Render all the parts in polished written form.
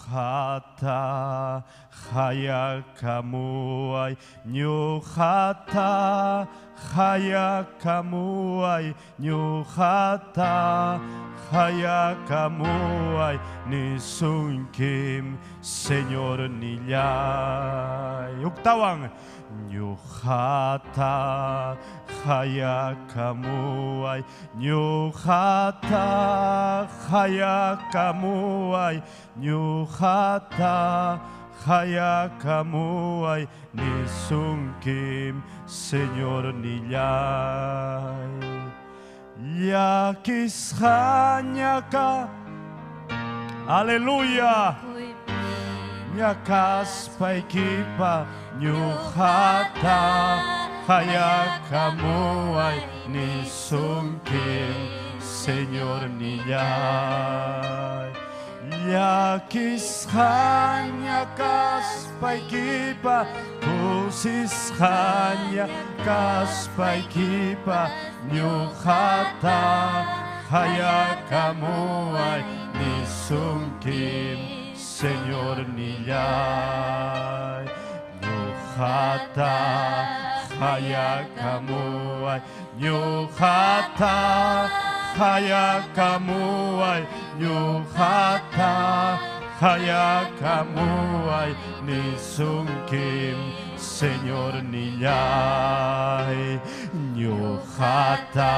Ñuqata qayakamuway, ñuqata qayakamuway, ñuqata qayakamuway, nisunkim Señor nillay. Uktawan. Ñuqata qayakamuway, ñuqata qayakamuway, ñuqata qayakamuway, nisunkim Señor nillay. Llakisqañaka, aleluya. Ñakaspaykipa ñuqata qayakamuway, nisunkim Señor nillay. Llakisqaña kaspaykipa, kusisqaña kaspaykipa, ñuqata qayakamuway, nisunkim Señor nillay. Ñuqata qayakamuway, ñuqata qayakamuway, ñuqata qayakamuway, nisunkim Señor nillay. Ñuqata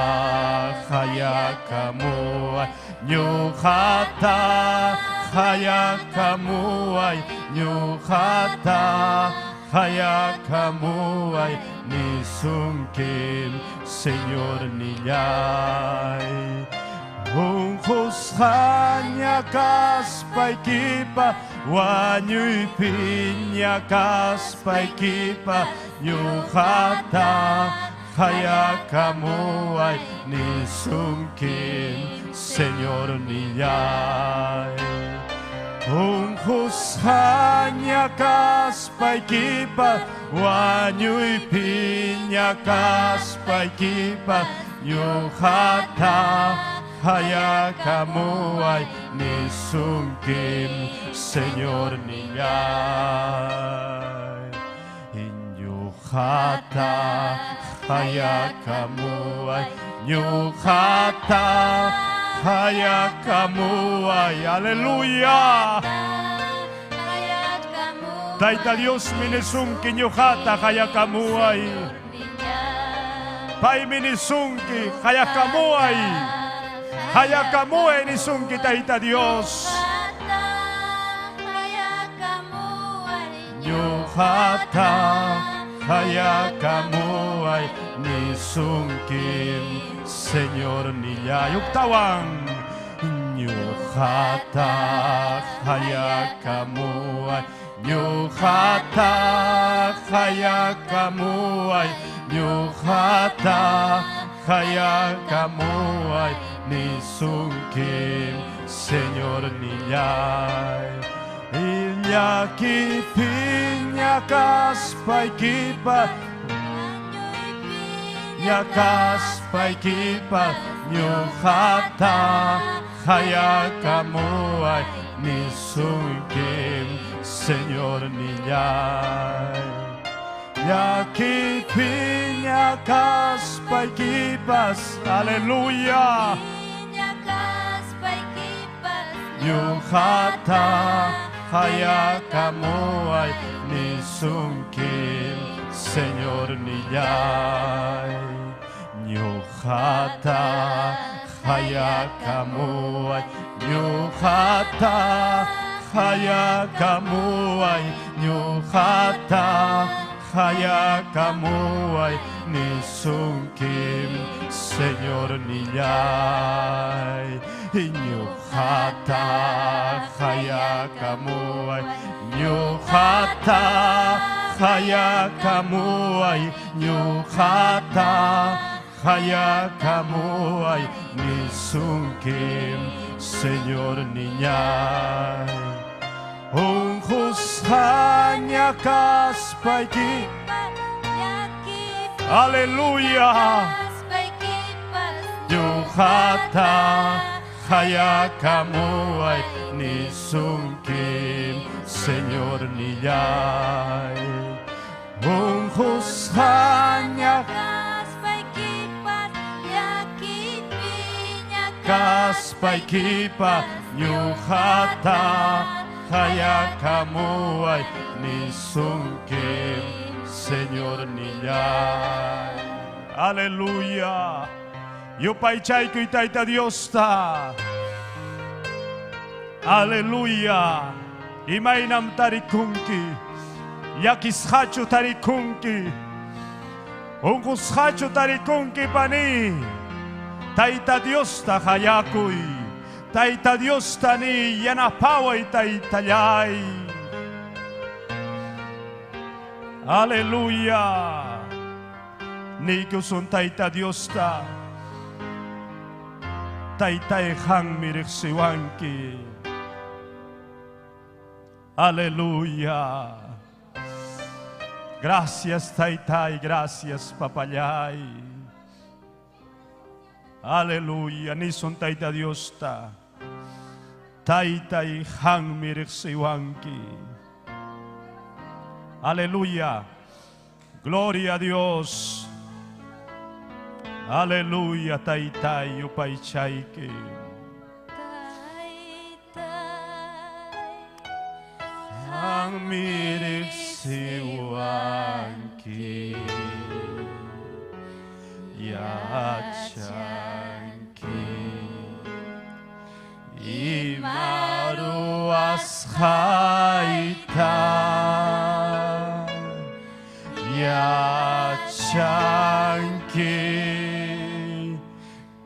qayakamuway, ñuqata qayakamuway, ñuqata qayakamuway, nisunkim Señor nillay. Unqusqaña kaspaykipa, wañuypiña kaspaykipa, ñuqata qayakamuway, nisunkim Señor nillay. Unqusqaña kaspaykipa, wañuypiña kaspaykipa, ñuqata qayakamuway, nisunkim Señor nillay. Ñuqata qayakamuway, ñuqata qayakamuway, aleluya. Tayta Dios minisunki ñuqata qayakamuway. Pay minisunki qayakamuway. Qayakamuway nisunki Tayta Dios. Ñuqata qayakamuway, nisunkim Señor nillay. Uktawan. Ñuqata qayakamuway, ñuqata qayakamuway, ñuqata qayakamuway, nisunkim Señor nillay. Llakipiña kaspaykipa, ñakaspaykipa, ñuqata qayakamuway, nisunkim Señor nillay. Llakipiña kaspaykipas, aleluya. Ñuqata qayakamuway, nisunkim Señor nillay. Ñuqata qayakamuway, ñuqata qayakamuway, ñuqata qayakamuway, nisunkim Señor nillay. Ñuqata qayakamuway, ñuqata qayakamuway, ñuqata qayakamuway, nisunkim Señor nillay. Unqusqaña kaspayki, aleluya. Ñuqata Hayakamuay nisunkim Señor nillay. Unqusqaña Kaspaykipas llakipiña kaspaykipa ñuqata hayakamuay nisunkim Señor nillay. Aleluya. Yupaychaykuy Tayta Diosta. Aleluya. Imaynam tarikunki. Llakisqachu tarikunki. Unqusqachu tarikunki pani. Tayta Diosta hayakuy. Tayta Diosta ni yanapaway taytallay. Aleluya. Niykusun Tayta Diosta. Taytay qanmi riqsiwanki. Aleluya. Gracias Taytay, gracias papallay. Aleluya, nisun Tayta Diosta. Taytay qanmi riqsiwanki. Aleluya. Gloria a Dios. Aleluya, Taytay yupaychayki. Taytay Qanmi riqsiwanki. Yachanki. Ima ruwasqayta yachanki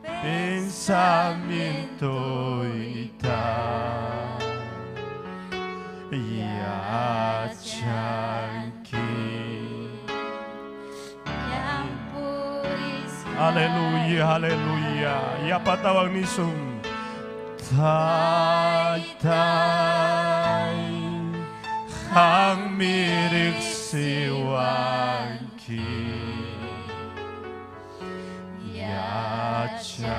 pensamientoyta yachanki. Aleluya, aleluya. Yapatawan nisun. Taytay qanmi riqsiwanki. Yachanki.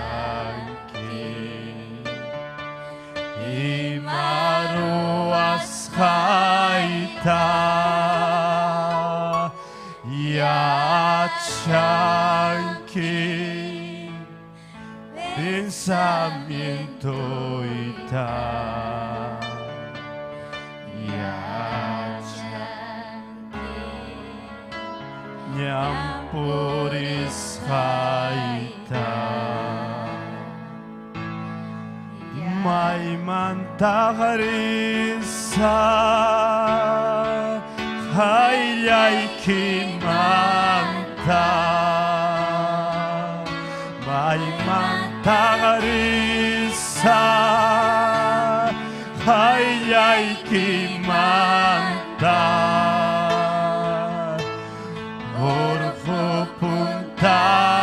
Ima ruwasqayta yachanki. Pensamientoyta yachanki. Ñan purisqayta maymantaq risaq qayllaykimanta maymantaq risaq qayllaykimanta urqu puntanman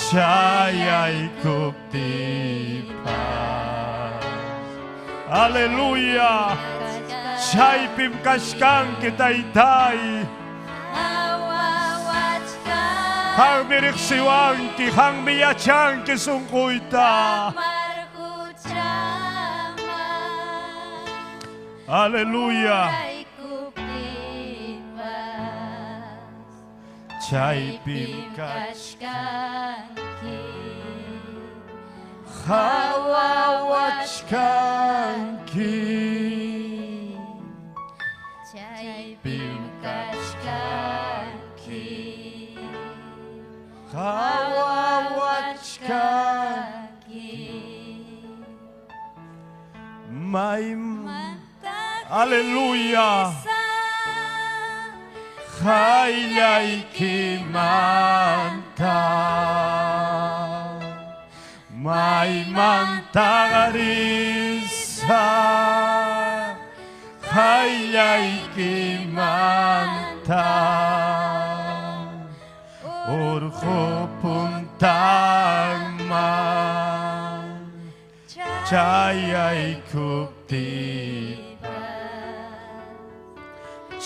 chayaykuptiypas. Aleluya. Chaypim kachkanki Taytay. Qanmi riqsiwanki, qanmi yachanki sunquyta. Aleluya. Chaypim kachkanki. Qhawawachkanki. Chaypim kachkanki. Qhawawachkanki. May Aleluya. Qayllaykimanta maymantaq risaq qayllaykimanta urqu puntanman chayaykuptiypas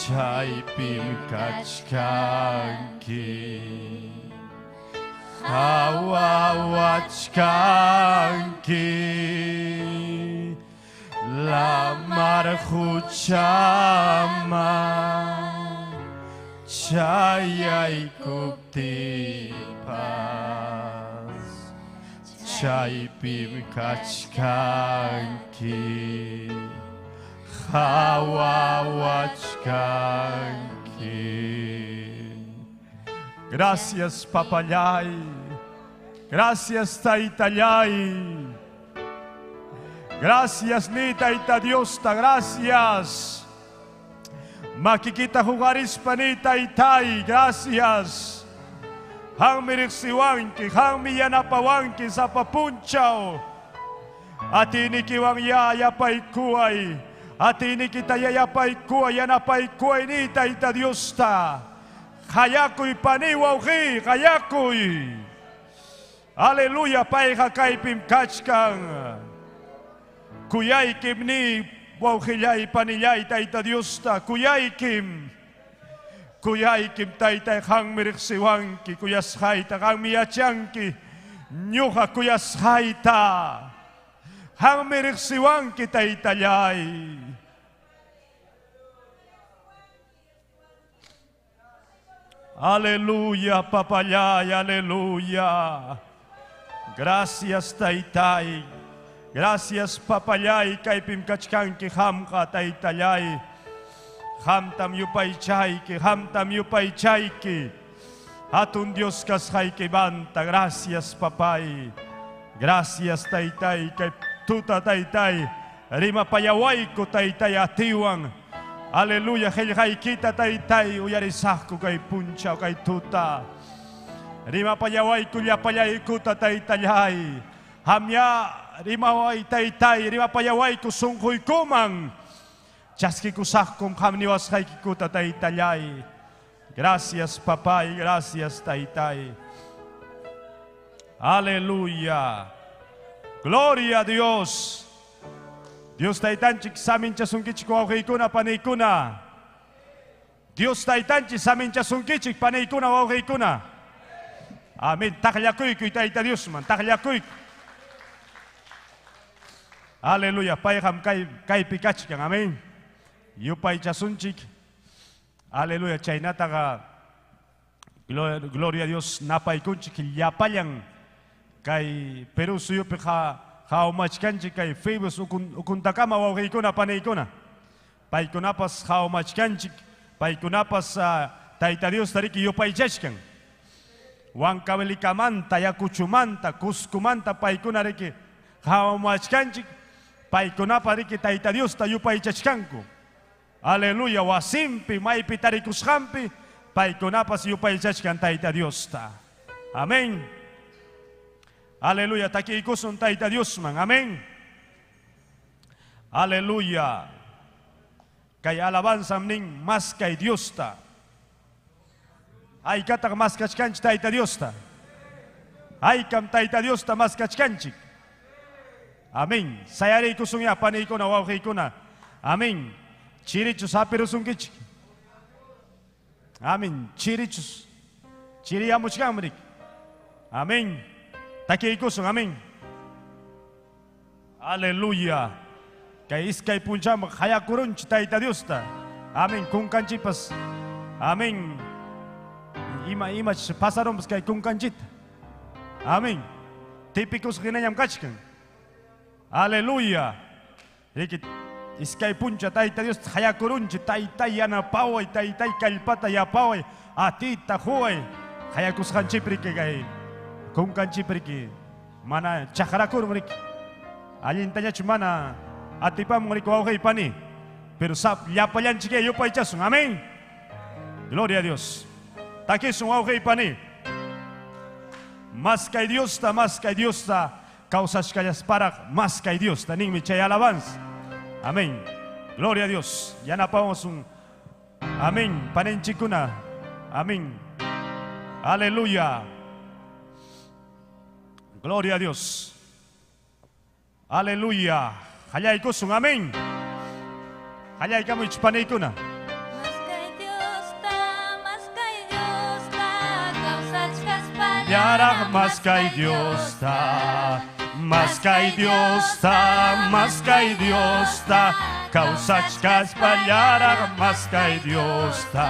chaypim kachkanki. Qhawawachkanki lamar quchaman chayaykuptiypas chaypim kachkanki qhawawachkanki. Gracias, papallay. Gracias, taytallay. Gracias, ni tayta Diosta, gracias. Makikita huqarispa ni taytay, gracias. Qammi riqsiwanki, qammi yanapawanki sapa punchaw. Atiynikiwan ya yapaykuway. Atiynikita ya yapaykuway, yanapaykuway ni tayta Diosta. Qayakuy pani wawqi, qayakuy. Aleluya, payqa kaypim kachkan. Kuyaykim ni wawqillay panillay tayta Diosta, kuyaykim. Kuyaykim taytay qammi riqsiwanki, kuyasqayta qammi yachanki, ñuqa kuyasqayta. Qammi riqsiwanki taytallay. Aleluya, papallay, aleluya. Gracias, taytay. Gracias, papallay, kaypim kachkanki qamqa, taytallay. Qamtam yupaychayki, qamtam yupaychayki. Hatun Dios kasqaykimanta, gracias, papay. Gracias, taytay, kay tuta taytay. Rimapayawayku, taytay, atiwan. Aleluya, qillqaykita taytay, uyarisaqku kay punchaw, kay tuta. Rimapayawayku llapallaykuta taytallay. Hamya rimaway taytay, rimapayawayku sunquykuman. Chaskikusaqkum qam niwasqaykikuta taytallay. Gracias, papay, gracias, taytay. Aleluya. Gloria a Dios. Dios taytanchik saminchasunkichik wawqiykuna paniykuna. Dios taytanchik saminchasunkichik paniykuna wawqiykuna. Amén. Taqllakuykuy tayta Diosman, taqllakuykuy. Aleluya. Payqam kaypi kachkan. Amén. Yupaychasunchik. Aleluya. Chaynataqa gloria a Dios napaykunchik llapallan kay Perú suyupi qhawmachkanchik kay Facebook ukuntakama wawqiykuna paniykuna. Paykunapas qhawmachkanchik, paykunapas Tayta Diosta riki yupaychachkan. Huancavelikamanta, Ayacuchumanta, Cuscumanta paykuna riki qhawmachkanchik, paykunapa riki Tayta Diosta yupaychachkanku. Aleluya, wasimpi, maypi tarikusqanpi, paykunapas yupaychachkan Tayta Diosta. Amén. Aleluya, takiykusun Tayta Diosman. Amén. Aleluya. Kay alabanza nin mas kay Diosta. Haykataq maskachkanchik Tayta Diosta. Haykam Tayta Diosta maskachkanchik. Amén. Sayariykusunya paniykuna wawqiykuna. Amén. Chirichus hapirusunkichik. Amén. Chirichus. Chiriyamuchkanmi. Amén. Takiykusun. Amén. Aleluya. Kay iskay punchawman qayakurunchik Tayta Diosta. Amén. Kunkanchikpas. Amén. Ima imach pasarunpas kay kunkanchikta. Amén. Típicos hinañam kachkan. Aleluya. Riki iskay puncha Tayta Dios qayakurunchik taytay yanapaway, taytay kallpata yapaway, atita huway. Qayakusqanchik riki kay kunkanchik riki mana chaqrakurun riki. Allintañachu mana atipamun riki wawqiy pani. Pero sap llapallanchik yupaychasun. Amén. Gloria a Dios. Takisun wawqiy pani. Mas kay Diosta, mas kay Diosta, kawsachkallasparaq mas kay Diosta ninmi chay alabanza. Amén. Gloria a Dios. Yanapamos un amén. Paninchikuna. Amén. Aleluya. Gloria a Dios. Aleluya. Qallaykusun. Amén. Qallaykamuychik paniykuna. Mas kay Diosta, kawsachkaspallaraq Yaraq maskay Diosta, maskay Diosta, maskay Diosta, kawsachkaspallaraq maskay Diosta.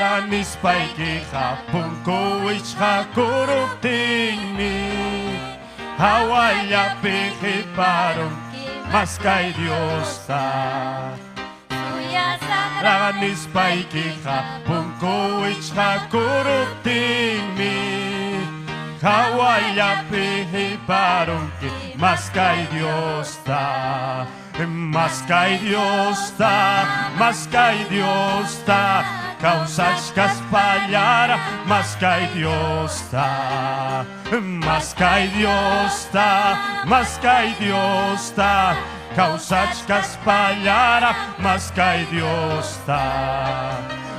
Ranispaykiqa punku wichqakuruptinmi hawallapi qiparunki maskay Diosta. Ranispaykiqa punku wichqakuruptinmi hawallapi qiparunki maskay Diosta. Maskay Diosta, maskay Diosta, kawsachkaspallaraq maskay Diosta. Maskay Diosta, maskay Diosta, kawsachkaspallaraq maskay Diosta.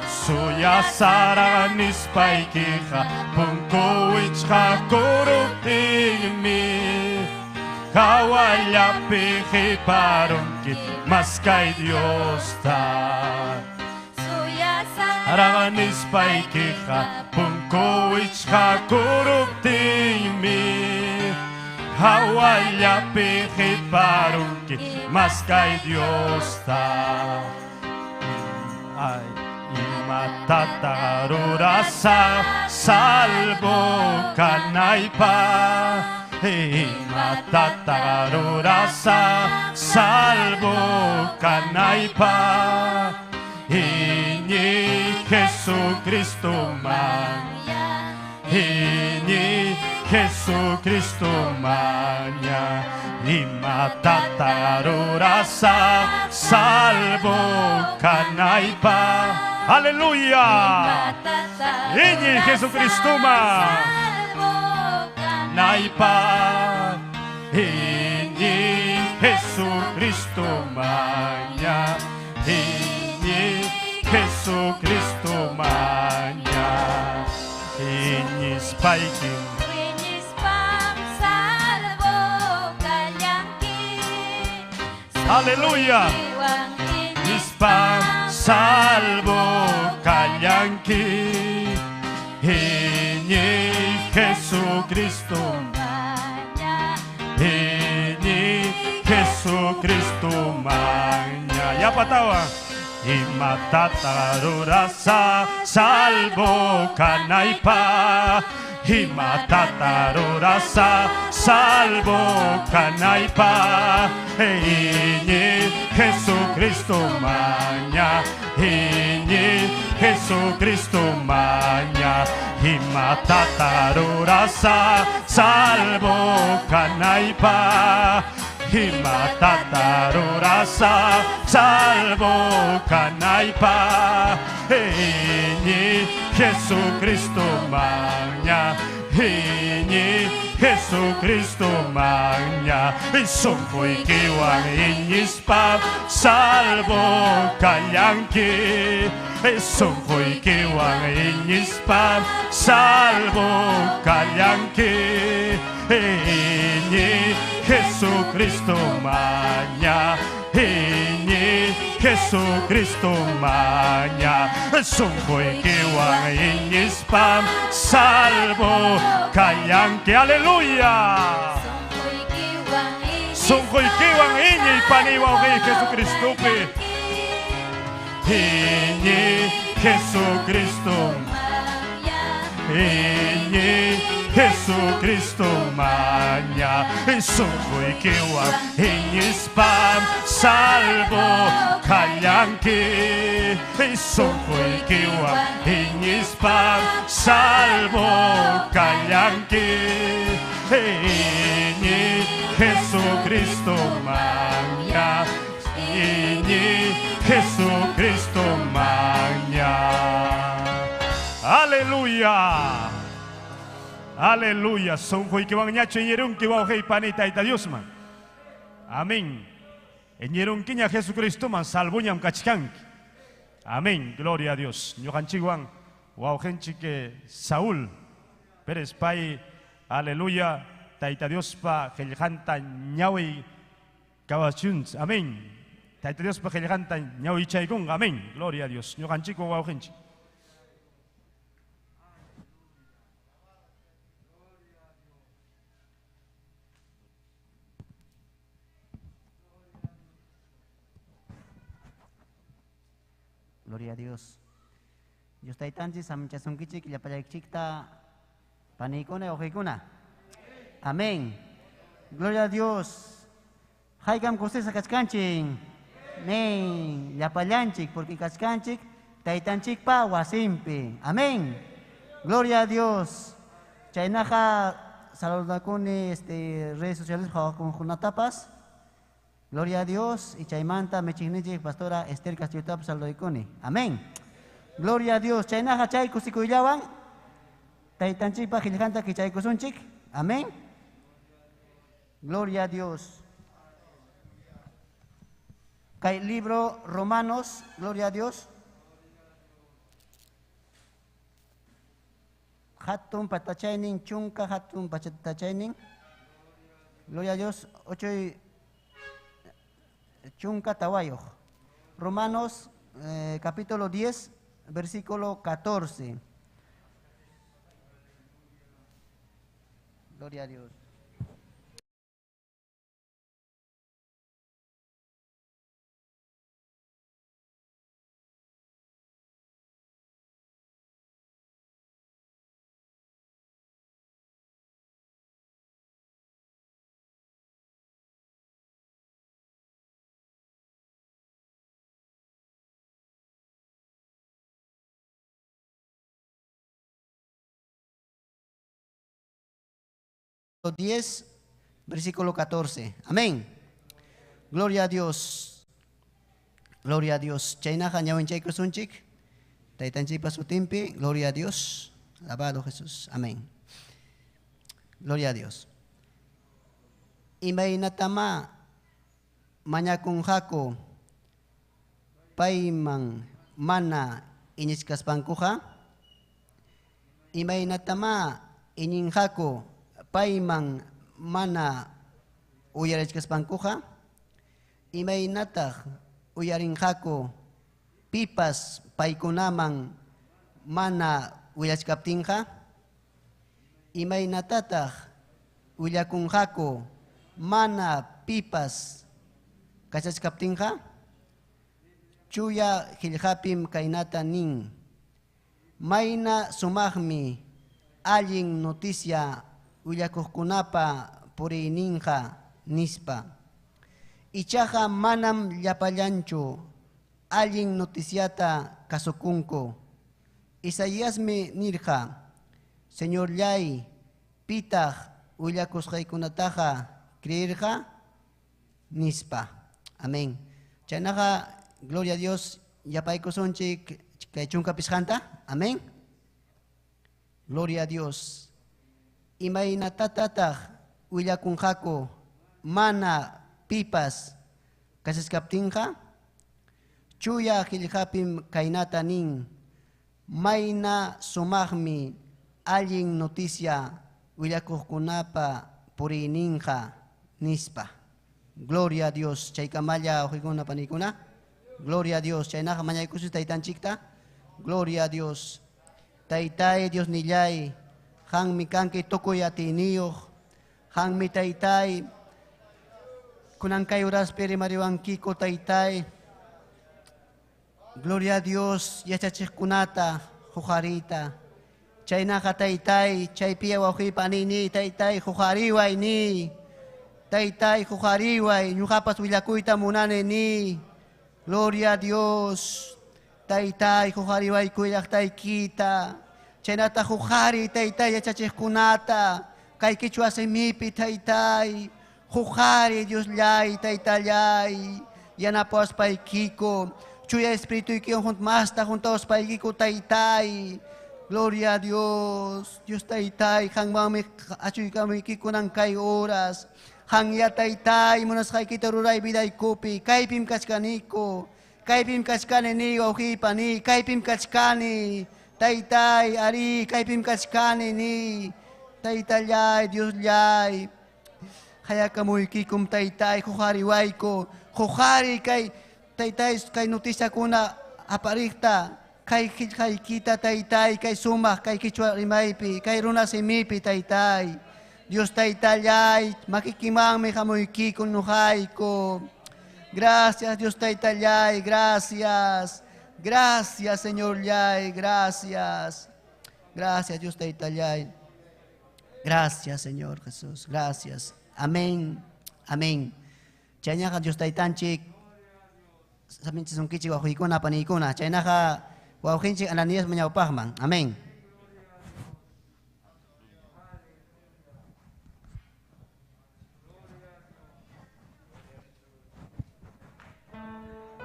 Suyasaraq nispaykiqa punku wichqakuruptinmi hawallapi qiparunki maskay Diosta. Ranispaykiqa punku wichqakuruptinmi hawallapi qiparunki maskay Diosta. Ay, imatataq rurasaq salvo kanaypaq, imatataq rurasaq salvo kanaypaq, iñiy Jesucristoman, iñiy Jesucristoman, imatataq rurasaq salvo kanaypaq. Aleluya. Iñiy Jesucristoman naypaq, iñiy Jesucristoman, iñiy Jesucristoman, iñispaykim Aleluya. Iñispam salvo kallanki, iñiy Jesucristo, iñiy Jesucristo maña. Ya patawa. Imatataq rurasaq salvo kanaypaq, imatataq rurasaq salvo kanaypaq, iñiy Jesucristo maña, iñiy Jesucristo maña, imatataq rurasaq salvo kanaypaq, imatataq rurasaq salvo kanaypaq, iñiy Jesucristo maña, iñiy Jesucristo maña, sunquykiwan iñispam salvo kallanki, sunquykiwan iñispam salvo kallanki, iñiy Jesucristo maña, iñiy Jesucristo maña, sunquykiwan iñispam salvo kallanki. Aleluya. Sunquykiwan iñiy paniwawqiy Jesucristopi, iñiy Jesucristo, iñiy Jesucristo maña, sunquykiwan iñispam salvo kallanki, sunquykiwan iñispam salvo kallanki, iñiy Jesucristo maña, iñiy Jesucristo maña. Aleluya. Aleluya. Sunquykiwan ñachu iñirunki wawqiy pani Tayta Diosman. Amén. Iñirunkiña Jesucristoman salvoñam kachkanki. Amén. Gloria a Dios. Ñuqanchikwan wawqinchik Saúl Pérez pay, aleluya, Tayta Diospa qillqanta ñawi kawachuns. Amén. Tayta Diospa qillqanta ñawichaykunqa. Amén. Gloria a Dios. Ñuqanchikwan wawqinchik. Gloria a Dios. Dios taytanchik saminchasunkichik llapallaykichikta paniykuna wawqiykuna. Amén. Gloria a Dios. Haykam kusisqa kachkanchik. Amén. Llapallanchik porque kachkanchik taytanchikpa wasinpi. Amén. Gloria a Dios. Chaynaqa saludakuni redes sociales qhawakunatapas. Gloria a Dios. Y chaymanta michiqninchik pastora Esther Castillotapas saludaykuni. Amén. Gloria a Dios. Chaynaqa chay kusikuyllawan taytanchikpa qillqanta kichaykusunchik. Amén. Gloria a Dios. Kay libro Romanos, gloria a Dios. Hatun patachaynin, chunka hatun patachaynin. Gloria a Dios, 8 chunka tawayuq. Romanos capítulo 10, versículo 14. Gloria a Dios. 10, versículo 14. Amén. Gloria a Dios. Gloria a Dios. Chaynaqa ñawinchaykusunchik. Taytanchikpa sutinpi. Gloria a Dios. Alabado Jesús. Amén. Gloria a Dios. Imaynatama mañakunqaku payman mana iñichkaspankuqa. Imaynatama iñinqaku payman mana uyarichkaspankuqa. Imaynataq uyarinqaku pipas paykunaman mana willachkaptinqa. Imaynatataq willakunqaku mana pipas kachachkaptinqa. Chuya qillqapim kaynata nin: mayna sumaqmi allin noticia willakuqkunapa puriyninqa nispa. Ichaqa manam llapallanchu allin noticiata kasukunku. Isaíasmi nirqa: Señorllay, pitaq willakusqaykunataqa creerqa nispa. Amén. Chaynaqa, gloria a Dios, yapaykusunchik kay chunka pisqanta. Amén. Gloria a Dios. Imaynatataq willakunqaku mana pipas kachachkaptinqa. Chuya qillqapim kaynata nin: mayna sumaqmi allin noticia willakuqkunapa puriyninqa nispa. Gloria a Dios. Chaykamalla wawqiykuna paniykuna. Gloria a Dios. Chaynaqa mañaykusun taytanchikta. Gloria a Dios. Taytay Dios nillay, qanmi kanki tukuy atiyniyuq. Qanmi taytay kunan kay uraspi rimariwankiku taytay. Gloria a Dios, yachachiqkunata huqariyta. Chaynaqa taytay, chaypiya wawqiypa aniyniy taytay huqariway niy. Taytay huqariway, ñuqapas willakuyta munani niy. Gloria a Dios. Taytay huqariwayku llaqtaykita. Chaynata huqari taytay yachachiqkunata. Kay qichwa simipi taytay. Huqari Diosllay taytallay. Yanapawaspaykiku. Chuya espirituykiwan masta juntawaspaykiku taytay. Gloria a Dios. Dios taytay, qanmanmi achuykamuykiku kunan kay horas. Qanya taytay, munasqaykita ruray vidaykupi. Kaypim kachkaniku. Kaypim kachkani ni wawqiypa ni. Kaypim kachkani. Taytay, ari, kaypim kachkani ni. Taytallay, Diosllay. Hayakamuykikum taytay, huqariwayku. Huqari kay taytay kay noticiakuna apariqta. Kay qillqaykita taytay, kay sumaq, kay qichwa rimaypi, kay runa simipi taytay. Dios taytallay, makikimanmi hamuykiku ñuqayku. Gracias Dios taytallay, gracias. Gracias, Señor Yay, gracias. Gracias, Dios Taytallay. Gracias, Señor Jesús. Gracias. Amén. Amén. Chaynaqa Dios Taytanchik saminchisunkichik wawqiykuna paniykuna. Chaynaqa wawqinchik Ananías ñawpaqman. Amén.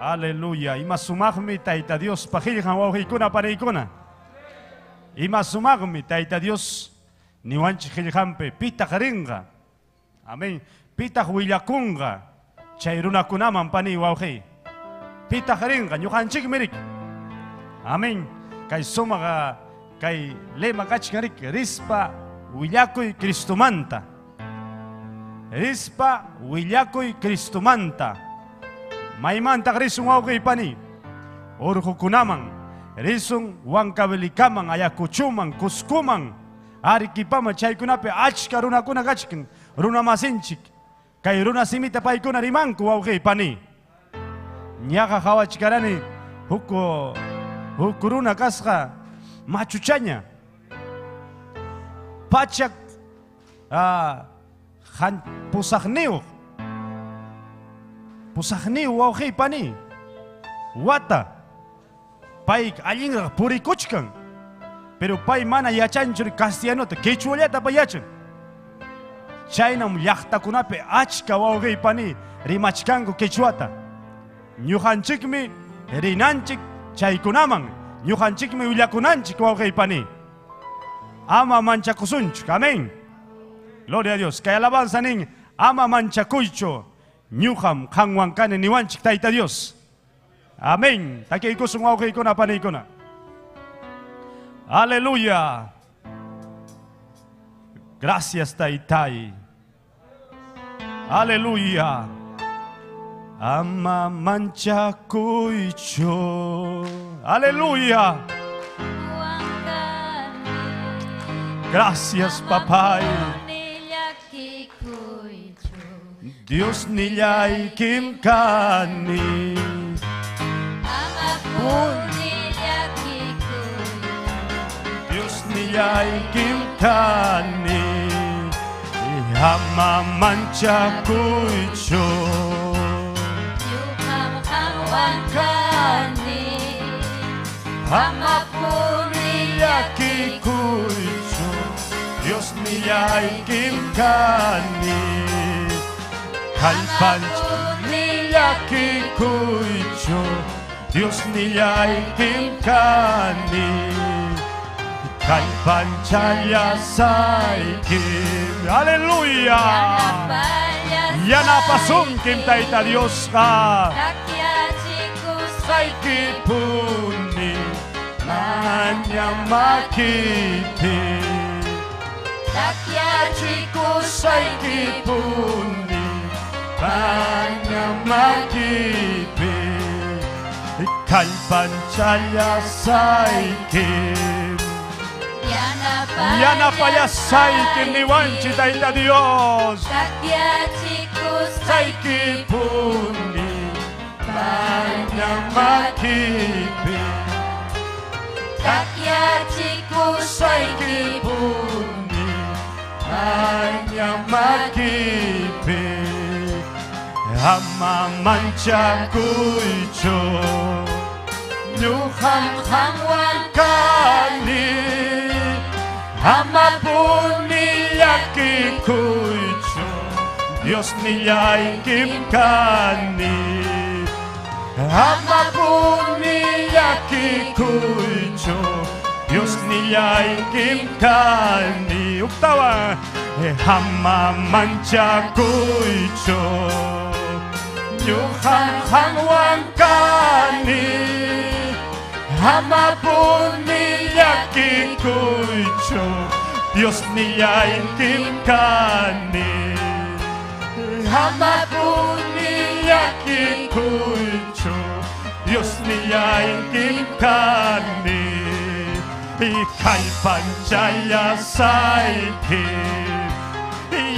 Aleluya. Ima sumaqmi Tayta Dios paqillqan wawqiykuna paniykuna. Ima sumaqmi Tayta Dios niwanchik qillqanpi pitaq rinqa. Amén. Pitaq willakunqa chay runakunaman pani wawqiy. Pitaq rinqa ñuqanchikmi rik. Amén. Kay sumaq kay lema kachkan rik rispa willakuy Cristomanta. Rispa willakuy Cristomanta. Maymantaq risun wawqiy pani. Urqukunaman, risun Huancavelicaman, Ayacuchuman, Cuscoman, Arequipaman, chaykunapi achka runakuna kachkan, runa masinchik. Kay runa simita paykuna rimanku wawqiy pani. Ñaqa qhawachkarani huk huk runa kasqa machuchaña. Pachak pusaqniyuq. Pusaqniyuq wawqiy pani. Wata. Pay allinraq purikuchkan. Pero pay mana yachanchu castellanota, quechuallata pay yachan. Chaynam llaqtakunapi achka wawqiy pani rimachkanku quechuata. Ñuqanchikmi rinanchik chaykunaman, ñuqanchikmi willakunanchik wawqiy pani. Ama manchakusunchik, amén. Gloria a Dios. Kay alabanza nin, ama manchakuychu, ñuqam qanwan kani niwanchik Tayta Dios. Amén. Takiykusun wawqiykuna paniykuna. Aleluya. Gracias, Taytay. Aleluya. Ama manchakuychu. Aleluya. Gracias, papay. Dios nillaykim kani. Dios nillaykim kani. Ama manchakuychu. Ama llakikuychu. Dios nillaykim kani. Kallpanchik llakikuychu. Dios nillaykim kani. Kallpanchallasaykim. Aleluya. Yanapasunkim Tayta Diosqa. Saykipuni maña makipi. Takyachikusqaykipuni maña makipi. Kallpanchallasaykim. Yanapallasaykim niwanchik Tayta Dios. Saykipuni maña makipi. Takyachikusqaykipuni maña makipi. Ama manchakuychu. Ñuqam qanwan kani. Amapuni llakikuychu. Dios nillaykim kani. Amapuni llakikuychu. Dios nillaykim kani. Octava. Ama manchakuychu. Ñuqam qanwan kani. Amapuni llakikuychu. Dios nillaykim kani. Amapuni llakikuychu. Dios nillaykim kani. Kallpanchallasaykim.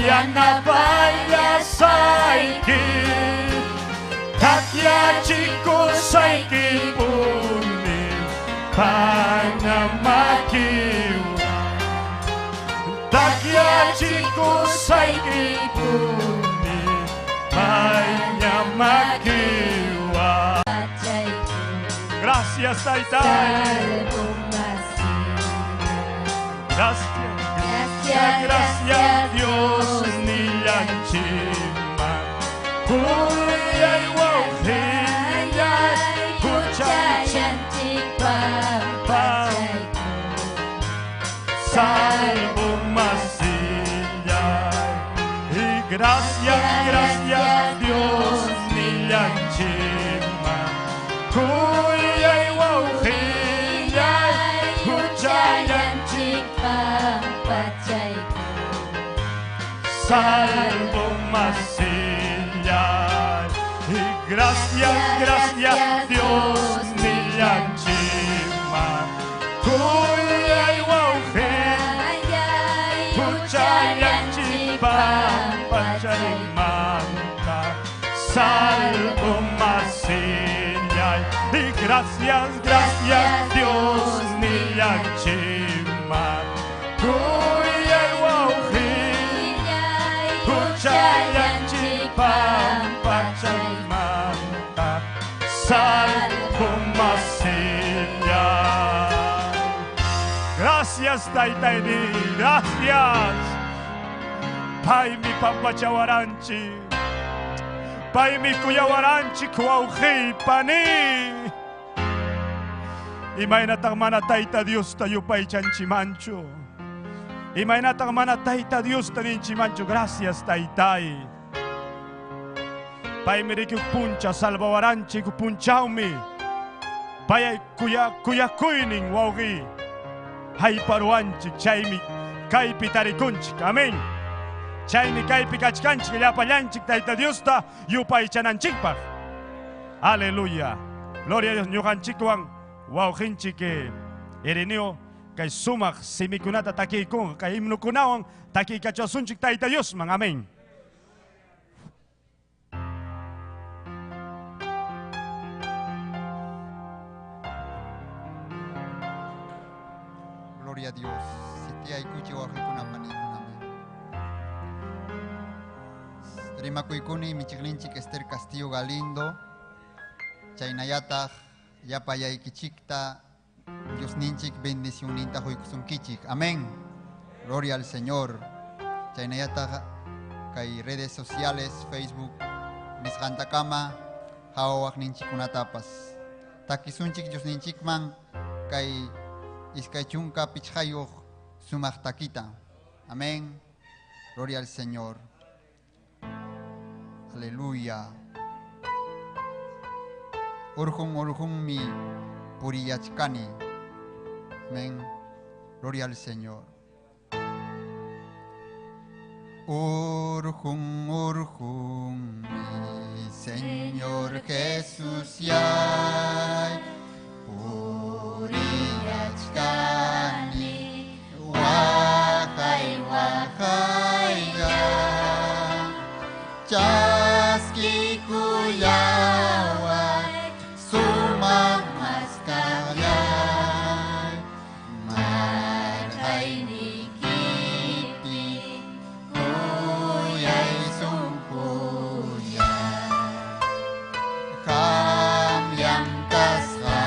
Yanapallasaykim. Takyachikushaykipuni pañamakiwan Takyachikushaykipuni pañamakiwan. Gracias, Taytay. Gracias, gracias, gracias, Dios nillanchikman. Kuyay wawqillay, huchanchik salvo masillay. Y gracias, gracias, Dios nillanchikman. Kuyay wawqillay, huchanchik salvo masillay. Y gracias, gracias, Dios nillanchikman. Kuyay wawqillay, huchanchik pampachaymanta, salvo masillay. Y gracias, gracias, Dios nillanchikman. Kuyay wawqillay, huchanchik pampachaymanta, salvo masillay. Gracias, Taytayni, gracias. Paymi pampachawaranchik, paymi kuyawaranchik wawqiy pani. Imaynataq mana Tayta Diosta yupaychanchimanchu. Imaynataq mana Tayta Diosta ninchimanchu. Gracias, Taytay. Paymi rikuk puncha salvawaranchik punchawmi. Payay kuyakuynin wawqiy hayparuwanchik, chaymi kaypi tarikunchik. Amén. Chaymi kaypi kachkanchik llapallanchik Tayta Diosta yupaychananchikpaq. Aleluya. Gloria a Dios. Ñuqanchikwan wawqinchik Ireneo kay sumaq simikunata takiykunqa, kay himnukunawan takiykachasunchik Tayta Diosman. Amén. Gloria a Dios. Si te hay cuchi wawqikunapa nikunami. Rimakuykuni michiqninchik Esther Castillo Galindo. Chaynallataq llapallaykichikta Diosninchik bendicionninta huykusunkichik. Amén. Gloria al Señor. Chaynallataq kay redes sociales, Facebook, nisqantakama hawawaqninchikkunatapas. Takisunchik Diosninchikman kay iskay chunka pichqayuq sumaq takita. Amén. Gloria al Señor. Aleluya. Urjun urjunmi puriyachkani. Amén. Gloria al Señor. Urjun urjun mi Señor Jesús yay puriyachkani waqay waqay ya chaskikuyaway sumaq masqallay marqaynikipi kuyay sunqullay qamllam kasqayki.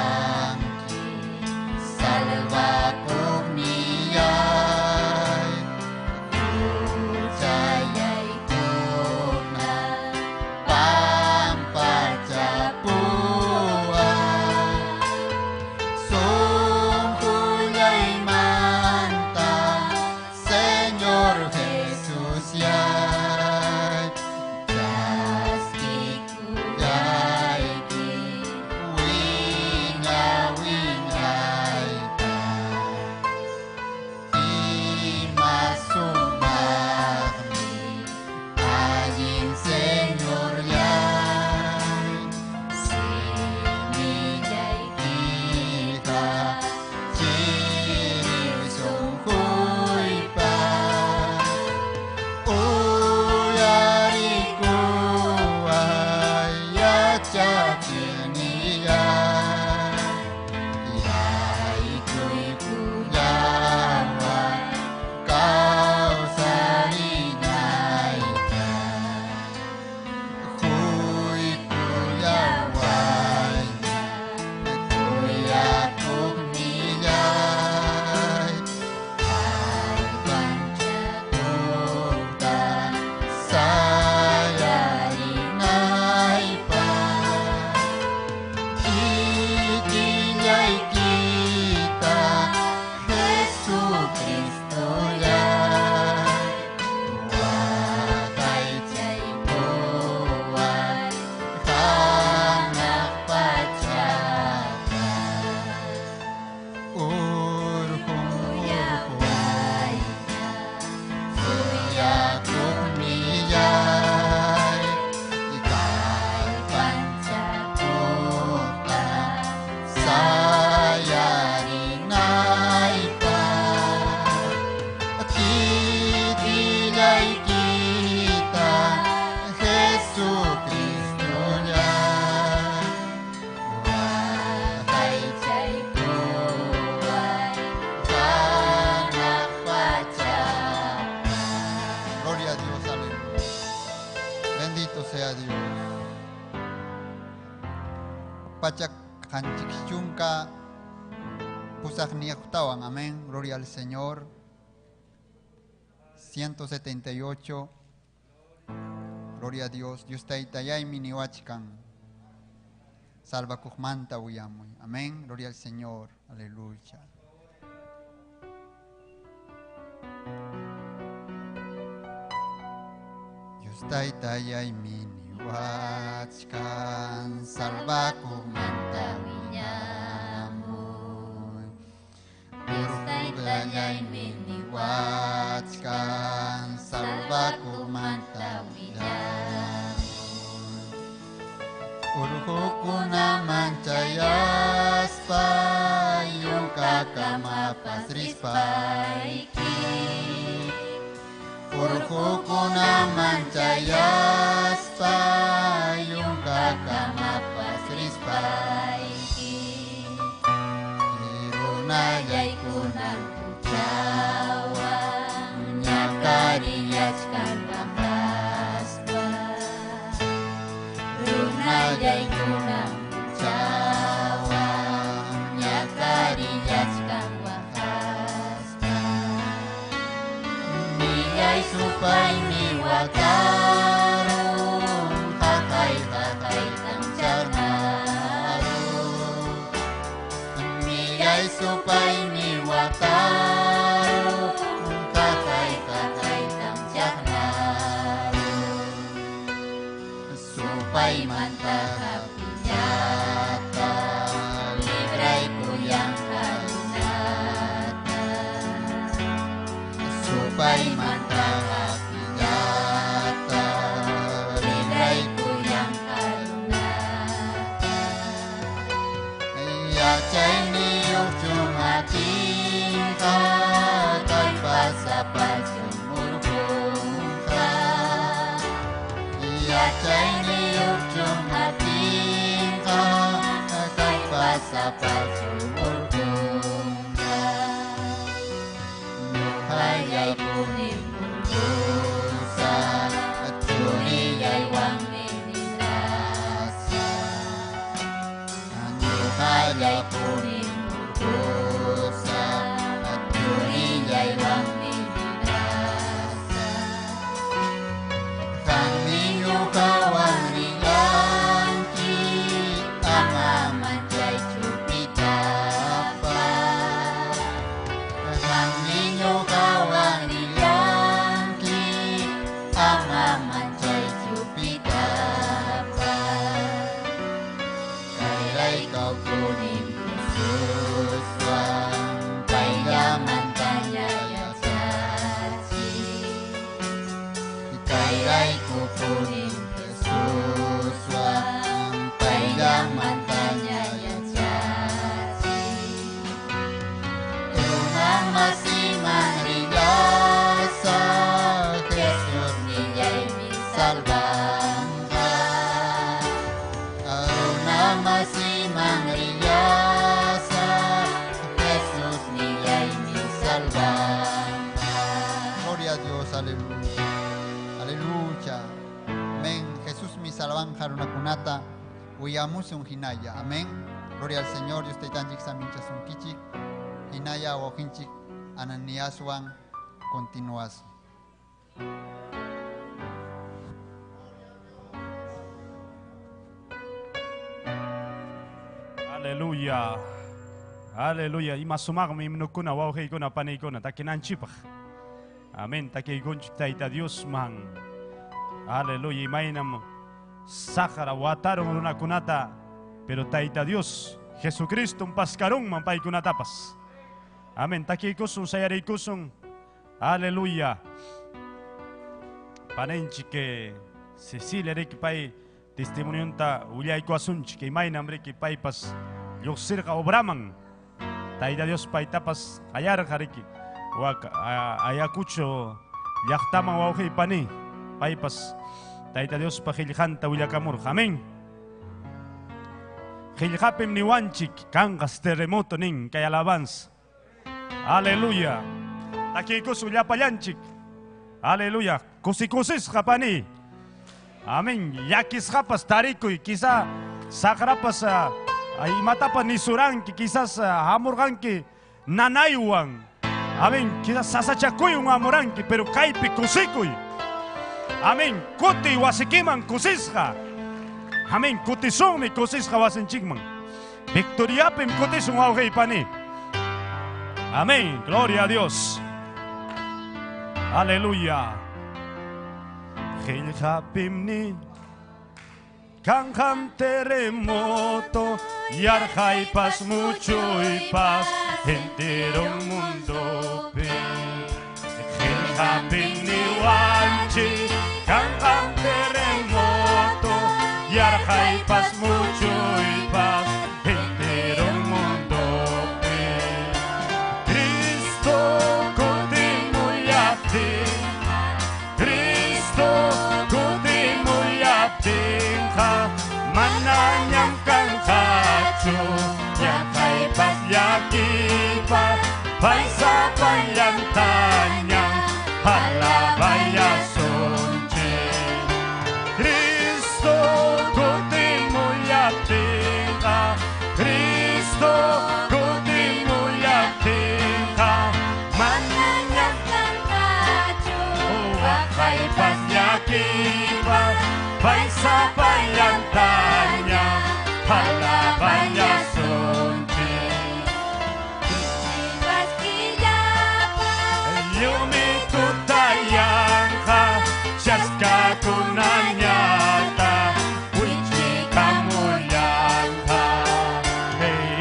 18 amén. Gloria al Señor. 178. Gloria a Dios. Dios taytayaymi niwachkan. Salvakuqmanta willamuy. Amén. Gloria al Señor. Aleluya. Dios taytayaymi niwachkan. Salvakuqmanta willamuy. Dios taytayaymi niwachkan. Salvakuqmanta willamuy. Urqukunaman chayaspa yunkakamapas rispayki. Urqukunaman chayaspa yunkakamapas rispayki. Runallaykunan huchawan ñakarillachkan waqaspa. Runallaykunan huchawan ñakarillachkan waqaspa. Millay supaymi watarun, jaqay jaqaytan chaqnarun. Millay supaymi watarun, jaqay jaqaytan chaqnarun. Supaymanta hapiñata, libraykuyanqa runata. Supaymanta hapiñata, Libraykuyanqa runata. Yachayniyuq chumatinqa, kallpasapachun urqunqa. Yachayniyuq chumatinqa, kallpasapachun urqunqa. Ñuqallaypuni purqusaq, churillaywanmi librasaq. Ñuqallaypuni purqusaq, churillaywanmi librasaq. Qammi ñuqawan rillanki, ama manchaychu pitapas. Qammi ñuqawan rillanki, ama manchaychu pitapas. Kayraykaw Jesuswan, payllamantaña yachachiy. Kayraykupunim Jesuswan, payllamantaña yachachiy. Runamasiman rillasaq, Jesusnillaymi salvanqa. Runamasiman rillasaq, Jesusnillaymi salvanqa. Gloria a Dios, aleluya. Aleluya. Amén. Jesús mi salvanja runakunata willamusun hinalla. Amén. Gloria al Señor. Dios taytanchik saminchasunkichik. Hinalla wawqinchik Ananiaswan continuas. Aleluya. Aleluya. Ima sumaqmi himnukuna wawqiykuna paniykuna takinanchikpaq. Amén. Takiykunchik Tayta Diosman. Aleluya. Imaynam saqra watarun runakunata, pero Tayta Dios Jesucristo paskarunman paykunatapas. Amén. Takiykusun sayariykusun. Aleluya. Paninchik Cecilia riki pay testimonionta willaykuwasunchik imaynam riki paypas lluqsirqa obraman. Tayta Dios paytapas qayarqa riki wak Ayacucho llaqtaman wawqiy pani paypas Tayta Diospa qillqanta willakamurqa. Amén. Qillqapim niwanchik kanqas terremoto nin kay alabanza. Aleluya. Takiykusun llapallanchik. Aleluya. Kusikusisqa pani. Amén. Llakisqapas tarikuy, quizá saqrapas Imatapas nisuranki, quizás hamurqanki nanaywan. Amén. Quizás sasachakuywan hamuranki, pero kaypi kusikuy. Amén. Kuti wasikiman kusisqa. Amén. Kutisunmi kusisqa wasinchikman. Victoriapim kutisun wawqiypani. Amén. Gloria a Dios. Aleluya. Qillqapimni kanqam terremoto, yarqaypas muchuypas entero mundopi. Qillqapimni wanchik kanqam terremoto, yarqaypas muchuypas entero mundopi. Cristo kutimuyaptin, Cristo kutimuyaptinqa, manañam kanqachu ñakaypas llakipas, paysapallantañam alaballasunchik. Cristo kutimuyaptinqa, Cristo kutimuyaptinqa, manañam waqaypas llakipas, paysapallantañam alaballasunchik. Yumi tutayanqa chaskakunañata wichikamullanqa.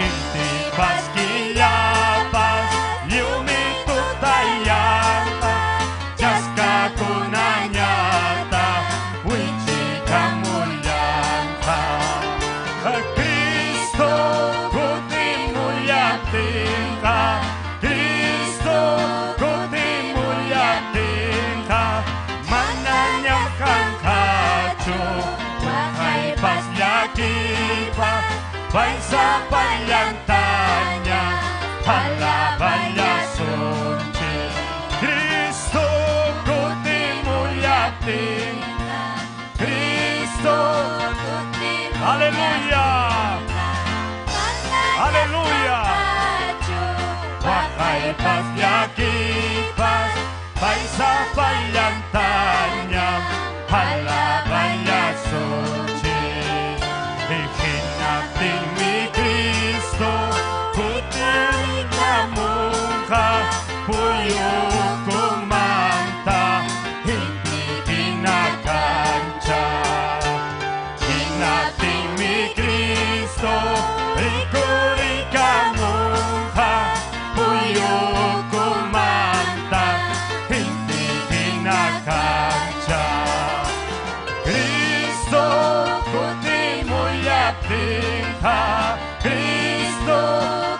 Intipas killapas yumi tutayanqa chaskakunañata wichikamullanqa. Cristo kutimuyaptinqa, Cristo kutimuyaptinqa, manañam kanqachu waqaypas llakipas, paysapallantaña alaballasunchik. Cristo kutimuyaptinqa, Cristo, aleluya, aleluya. Waqaypas llakipas, paysapallantaña alaballasunchik. Hinaptinmi Cristo kutikamunqa puyukumanta inti hina kancha. Hinaptinmi Cristo rikurikamunqa puyukumanta inti hina kancha. Cristo kutimuyaptinqa, Cristo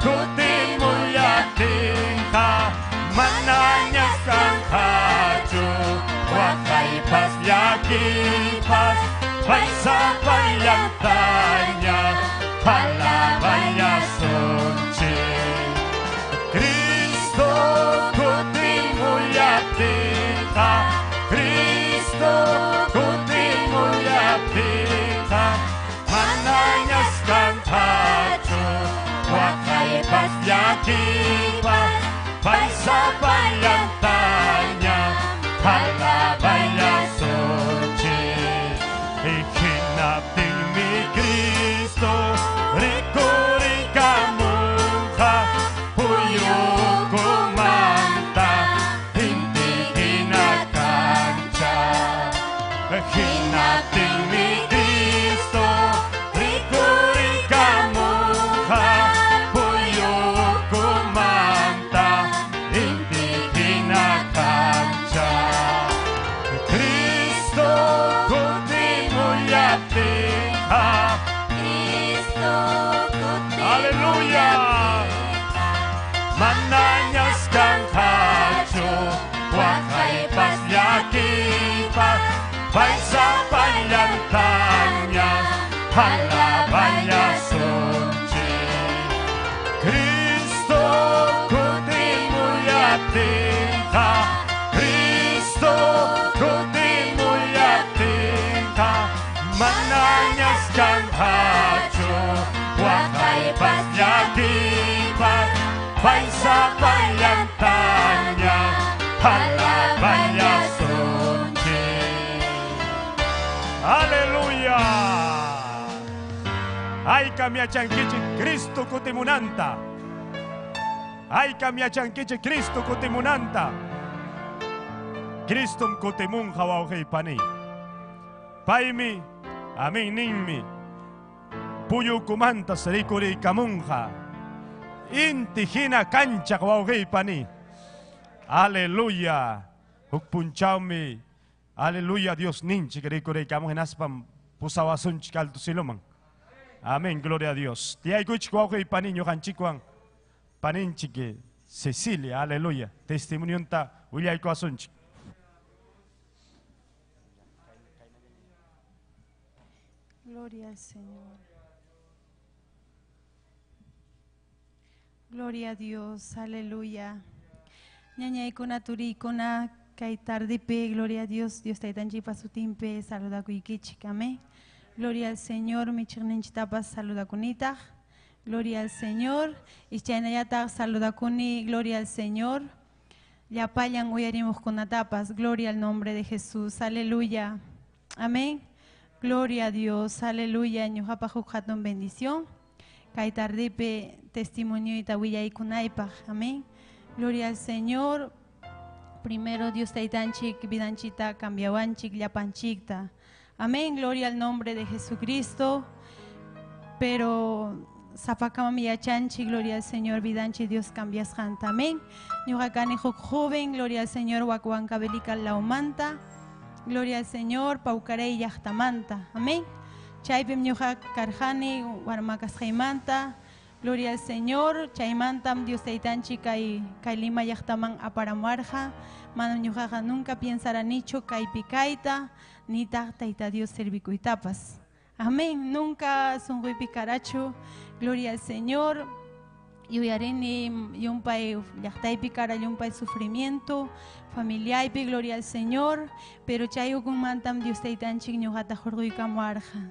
kutimuyaptinqa, manaña kanqachu waqaypas llakipas, paysapallantaña alaballasunchik. Cristo kutimuyaptinqa, Cristo kutimuyaptinqa, manañas kanqachu waqaypas llakipas, paysapallantaña alaballasunchik. Hinaptinmi Cristo rikurikamunqa puyukumanta inti hina kancha. Hinaptinmi Cristo rikurikamunqa puyukumanta inti hina kancha. Cristo kutimuyaptinqa, aleluya, manañas kanqachu waqaypas llakipas, paysapallantaña alaballasunchik. Cristo kutimuyaptinqa, Cristo kutimuyaptinqa, manañas kanqachu waqaypas Pay sapallantaña alaballasunchik. Aleluya. Haykam yachankichik Cristo kutimunanta. Haykam yachankichik Cristo kutimunanta. Cristom kutimunqa wawqiy paniy. Paymi, amin ninmi, puyukumantas rikuriykamunqa. Inti hina kanchaq wawqiy paniy. Aleluya. Huk punchawmi, aleluya, Dios ninchik rikuriykamun hinaspam pusawasunchik alto ciloman. Amén, gloria a Dios. Tiyaykuychik wawqiy paniy ñuqanchikwan paninchik Cecilia, aleluya. Testimonionta willaykuwasunchik. Gloria al Señor. Gloria a Dios, aleluya. Ñañaykuna turiykuna kay tardipi, gloria a Dios, Dios taytanchikpa sutinpi saludakuykichik, amén. Gloria al Señor, michiqninchiktapas saludakunitaq. Gloria al Señor, ichaynallataq saludakuni, gloria al Señor. Llapallan uyarimuqkunatapas, gloria al nombre de Jesús, aleluya. Amén. Gloria a Dios, aleluya. Ñuqapaq huk hatun bendición. Kay tardipi testimonioyta willaykunaypaq, amén. Gloria al Señor. Primero Dios taytanchik vidanchita cambiawanchik llapanchikta. Amén, gloria al nombre de Jesucristo. Pero sapakamam yachanchik, gloria al Señor, vidanchik Dios cambiasqanta. Amén. Ñuqa kani huk joven, gloria al Señor, wak Huancavelica lawmanta. Gloria al Señor, Paucarey llaqtamanta. Amén. Chaypim ñuqa karqani warma kasqaymanta. Gloria al Señor, chaymantam Dios taytanchik kay kay Lima llaqtaman aparamuarqa. Manam ñuqaqa nunca piensaranichu kaypi kayta, nitaq Tayta Dios servikuytapas. Amén. Nunca sunquypi karachu. Gloria al Señor. Yuyarini llumpay llaqtaypi kara llumpay sufrimiento familiaypi, gloria al Señor, pero chay ukunmantam Dios taytanchik ñuqata hurquykamuarqa.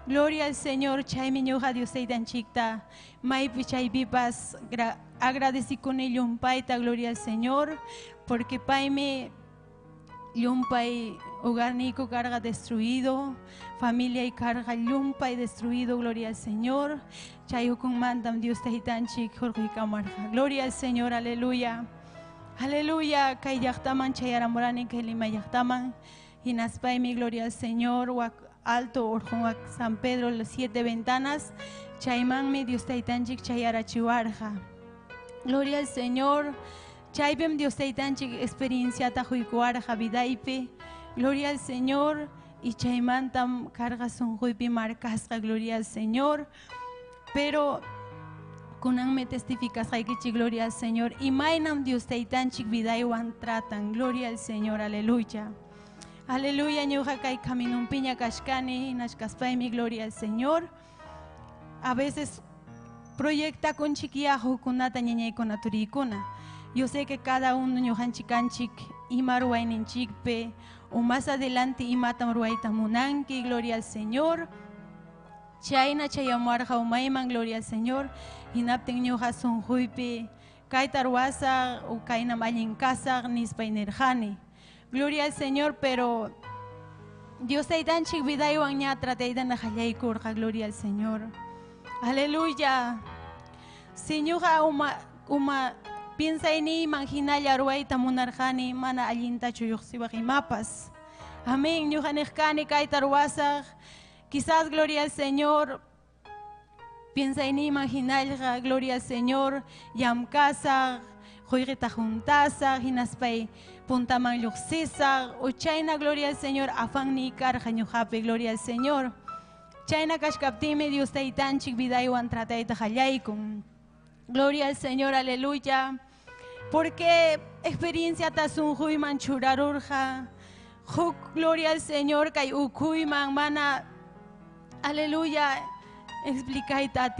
Gloria al Señor, chaymi ñuqa Dios taytanchikta maypi chaypipas agradecikuni llumpayta, gloria al Señor, porque paymi llumpay hogarniyku karqa destruido, familia y carga llumpay destruido, gloria al Señor. Chay ukunmantam Dios taytanchik hurquykamuarqa. Gloria al Señor, aleluya. Aleluya, kay llaqtaman chayaramurani, kay Lima llaqtaman. Hinaspaymi, gloria al Señor, wak alto urqun wak San Pedro, las 7 ventanas. Chaymanmi Dios taytanchik chayarachiwarqa. Gloria al Señor. Chaypim Dios taytanchik experienciata huykuwarqa vidaypi. Gloria al Señor. Y chaymantam karqa sunquypi marcasqa, gloria al Señor. Pero kunanmi testificasqaykichik, gloria al Señor. Imaynam Dios taytanchik vidaywan tratan, gloria al Señor, aleluya. Aleluya, ñuqa kay caminunpiña kashkani, hinachkaspaymi, gloria al Señor. A veces proyecta con chiquiyajukunata ñañaykuna turiykuna. Yo sé que cada uno ñuqanchik kanchik ima ruwayninchikpi o más adelante imatam ruwayta munanki, gloria al Señor. Chayna chayamuarqa umayman, gloria al Señor. Hinaptin ñuqa sunquypi kayta ruwasaq o kaynam allin kasaq nispay nirqani. Gloria al Señor, pero Dios taytanchik vidaywan ña trataytana qallaykurqa, gloria al Señor. Aleluya. Si ñuqa uma piensayniyman hinalla ruwayta munarqani, mana allintachu lluqsiwaq imapas. Amén. Ñuqa niqkani kayta ruwasaq. Quizás, gloria al Señor, piensayniyman hinallqa, gloria al Señor, llamkasaq, quyqita juntasaq, hinaspay puntaman lluqsisaq, o chayna, gloria al Señor, afanniy karqa ñuqapi, gloria al Señor. Chayna kashkaptinmi Dios taytanchik vidaywan tratayta qallaykun. Gloria al Señor, aleluya. Porque experiencia tasunquyman churarurqa. Huk, gloria al Señor, kay ukuyman mana, aleluya, explicayta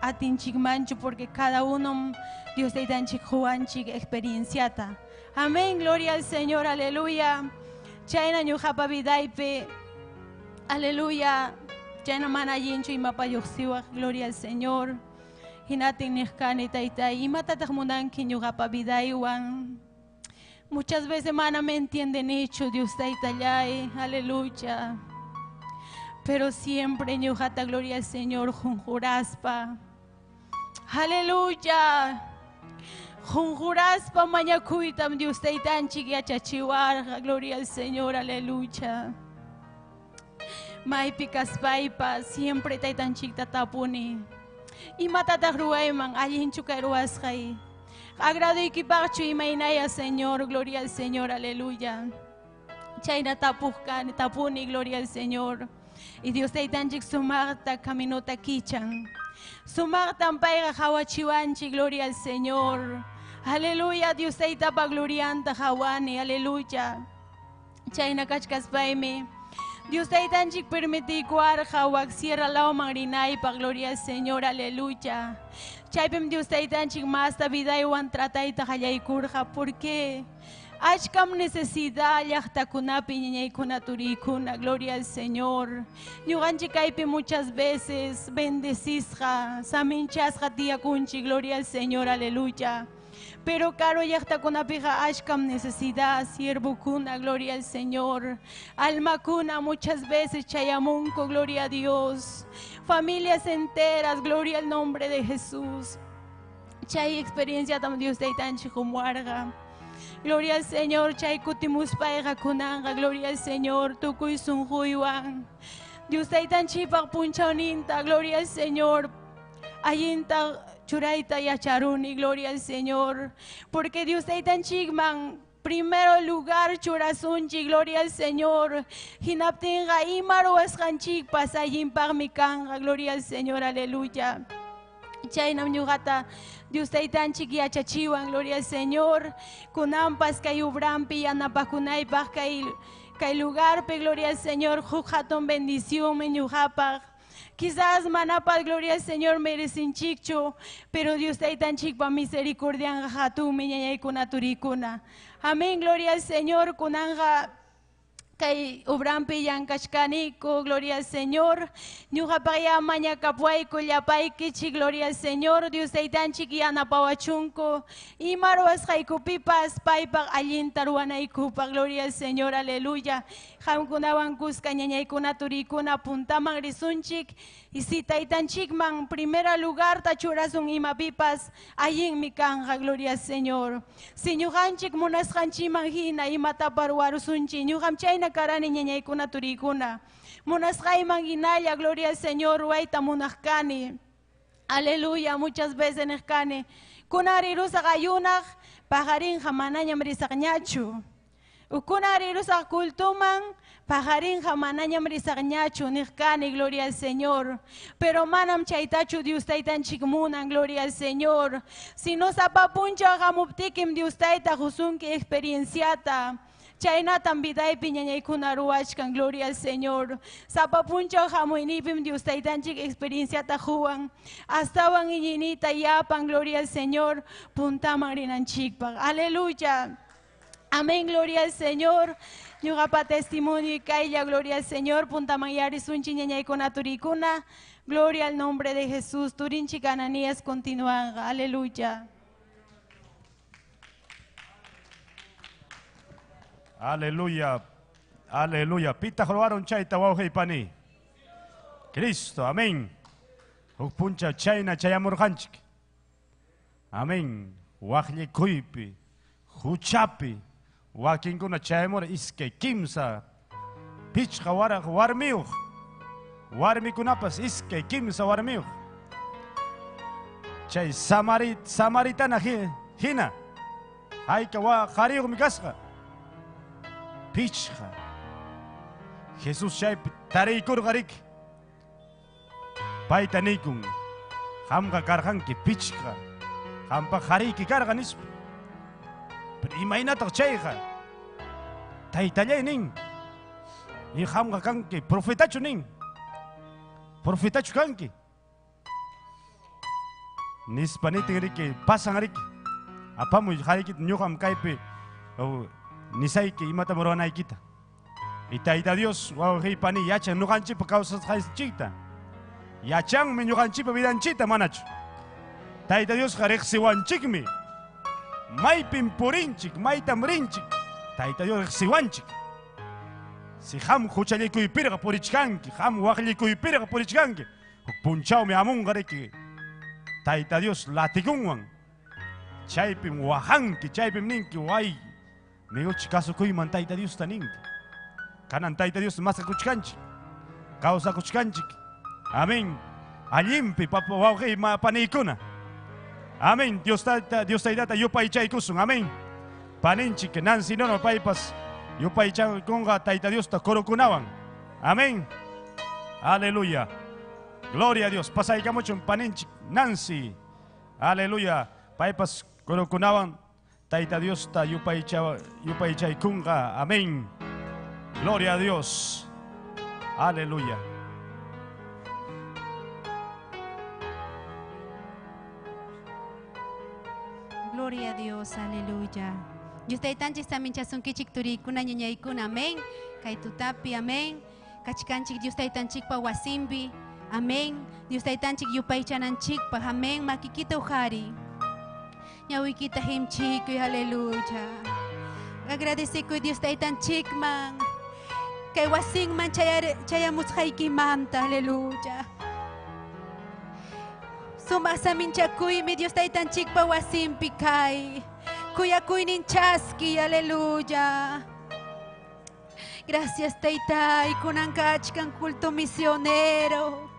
atinchikmanchu, porque cada uno Dios taytanchik huwanchik experienciata. Amén, gloria al Señor, aleluya. Chayna ñuqapa vidaypi, aleluya. Chayna mana allinchu imapa lluqsiwaq, gloria al Señor. Hinatin niqkani taytay, imatataq munanki ñuqapa vidaywan. Muchas veces mana me entiendenichu, Dios taytallay, aleluya. Pero siempre ñuqata gloria al Señor junjuraspa. Aleluya. Junjuraspa mañakuytam Dios taytanchik yachachiwarqa, gloria al Señor, aleluya. Maypi kaspaypas siempre taytanchikta tapuni. Imatataq ruwayman allinchu kay ruwasqay. Agraduykipaqchu imaynaya, Señor, gloria al Señor, aleluya. Chayna tapuq kani, tapuni, gloria al Señor. Y Dios taytanchik sumaqta caminota kichan. Sumaqtan payqa hawachiwanchik, gloria al Señor. Aleluya, Dios taytapa glorianta hawani, aleluya. Chayna kachkaspaymi. Dios taytanchik permitiykuwarqa wak sierra lawman rinaypaq, gloria al Señor, aleluya. Chaypim Dios taytanchik masta vidaywan tratayta qallaykurqa, porque achkam necesidad llaqtakunapi ñañaykuna turiykuna, gloria al Señor. Ñuqanchik kaypi muchas veces bendecisqa, saminchasqa tiyakunchik, gloria al Señor, aleluya. Pero karu llaqtakunapiqa achkam necesidad, siervokuna, gloria al Señor. Almakuna muchas veces chayamunku, gloria a Dios. Familias enteras, gloria al nombre de Jesús. Chay experiencia tam Dios taytanchik qumuwarqa. Gloria al Señor, chay kutimuspayqa kunanqa, gloria al Señor, tukuy sunquywan. Dios taytanchikpaq punchawninta, gloria al Señor. Allinta churayta yacharuni, gloria al Señor. Porque Dios taytanchikman primero lugar churasunchik, gloria al Señor. Hinaptinqa ima ruwasqanchikpas allinpaqmi kanqa, gloria al Señor, aleluya. Chaynam ñuqata Dios taytanchik yachachiwan, gloria al Señor. Kunanpas kay ubrampi yanapakunaypaq kay lugarpi, gloria al Señor, huk hatun bendición ñuqapaq. Quizás manapas, gloria al Señor, merecinchikchu, pero Dios taytanchikpa misericordianqa hatunmi ñañaykuna turikuna. Amén, gloria al Señor, kunanqa kay ubrampi llankachkaniku, gloria al Señor. Ñuqapaq mañakapuayku llapaykichik, gloria al Señor. Dios taytanchik yanapawachunku. Ima ruwasqaykupipas paypaq allinta ruwanaykupaq, gloria al Señor, aleluya. Qamkunawan kuska ñañaykuna turikuna puntaman risunchik. Y si taytanchikman primera lugarta churasun imapipas, allinmi kanja, gloria al Señor. Si ñuqanchik munasqanchikman hina imatapas ruwarusunchik, ñuqam chayna karani ñañaykuna turikuna. Munasqayman hinalla, gloria al Señor, ruwayta munaq kani. Aleluya, muchas veces niqkani. Kunan rirusaq ayunaq, paqarinqa manañam risaqñachu. Kunan rirusaq cultuman, paqarinqa manañam risaqñachu, niqkani, gloria al Señor. Pero manam chaytachu Dios taytanchik munan, gloria al Señor. Sino sapa punchaw hamuptikim Dios tayta qusunki experienciata. Chaynatam vidaypi ñañaykuna ruwachkan, gloria al Señor. Sapa punchaw hamuynipim Dios taytanchik experienciata quwan. Astawan iñiynita yapan, gloria al Señor, puntaman rinanchikpaq. Aleluya. Amén, gloria al Señor. Ñuqapa testimonio y kaylla, gloria al Señor. Puntaman yarisunchik ñañaykuna turikuna. Gloria al nombre de Jesús. Turinchik Ananías continúan. Aleluya. Aleluya. Aleluya. Pitaq ruwarun chayta wawqiypani. Cristo, amén. Huk punchaw chayna chayamurqanchik. Amén. Waqllikuypi, huchapi, wakinkuna chayamura iskay kimsa, pichqa waraq warmiyuq. Warmikunapas iskay kimsa warmiyuq. Chay samaritana hina. Hayka wa qariyuqmi kasqa. Pichqa. Jesús chaypi tariykurqariki. Payta niykun, qamqa karqanki pichqa. Qampa qariyki karqa nispa. Pero imaynataq chayqa? Taytallay nin. Y qamqa kanki profetachu nin. Profetachu kanki. Nispa nitin riki pasan riki. Apamuy qariykita ñuqam kaypi nisayki imatam ruwanaykita. Y Tayta Dios wawqiypani yachan ñuqanchikpa kawsasqanchikta. Yachanmi ñuqanchikpa vidanchikta manachu. Tayta Diosqa riqsiwanchikmi. Maypim purinchik, maytam rinchik. Tayta Dios riqsiwanchik. Si qam huchallikuypirqa purichkanki, qam waqllikuypirqa purichkanki, huk punchawmi hamunqa riki. Tayta Dios latigunwan. Chaypim waqanki, chaypim ninki, way, miguchi kasukuyman Tayta Diosta ninki. Kanan Tayta Dios maskakuchkanchik, kawsakuchkanchik. Amén. Allinpi papa wawqi paniykuna. Amén. Dios tayta, Dios taytata yupaychaykusun. Amén. Paninchik Nancy Nono paypas yupaychakunqa Tayta Diosta corokunawan. Amén. Aleluya. Gloria a Dios. Pasaykamuchun paninchik Nancy. Aleluya. Paypas corokunawan Tayta Diosta yupaychaykunqa. Amén. Gloria a Dios. Aleluya. Gloria a Dios, aleluya. Dios taytanchik saminchasunkichik turikuna ñañaykuna, amén. Kay tutapi, amén. Kachkanchik Dios taytanchikpa wasimpi, amén. Dios taytanchik yupaychananchikpaq, amén. Makikita uqhari. Ñawikita himchikuy, aleluya. Agradecekuy Dios taytanchikman. Kay wasinman chayamusqaykimanta, aleluya. Sumaq saminchakuymi Dios taytanchikpa wasinpi kay. Kuyakuynin chaski, aleluya. Gracias taytay, kunan kachkan culto misionero.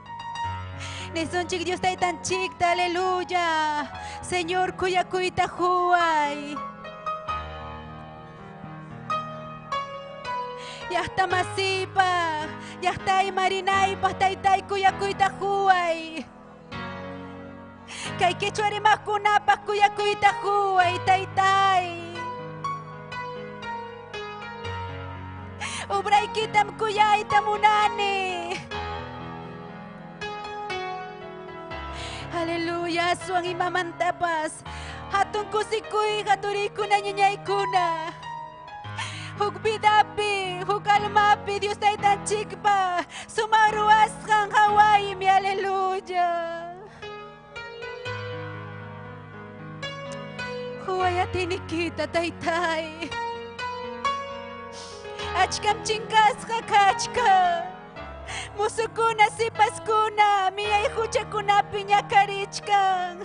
Nisunchik Dios taytanchikta, aleluya. Señor, kuyakuyta huway. Llaqta masipaq, llaqtay marinaypaq, taytay kuyakuyta huway. Kay quechua rimaqkunapaq kuyakuyta huway, taytay. Ubraykitam kuyayta munani. Aleluya, aswan imamantapas. Hatun kusikuyqa turiykuna ñañaykuna. Huk vidapi, huk almapi, Dios taytanchikpa sumaq ruwasqan hawaymi, aleluya. Huway atinikita, taytay. Achkam chinkasqa kachkan. Musukuna, sipaskuna, miyay huchakunapi ñakarichkan.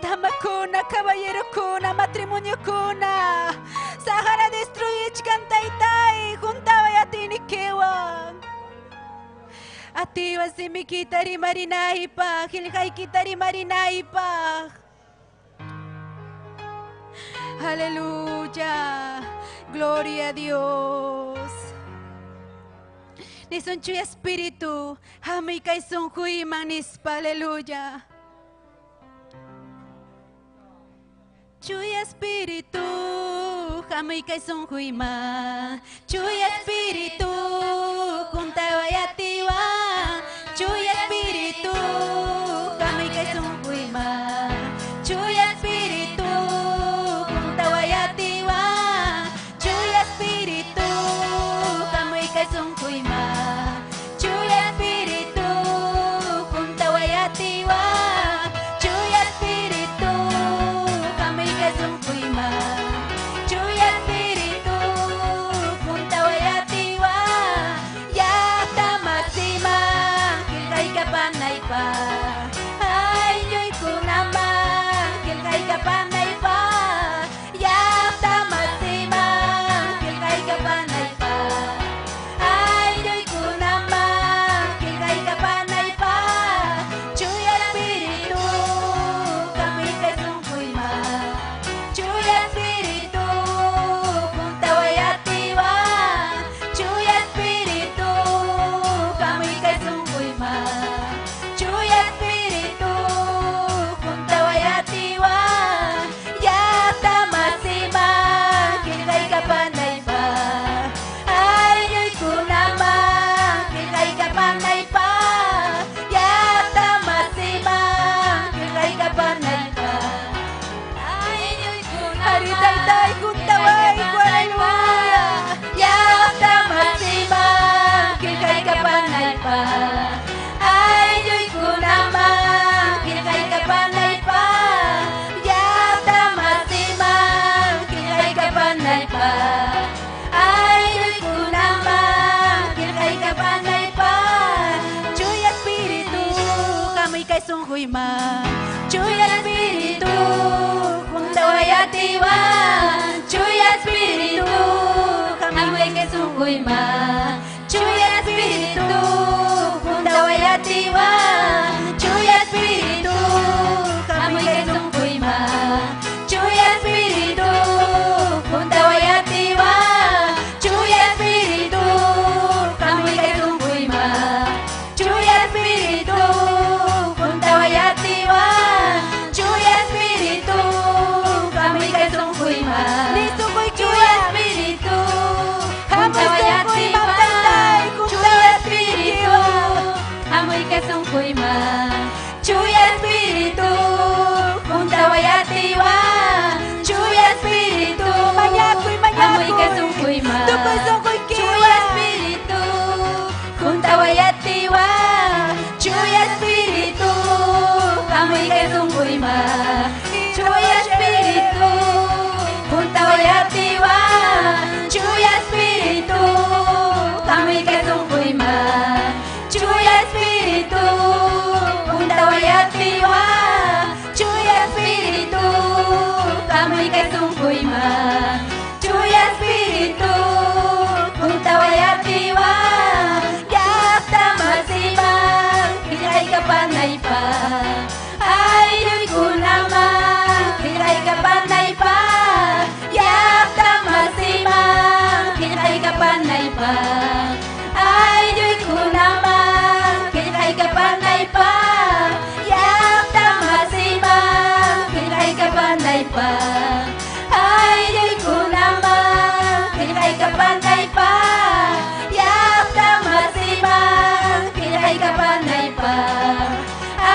Damakuna, caballerokuna, matrimoniokuna, Sahara destruichkan taytay, juntaway atinikiwan. Atiwan simikita rimarinaypaq, qillqaykita rimarinaypaq. Aleluya, gloria a Dios. Nisun chuya espíritu, hamuy kay sunquyman nispa, aleluya. Chuya espíritu, hamuy kay sunquyman. Chuya espíritu, juntaway atiwan. Chuya espíritu, hamuy kay sunquyman. Chuya espíritu, juntaway atiwan. Chuya espíritu, hamuy kay sunquyman. Chuya espíritu, juntaway atiwan. Chuya espíritu, hamuy kay sunquyman. Chuya espíritu, juntaway atiwan. sunquyman. Chuya Espíritu, juntaway atiwan. Chuya Espíritu, hamuy kay sunquyman. Chuya Espíritu, juntaway atiwan. Chuya Espíritu, hamuy kay sunquyman. Chuya Espíritu, juntaway atiwan. Chuya Espíritu, hamuy kay sunquyman. Chuya Espíritu, juntaway atiwan. Chuya Espíritu, hamuy kay sunquyman. Chuya Espíritu, juntaway atiwan. Chuya Espíritu, hamuy kay sunquyman. Chuya Espíritu, juntaway atiwan. Chuya Espíritu, Mañakuy, mañakuy. hamuy kay sunquyman. Tukuy sunquykiwan. Chuya Espíritu, juntaway atiwan. Chuya Espíritu, hamuy kay sunquyman. Chuya Espíritu, juntaway atiwan. Chuya Espíritu, hamuy kay sunquyman. Chuya Espíritu, juntaway atiwan. Chuya Espíritu, hamuy kay sunquyman. Chuya Espíritu, juntaway atiwan. Llaqta masiman, qillqaykapanaypaq. Aylluykunaman, qillqaykapanaypaq. Llaqta masiman, qillqaykapanaypaq. Aylluykunaman, qillqaykapanaypaq. Llaqta masiman, qillqaykapanaypaq. Aylluykunaman, qillqaykapanaypaq. Llaqta masiman, qillqaykapanaypaq.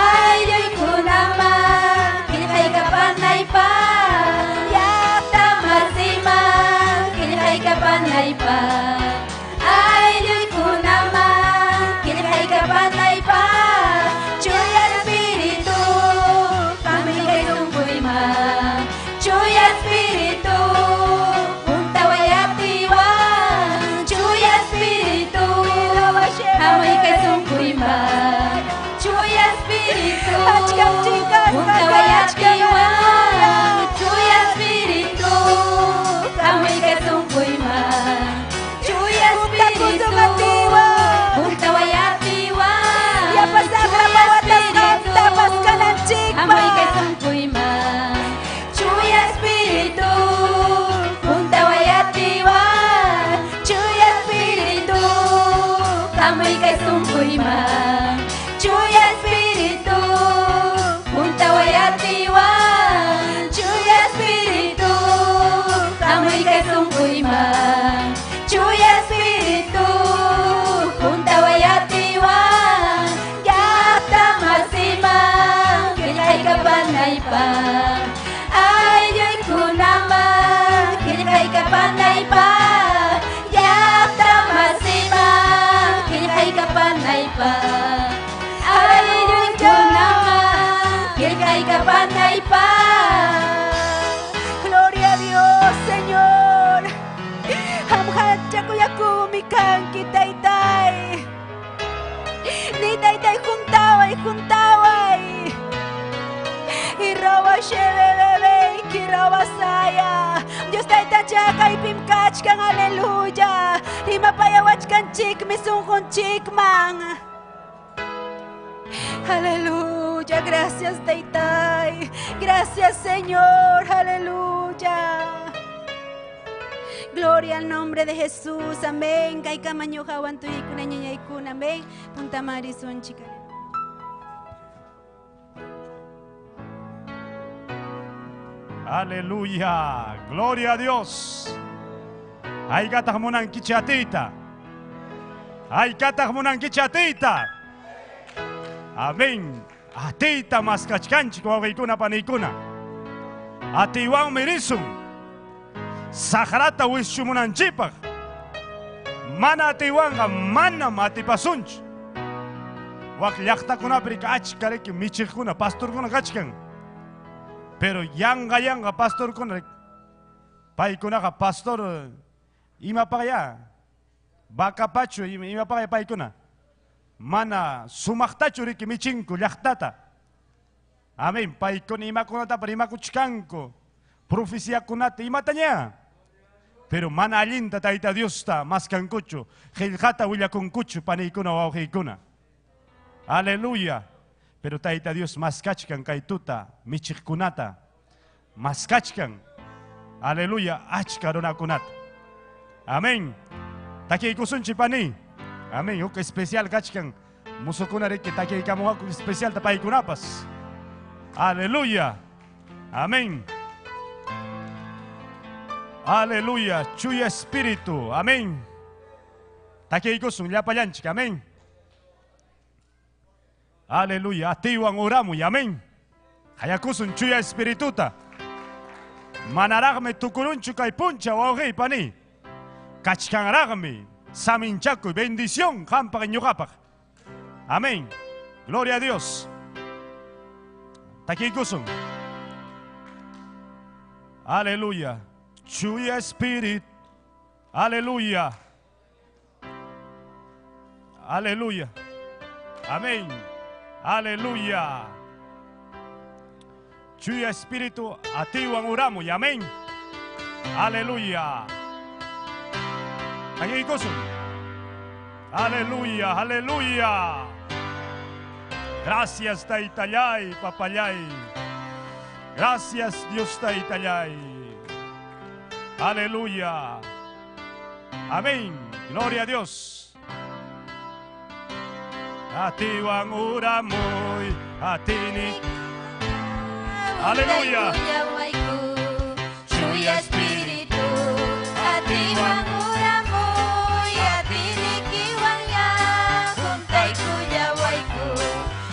Aylluykunaman, qillqaykapanaypaq. Llaqta masiman, qillqaykapanaypaq. Aylluykunaman, qillqaykapanaypaq. Chuya Espíritu, hamuy kay sunquyman. Chuya Espíritu, juntaway atiwan. Chuya Espíritu, hamuy kay sunquyman. Chuya Espíritu, Achkam chinkasqa juntaway kachkan, atiwan. Chuya Espíritu, hamuy kay sunquyman. Chuya Espíritu, Juntakusun atiwan. juntaway atiwan. Yapasaqla Chuya pawatasqanta Espíritu, paskananchikpaq. hamuy kay sunquyman. Chuya Espíritu, juntaway atiwan. Chuya Espíritu, hamuy kay sunquyman. Chuya Espíritu, juntaway atiwan. Chuya Espíritu, hamuy kay sunquyman. Chuya Espíritu, juntaway atiwan. Llaqta masiman, qillqaykapanaypaq. Aylluykunaman, qillqaykapanaypaq. Llaqta masiman, qillqaykapanaypaq. Aylluykunaman, qillqaykapanaypaq. Gloria a Dios, Señor. Hamhachakuyakumi kanki, taytay. Ni taytay juntaway, juntaway. Irawa shebebebe, kirawa saya. Dios taytacha kaypim kachkan, aleluya. Rimapayawachkanchikmi sunqunchikman. Aleluya, gracias taytay. Gracias, Señor, aleluya. Gloria al nombre de Jesús, amén. Kaykama ñuqawan tuyaykuna ñañaykuna, amén. Puntaman risunchik. Aleluya. Gloria a Dios. Haykataq munankichik atiyta. Haykataq munankichik atiyta. Amén. Atiyta maskachkanchik wawqiykuna paniykuna. Atiywanmi risun. Saqrata wischumunanchikpaq. Mana atiywanqa manam atipasunchu. Wak llaqtakunapi achka riki michiqkuna, pastorkuna kachkan. Pero yanqa yanqa pastorkuna paykunaqa pastor imapaqya vacapachu imapaqya paykuna mana sumaqtachu riki michinku llaqtata. Amén. Paykuna imakunatapas rimakuchkanku. Profeciakunata imataña. Pero mana allinta Tayta Diosta maskankuchu, qillqata willakunkuchu paniykuna wawqiykuna. Aleluya. Pero Tayta Dios maskachkan kay tuta michiqkunata. Maskachkan. Aleluya, achka runakunata. Amén. Takiykusunchik pani. Amén. Huk especial kachkan. Musukuna riki takiykamuqaku especialta paykunapas. Aleluya. Amén. Aleluya. Chuya espíritu. Amén. Takiykusun llapallanchik. Amén. Aleluya. Atiwan uramuy. Amén. Hayakusun chuya espirituta. Manaraqmi tukurunchu kay puncha wawqiy pani. Kachkanraqmi saminchakuy bendición qampaq ñuqapaq. Amén. Gloria a Dios. Takiykusun. Aleluya. Chuya espíritu. Aleluya. Aleluya. Amén. Aleluya. Chuya espíritu atiwan uramuy. Amén. Aleluya. Takiykusun. Aleluya, aleluya. Gracias, Taytallay, Papallay. Gracias, Dios Taytallay. Aleluya. Amén. Gloria a Dios. Atiwan uramuy, atini. Aleluya. Chuya espíritu, atiwan uramuy, atinikiwan ya, juntaykullawayku,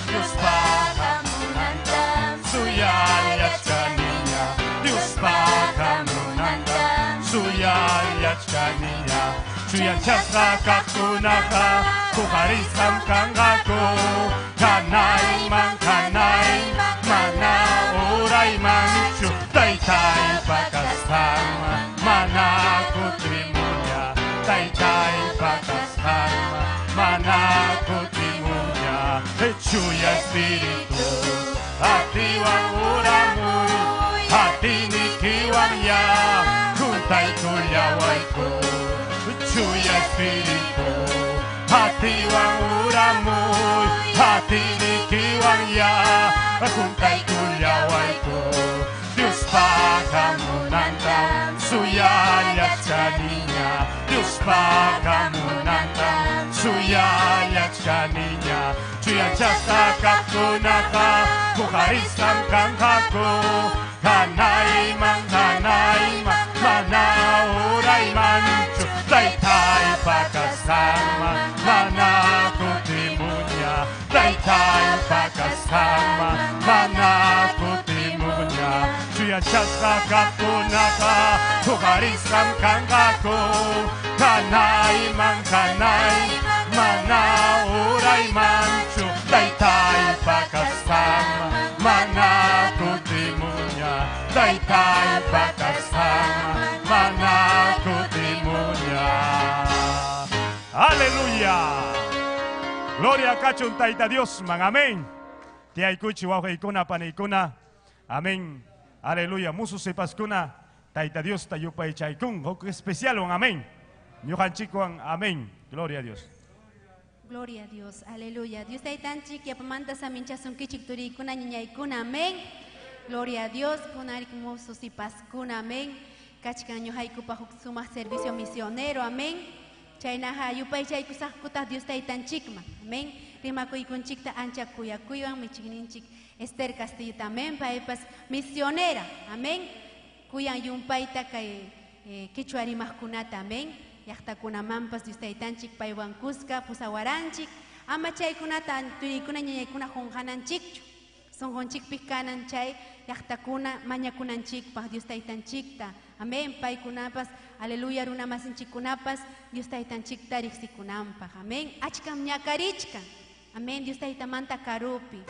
Diospa hamunantam Suyallachkaniña, Diospa hamunantam suyallachkaniña. Chuyanchasqa kaqkunaqa huqarisqam kanqaku. Hanayman, hanayman, mana uraymanchu, Taytaypa kasqanman mana kutimuña. Taytaypa kasqanman mana kutimuña. Chuya espíritu, atiwan uramuy, atinikiwan ya, juntaykullawayku. Chuya espíritu, atiwan uramuy, atinikiwan ya, juntaykullawayku. Diospa hamunantam suyallachkaniña, Diospa hamunantam suyallachkaniña. Chuyanchasqa kaqkunaqa huqarisqam kanqaku. Hanayman, hanayman, mana uraymanchu, Taytaypa kasqanman mana kutimuña. Taytaypa kasqanman mana kutimuña. Chuyanchasqa kaqkunaqa huqarisqam kanqaku. Hanayman, hanayman, mana uraymanchu, Taytaypa kasqanman mana kutimuña. Taytaypa kasqanman mana kutimuña. Aleluya. Gloria kachun Tayta Dios man. Amén. Tiyaykuchi wawqiykuna paniykuna. Amén. Aleluya. Musu sipaskuna Tayta Dios ta yupaychaykun. Huk especialwan. Amén. Ñuqanchikwan. Amén. Gloria a Dios. Gloria a Dios, aleluya. Dios taytanchik yapamanta saminchasunkichik turiykuna ñañaykuna, amén. Gloria a Dios, kunarik musu sipaskuna, amén. Kachkan ñuqaykupa huk sumaq servicio misionero, amén. Chaynaqa yupaychaykusaqkutaq Dios taytanchikman, amén. Rimakuykunchikta ancha kuyakuywan michikninchik Esther Castillota, amén. Paypas misionera, amén. Kuyan yumpayta kay quechua rimaqkunata, amén. Llaqtakunamanpas Dios taytanchik paywan kuska pusawaranchik. Ama chaykunata turiykuna ñañaykuna qunqananchikchu. Sunqunchikpi kanan chay llaqtakuna mañakunanchikpaq Dios taytanchikta. Amén. Paykunapas, aleluya, runamasinchikkunapas Dios taytanchikta riqsikunanpaq. Amén. Achkam ñakarichkan. Amén. Dios taytamanta karupi.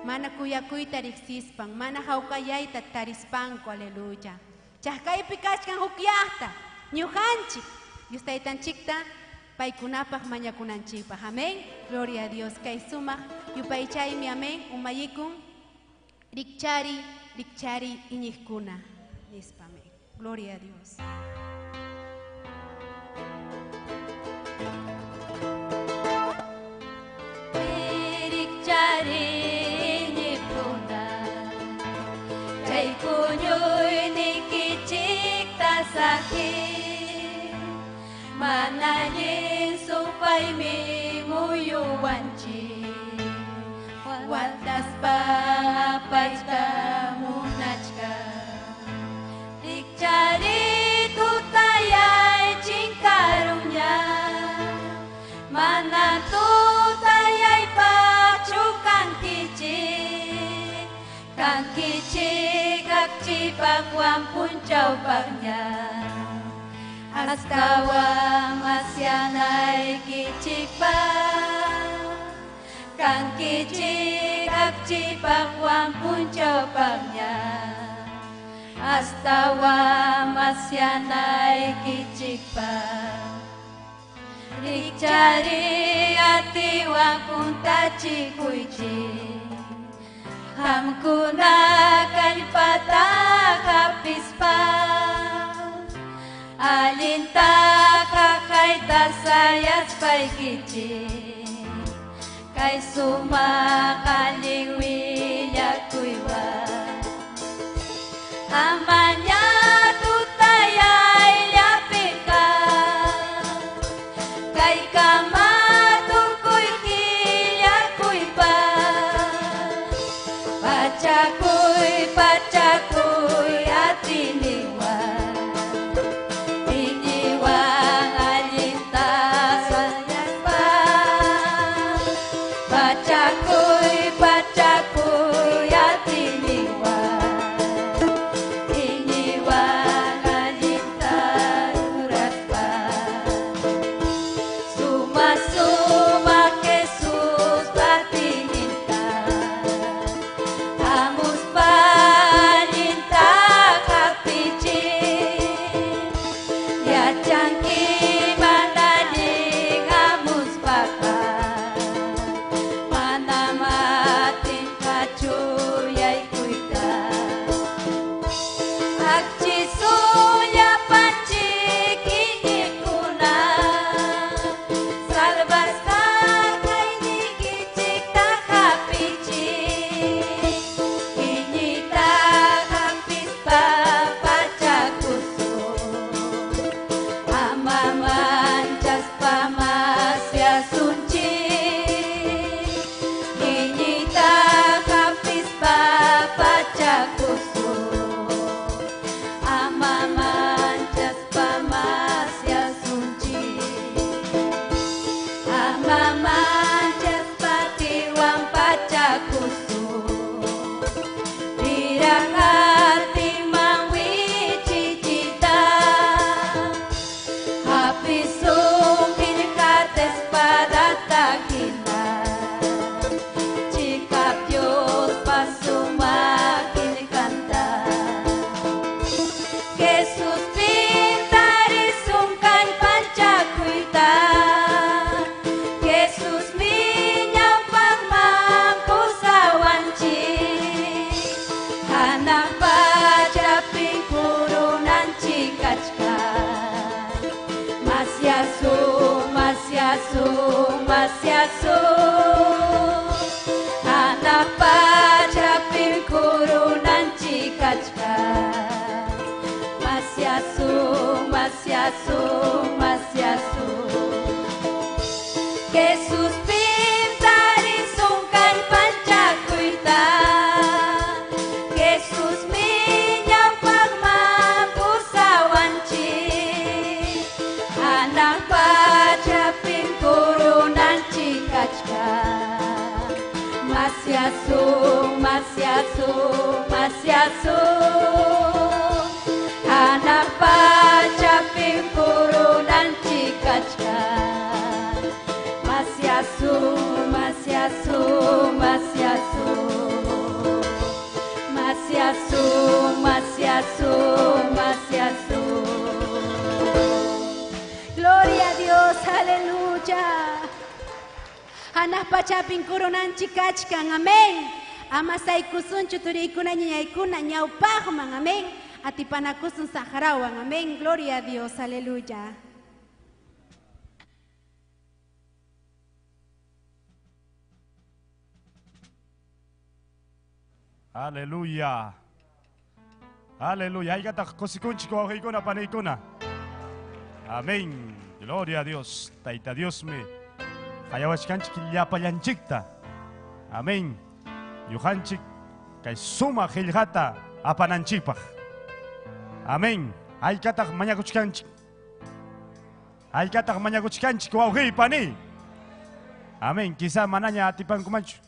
Mana kuyakuyta riqsispan, mana hawkayayta tarispanku, aleluya. Chaqkaypi kachkan huk llaqta, ñuqanchik. Dios taytanchikta paykunapaq mañakunanchikpaq. Amén. Gloria a Dios. Kay sumaq yupaychaymi, amén. Umallikun Rikchari, rikchari iñiqkuna, nispa. Amén. Gloria a Dios. Rikchari iñiqkuna, chay puñuynikichikta saqiy, mana allin supaymi muyuwanchik, wataspa apayta munachkan. Rikchari tutayay chinkaruña, mana tutayaypaqchu kankichik, kankichik akchipaqwan punchawpaqña, astawan masyanaykichikpaq, kankichik akchipaqwan punchawpaqña, astawan masyanaykichikpaq. Rikchari atiwan juntachikuychik, qamkuna kallpata hapispa, allinta qaqayta sayaspaykichik, kay sumaq allin willakuywan. Amaña tutayayllapiqa, kaykama tukuy killakuypaq, pachakuy, pachakuy atiniwan, iñiwan allinta sayaspa, pachakuy, pachakuy atiniwan, iñiwan allinta ruraspa. Suma, suma Jesús atininta, hamuspa allinta hapichik, yachanki mana allin hamuspaqa, manam atinqachu yaykuyta. Akchisun llapanchik iñiqkuna, salvasqa kayniykichikta hapichik, iñiyta hapispa pachakusun, ama manchaspa masyasunchik, iñiyta hapispa pachakusun, ama manchaspa masyasunchik, ama manchaspa tiwan pachakusun, riraqatiman wichichita, hapisun qillqata espadata hina, chiqap Diospa sumaq qillqanta. Jesús pintarisun kallpanchakuyta, Jesús miñawpaqman pusawanchik, hanaq pachapin kurunanchik kachkan. Masyasun, masyasun, masyasun, hanaq pachapin kurunanchik kachkan. Masyasun, masyasun, masyasun. Jesús pintarisun kallpanchakuyta, Jesús miñawpaqman pusawanchik, hanaq pachapin kurunanchik kachkan. Masyasun, masyasun, masyasun, hanaq pachapin kurunanchik kachkan. Masyasun, masyasun, masyasun, masyasun, masyasun, masyasun. Gloria a Dios, aleluya. Hanaq pachapin kurunanchik kachkan, amén. Ama saykusunchu turiykuna ñañaykuna ñawpaqman, amén. Atipanakusun saqrawan, amén. Gloria a Dios, aleluya. Aleluya. Aleluya. Haykataq kusikunchik wawqiykuna paniykuna. Amén. Gloria a Dios. Tayta Diosmi qayawachkanchik llapallanchikta. Amén. Ñuqanchik kay sumaq qillqata apananchikpaq. Amén. Haykataq mañakuchkanchik. Haykataq mañakuchkanchik wawqiy pani. Amén. Quizá manaña atipankumanchu.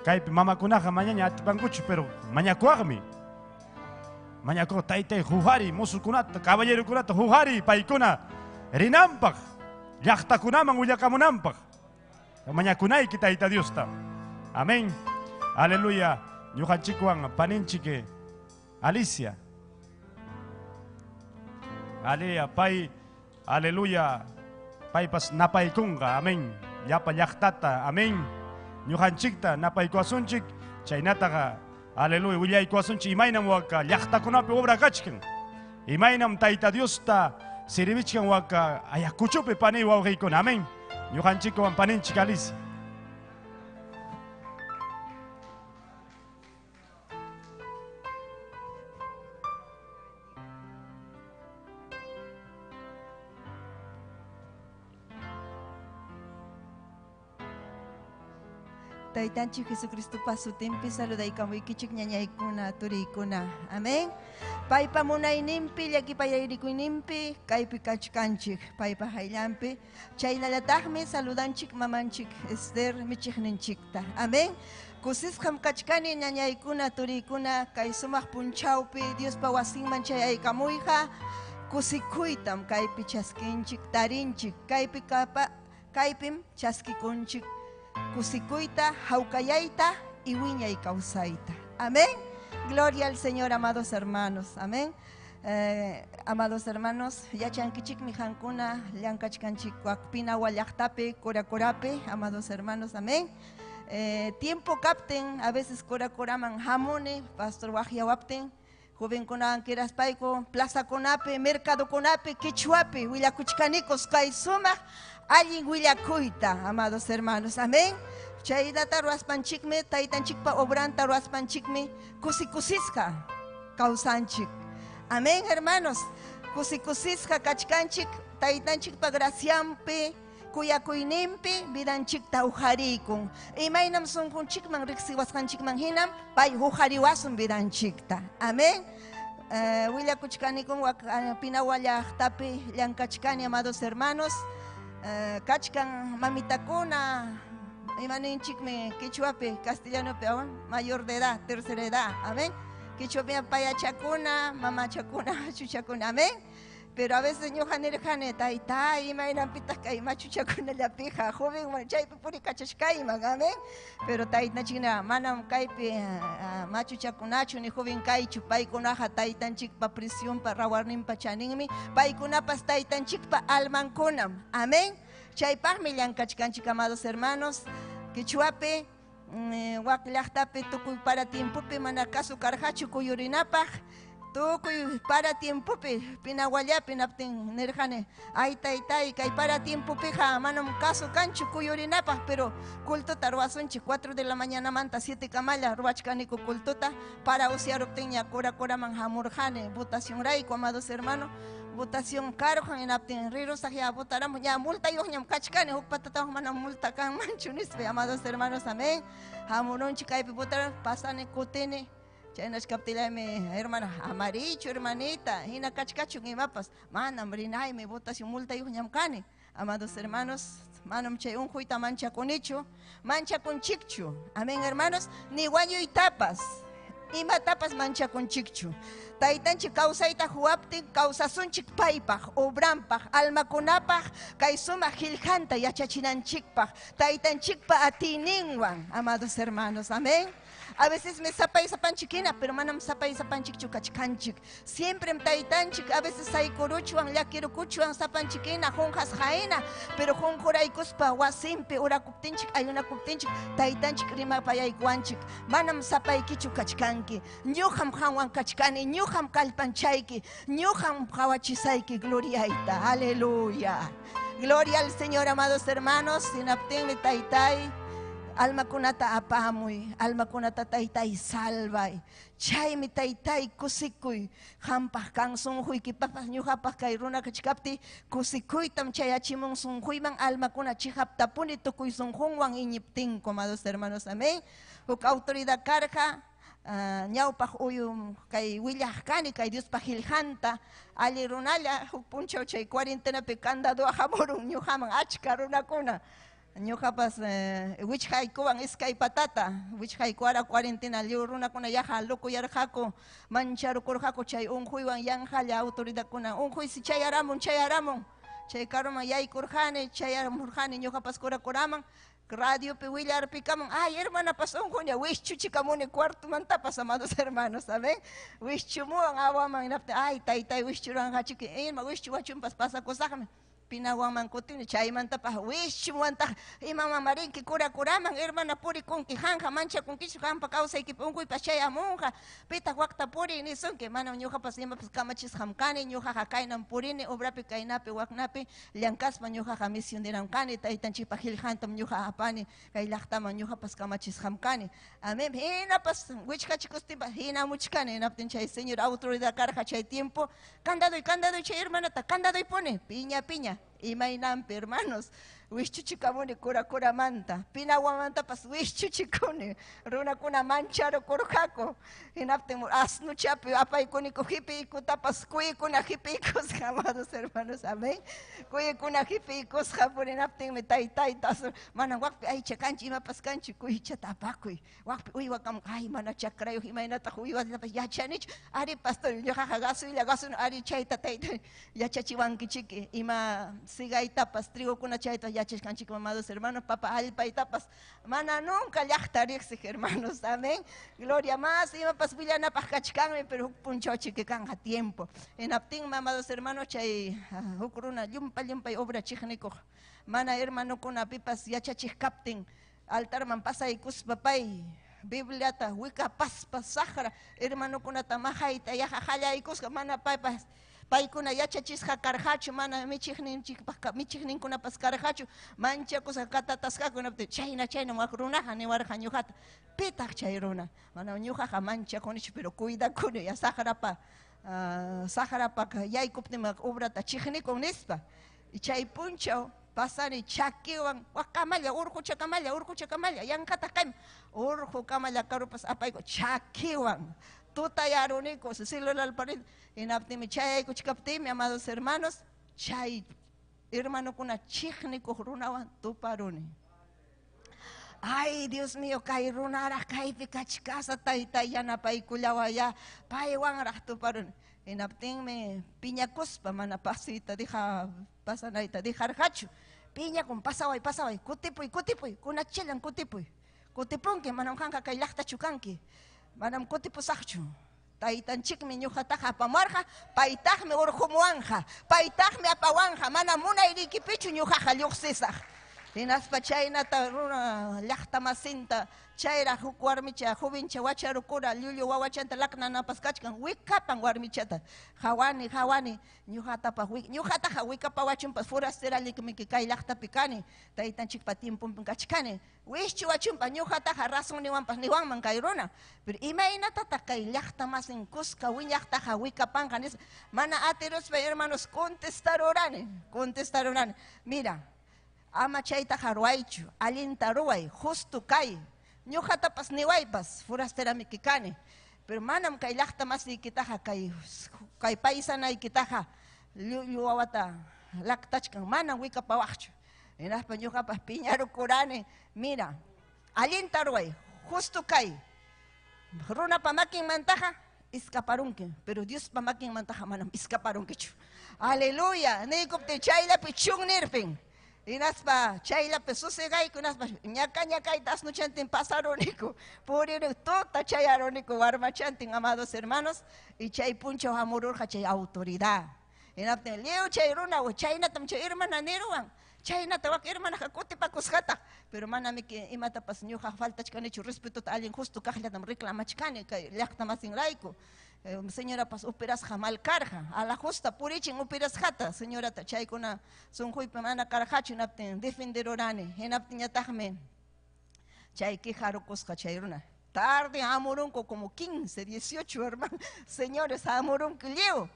Kaypi mamakunaqa mañaña atipankuchu, pero mañakuwaqmi. Mañakuq taytay huhari musukunata, caballerokunata huhari paykuna rinanpaq, llaqtakunaman willakamunanpaq. Mañakunayki Tayta Diosta. Amén. Aleluya. Ñuqanchikwan paninchik Alicia. Alia pay, aleluya. Paypas napaykunqa. Amén. Llapa llaqtata. Amén. Ñuqanchikta napaykuwasunchik, chaynataqa aleluya willaykuwasunchik imaynam waka llaqtakunapi obra kachkan. Imaynam Tayta Diosta sirvichkan waka Ayacuchopi pani wawqiykuna. Amén. Ñuqanchikwan paninchik Alicia. Taytanchik Jesucristopa sutinpi saludaykamuykichik ñañaykuna turiykuna. Amén. Paypa munayninpi llakipayarikuyninpi kaypi kachkanchik paypa hayllanpi chaynallataqmi saludanchik mamanchik Esther michiqninchikta. Amén. Kusisqam kachkani ñañaykuna turiykuna kay sumaq punchawpi Diospa wasinman chayaykamuyqa kusikuytam kaypi chaskinchik tarinchik kaypi kapa kaypim chaskikunchik kusikuyta, hawkayayta y wiñay kawsayta. Amén. Gloria al Señor, amados hermanos. Amén. Amados hermanos, yachankichikmi hankuna llankachkanchik wakpina llaqtapi, Cora-Corapi, amados hermanos. Amén. Tiempo kaptin, a veces Cora-Coraman hamuni, pastor waqyawaptin, jovenkunawan kiraspayku, plazakunapi, mercadokunapi, quichuapi, willakuchkanikos kay sumaq allin willakuyta, amados hermanos. Amén. Chaynata ruwaspanchikmi, taytanchikpa obranta ruwaspanchikmi, kusikusisqa kawsanchik. Amén, hermanos. Kusikusisqa kachkanchik, taytanchikpa gracianpi, kuyakuyninpi, vidanchikta ujarikun. Imaynam sunqunchikman riqsiwasqanchikman hinam, pay ujariwasun vidanchikta. Amén. Willakuchkanikun Pinawa llaqtapi llankachkani, amados hermanos. Kachkan mamitakuna, imaninchikmi quichuapi, castellanopi aún, mayor de edad, tercera edad, amén. Quichuapi payachakuna, mamachakuna, machuchakuna, amén. Pero a veces ñuqa nirqani, tayta, imaynanpitaq kay machuchakunallapiqa, joven chaypi purikachashkayman, amén. Pero taytachikna manam kaypi machuchakunachu ni joven kaychu, paykunaqa taytanchikpa prisionpa rawarninpa chaninmi, paykunapas taytanchikpa almankunam, amén. Chaypaqmi llankachkanchik, amados hermanos, quichuapi, wak llaqtapi tukuy para tiempopi mana kasu karqachu kuyurinapaq, tukuy para tiempopi Pinawallapi naptin nirqani, ay taytay kay para tiempopiqa manam kasu kanchu kuyurinapaq, pero cultuta ruwasunchik 4 de la mañanamanta 7 kamalla ruwachkaniku cultuta para usyaruptinña Cora-Coraman hamurqani votacionrayku, amados hermanos. Votación karqan hinaptin rirusaq ya votaramos ya multayuqñam kachkani huk patatawan manam multa kanmanchu nispa, amados hermanos, amén. Hamurunchik kaypi votar pasani kutini chaynachkaptillaymi hermana amarichu hermanita hina kachkachun imapas manam rinaymi votación multayuqñam kani, amados hermanos, manam chay unquyta manchakunichu, manchakunchikchu, amén hermanos, ni wañuytapas imatapas manchakunchikchu. Taytanchik kawsayta huwaptin kawsasunchik paypaq, obranpaq, almakunapaq, kay sumaq qillqanta yachachinanchikpaq, taytanchikpa atiyninwan, amados hermanos, amén. A vecesmi sapay sapanchik hina, pero manam sapay sapanchikchu kachkanchik. Siemprem taytanchik a veces saykuruchwan, llakirukuchwan sapanchik hina, qunqasqa hina, pero qunquraykuspa wasinpi urakuptinchik, ayunakuptinchik, taytanchik rimapayaykuwanchik. Manam sapaykichu kachkanki. Ñuqam qanwan kachkani, ñuqam kallpanchayki, ñuqam qawachisayki gloriayta. Aleluya. Gloria al Señor, amados hermanos. Hinaptinmi taytay almakunata apamuy, almakunata taytay salvay. Chaymi taytay kusikuy, qampaq kan sunquykipapas ñuqapaq kay runa kachkaptiy kusikuytam chayachimun sunquyman almakuna chiqaptapuni tukuy sunqunwan iñiptinku, amados hermanos, amén. Huk autoridad karqa, ñawpaq uyum kay willaq kani kay Diospa qillqanta alli runalla huk punchaw chay cuarentenapi candado hamurun ñuqaman achka runakuna. Ñuqapas wichqaykuwan iskay patata, wichqaykuwara cuarentena lliw runakuna yaqa lokuyarqaku, mancharukurqaku chay unquywan yanqalla autoridadkuna unquysi chayaramun, chayaramun. Chay karuman yaykurqani, chayaramurqani ñuqapas kurakuraman, radiopi willarpikamun, ay hermanapas unquña, wischuchikamuni cuartomantapas, amados hermanos, amén. Wischumuwan awaman hinaptin, ay taytay wischuranqachiki, ima wischuwachunpas pasakusaqmi. Pinawanman kutini chaymantapas wischuwantaq imaman marinki kurakuraman, hermana purikunki, qanqa manchakunkichu, qampa kawsaykipi unquypas chayamunqa, pitaq waqta puri nisunki, manam ñuqapas imapas kamachisqam kani, ñuqaqa kaynam purini, obrapi kaynapi waknapi llankaspa ñuqaqa misioneram kani, taytanchikpa qillqantam ñuqa apani, kay llaqtaman ñuqapas kamachisqam kani. Amén. Hinapas wichqachikustinpas hinamuchkani, hinaptin chay señor autoridad karqa chay tiempo, candadoy, candadoy chay hermanata, candadoy pone, piña, piña. Imaynampi hermanos, wischuchikamuni kurakuramanta, pinawamantapas wischuchikuni, runakuna mancharukurqaku, hinaptin asnuchapi apaykuniku hipikutapas kuykuna hipiykusqa, amados hermanos, amén. Kuykuna hipiykusqa purinaptinmi taytayta, manam waqpi aycha kanchi imapas kanchi, kuychata apakuy, waqpi uywakam, ay mana chakrayuq imaynataq uywatapas yachanichu, ari pastor, ñuqaqa gasuylla gasun, ari chayta tayta yachachiwankichiki, ima sigaytapas, trigokuna chayta yachashkanchik, amados hermanos, papa allpaytapas, mana nunca llaqta riqsiq, hermanos, amén. Gloria más, imapas willanapaq kachkanmi, pero huk punchawchiki kanqa tiempo. Hinaptinmi, amados hermanos, chay huk runa llumpa llumpay obra chiqnikuq, mana hermanokuna pipas yachachiq kaptin, altarman pasaykuspa pay Bibliata wikapaspa saqra hermanokunata maqayta yaqa qallaykusqa, mana paypas paykuna yachachisqa karqachu, mana michiqninchikpaq michiqninkunapas karqachu, manchakusqa katatasqaku, hinaptin chayna chayna wak runaqa niwarqa ñuqata, pitaq chay runa, mana ñuqaqa manchakunichu, pero cuidakuni ya saqrapa saqrapaq yaykuptin obrata chiqnikun nispa. Chay punchaw pasani chakiwan wak kamalla urquchakamalla urquchakamalla yanqataq kayman urqukamalla karupas apayku chakiwan tutayaruniku celular parit hinaptinmi chayaykuchkaptinmi, amados hermanos, chay hermanokuna chiqnikuq runawan tuparuni. Ay, Dios mío, kay runaraq kaypi kachkasa taytay yanapaykullawaya paywanraq tuparuni. Hinaptinmi piñakuspa mana pasayta deja pasanayta dejarqachu. Piñakun pasaway pasaway kutipuy kutipuy kunachillan kutipuy. Kutipunki manam qanqa kay llaqtachu kanki. Manam kutipusaqchu. Taytanchikmi ñuqataqa apamuwarqa, paytaqmi urqumuwanqa, paytaqmi apawanqa, mana munayriykipichu ñuqaqa lluqsisaq. Hinaspa chaynata runa llaqta masinta chayraq huk warmicha jovencha wacharukura llullu wawachanta laqnanapas kachkan wikapan warmichata qawani qawani ñuqatapas ñuqataqa wikapawachunpas forasterallikmiki kay llaqtapi kani taytanchikpa tiemponpi kachkani wischuwachunpas ñuqataqa razón niwanpas niwanman kay runa, pero imaynatataq kay llaqta masin kuska wiñaqtaqa wikapanqa nispa mana atiruspa, hermanos, contestarurani, contestarurani, mira, ama chaytaqa ruwaychu, allinta ruway, justo kay, ñuqatapas niwaypas forasteramiki kani, pero manam kay llaqta masiykitaqa kay kay paisanaykitaqa llullu wawata laqtachkan manam wikapawaqchu. Hinaspa ñuqapas piñarukurani, mira, allinta ruway, justo kay, runapa makinmantaqa escaparunki, pero Diospa makinmantaqa manam escaparunkichu. Aleluya, niykuptin chayllapi chun nirpin. Hinaspa chayllapi susigayku, hinaspa ñaka ñakayta asnuchantin pasaruniku, puriruk tuta chayaruniku warmachantin, amados hermanos, y chay punchaw hamururqa chay autoridad. Hinaptin lliw chay runa chaynatam chay hermana niruwan, chaynata wak hermanaqa kutipakusqataq, pero manami imatapas ñuqa faltachkanichu, respetota allin justo kaqllatam reclamachkani kay llaqtamasinrayku. Señorapas operasqa mal karqa, a la justa purichin operasqata, señorata chaykuna sunquypi mana karqachu, hinaptin defenderurani, hinaptinñataqmi chay quejarukusqa chay runa. Tarde hamurunku como 15, 18 hermanos, señores hamurunku lliw.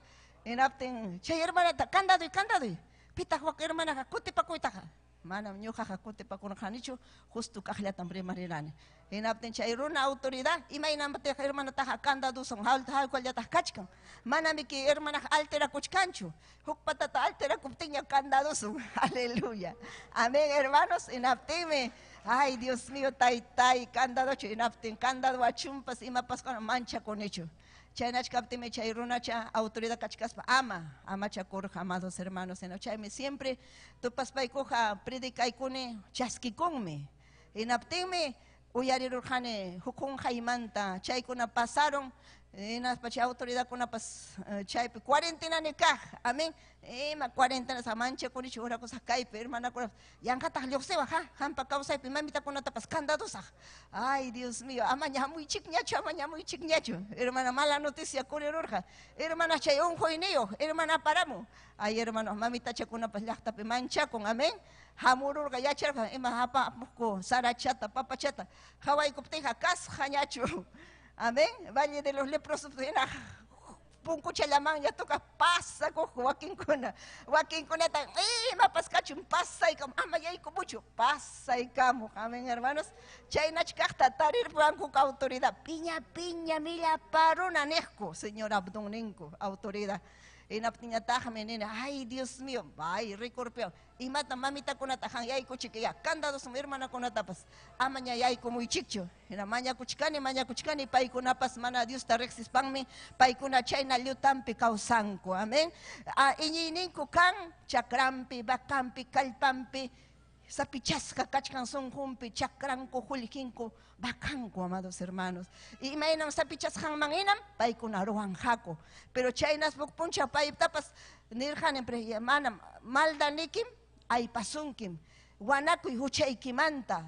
Hinaptin chay hermanata candaduy, candaduy, pitaq wak hermanaqa kutipakuytaqa. Manam ñuqaqa kutipakurqanichu, justo kaqllatam rimarirani. Hinaptin chay runa autoridad, imaynanpataq hermanataqa candadusan hawkallataq kachkan. Manamiki hermanaqa alterakuchkanchu, huk patata alterakuptinña candadusun. Aleluya. Amén, hermanos. Hinaptinmi, ay Dios mío, taytay, candadochu, hinaptin candaduachunpas imapas manchakunichu. Chaynachkaptinmi chay runacha autoridad kachkaspa ama, amachakurqa, amados hermanos. Chaymi siempre tupaspaykuqa predicaykuni chaskikunmi. Hinaptinmi uyarirurqani huk qunqaymanta chaykuna pasaron, hinaspa chay autoridadkunapas chaypi cuarentenani kaq, amén. Ima cuarentena sa manchakunichu urakusaq kaypi hermanakunapas yanqataq lluqsiwaq, ha, hampa kawsaypi mamitakunatapas candadusaq. Ay Dios mío, ama ñamuychikñachu, ama ñamuychikñachu. Hermana, mala noticia kurirurqa. Hermana chay unquyniyuq, hermana paramu. Ay hermano, mamitachakunapas llaqtapi manchakun, amén. Hamururqa yacharqa ima hapamuqku sarachata, papachata. Hawaykuptinqa kasqañachu. Amén. Valle de los leprosos hina punkuchallamanña tuka pasakuq wakinkuna. Wakinkunata imapas kachun pasaykamu, ama yaykumuchu, pasaykamuq. Amén, hermanos. Chaynachkaqta tarirpanku autoridad. Piña, piña, millaparuna niqku, señor Abdón ninku, autoridad. Hinaptinñataqmi nini, ay Dios mío, ay rikurpeo. Imata mamitakunata han yaykuchik ya, candados hermanakunatapas, ama ña yaykumuychikchu. Hina mañakuchkani, mañakuchkani, paykunapas mana Diosta riqsispanmi, paykuna chayna llutampi kawsanku, amén. Iñiyninku kan chakrampi, vakampi, kallpampi, sapichasqa kachkan sunqunpi, chakranku, qullqinku, vakanku, amados hermanos. Imaynam sapichasqanman hinam paykuna ruwanqaku. Pero chaynas huk punchaw paytapas nirqani, pero manam maldanikim, aypasunkim, wanakuy huchaykimanta.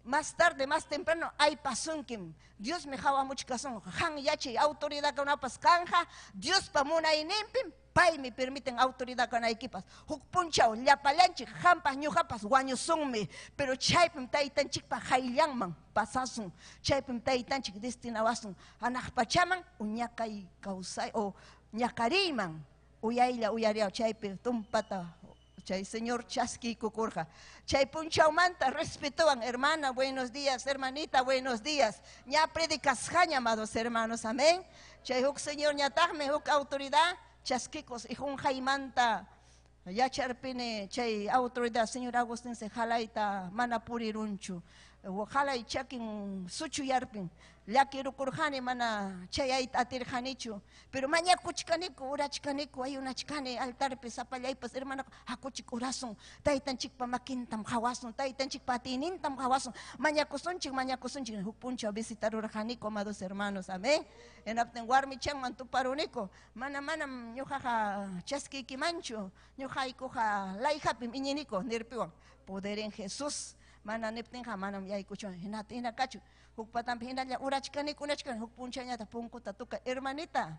Más tarde, más temprano, aypasunkim. Dios me hawamuchkasun, han yachay autoridadkunapas kanja, Diospa munayninpim, paymi permiten autoridad kanaykipas. Huk punchaw llapallanchik hampas ñuqapas wañusunmi, pero chaypim taytanchikpa hayllanman pasasun, chaypim taytanchik destinawasun hanaq pachaman uñakay kawsay o ñakariyman uyaylla uyariyaw chaypi tumpata chay señor chaskiykukurqa. Chay punchawmanta respetuwan, hermana, buenos días, hermanita, buenos días. Ña predicasqaña, amados hermanos, amén. Chay huk señor ñataqmi huk autoridad chaskikos y junjaymanta yacharpini chay autoridad señor Agustín se jalayta mana purirunchu. Jalay chakin suchuyarpin. Llakirukurqani mana chayayta atirqanichu. Pero mañakuchkaniku, urachkaniku, ayunachkani altarpi sapallaypas hermana hakuchik urasun, taytanchikpa makintam hawasun, taytanchikpa atiynintam hawasun, mañakusunchik, mañakusunchik, huk punchaw visitarurqaniku, amados hermanos, amén. Hinaptin warmichanman tuparuniku, mana manam ñuqaqa chaskiykimanchu, ñuqaykuqa layhapim iñiniku nirpiwan, poder en Jesús. Mana niptinqa manam yaykuchu, hinata hinakachu. Huk patampi hinalla urachkaniku, urachkani, huk punchañata punkuta tuka, hermanita,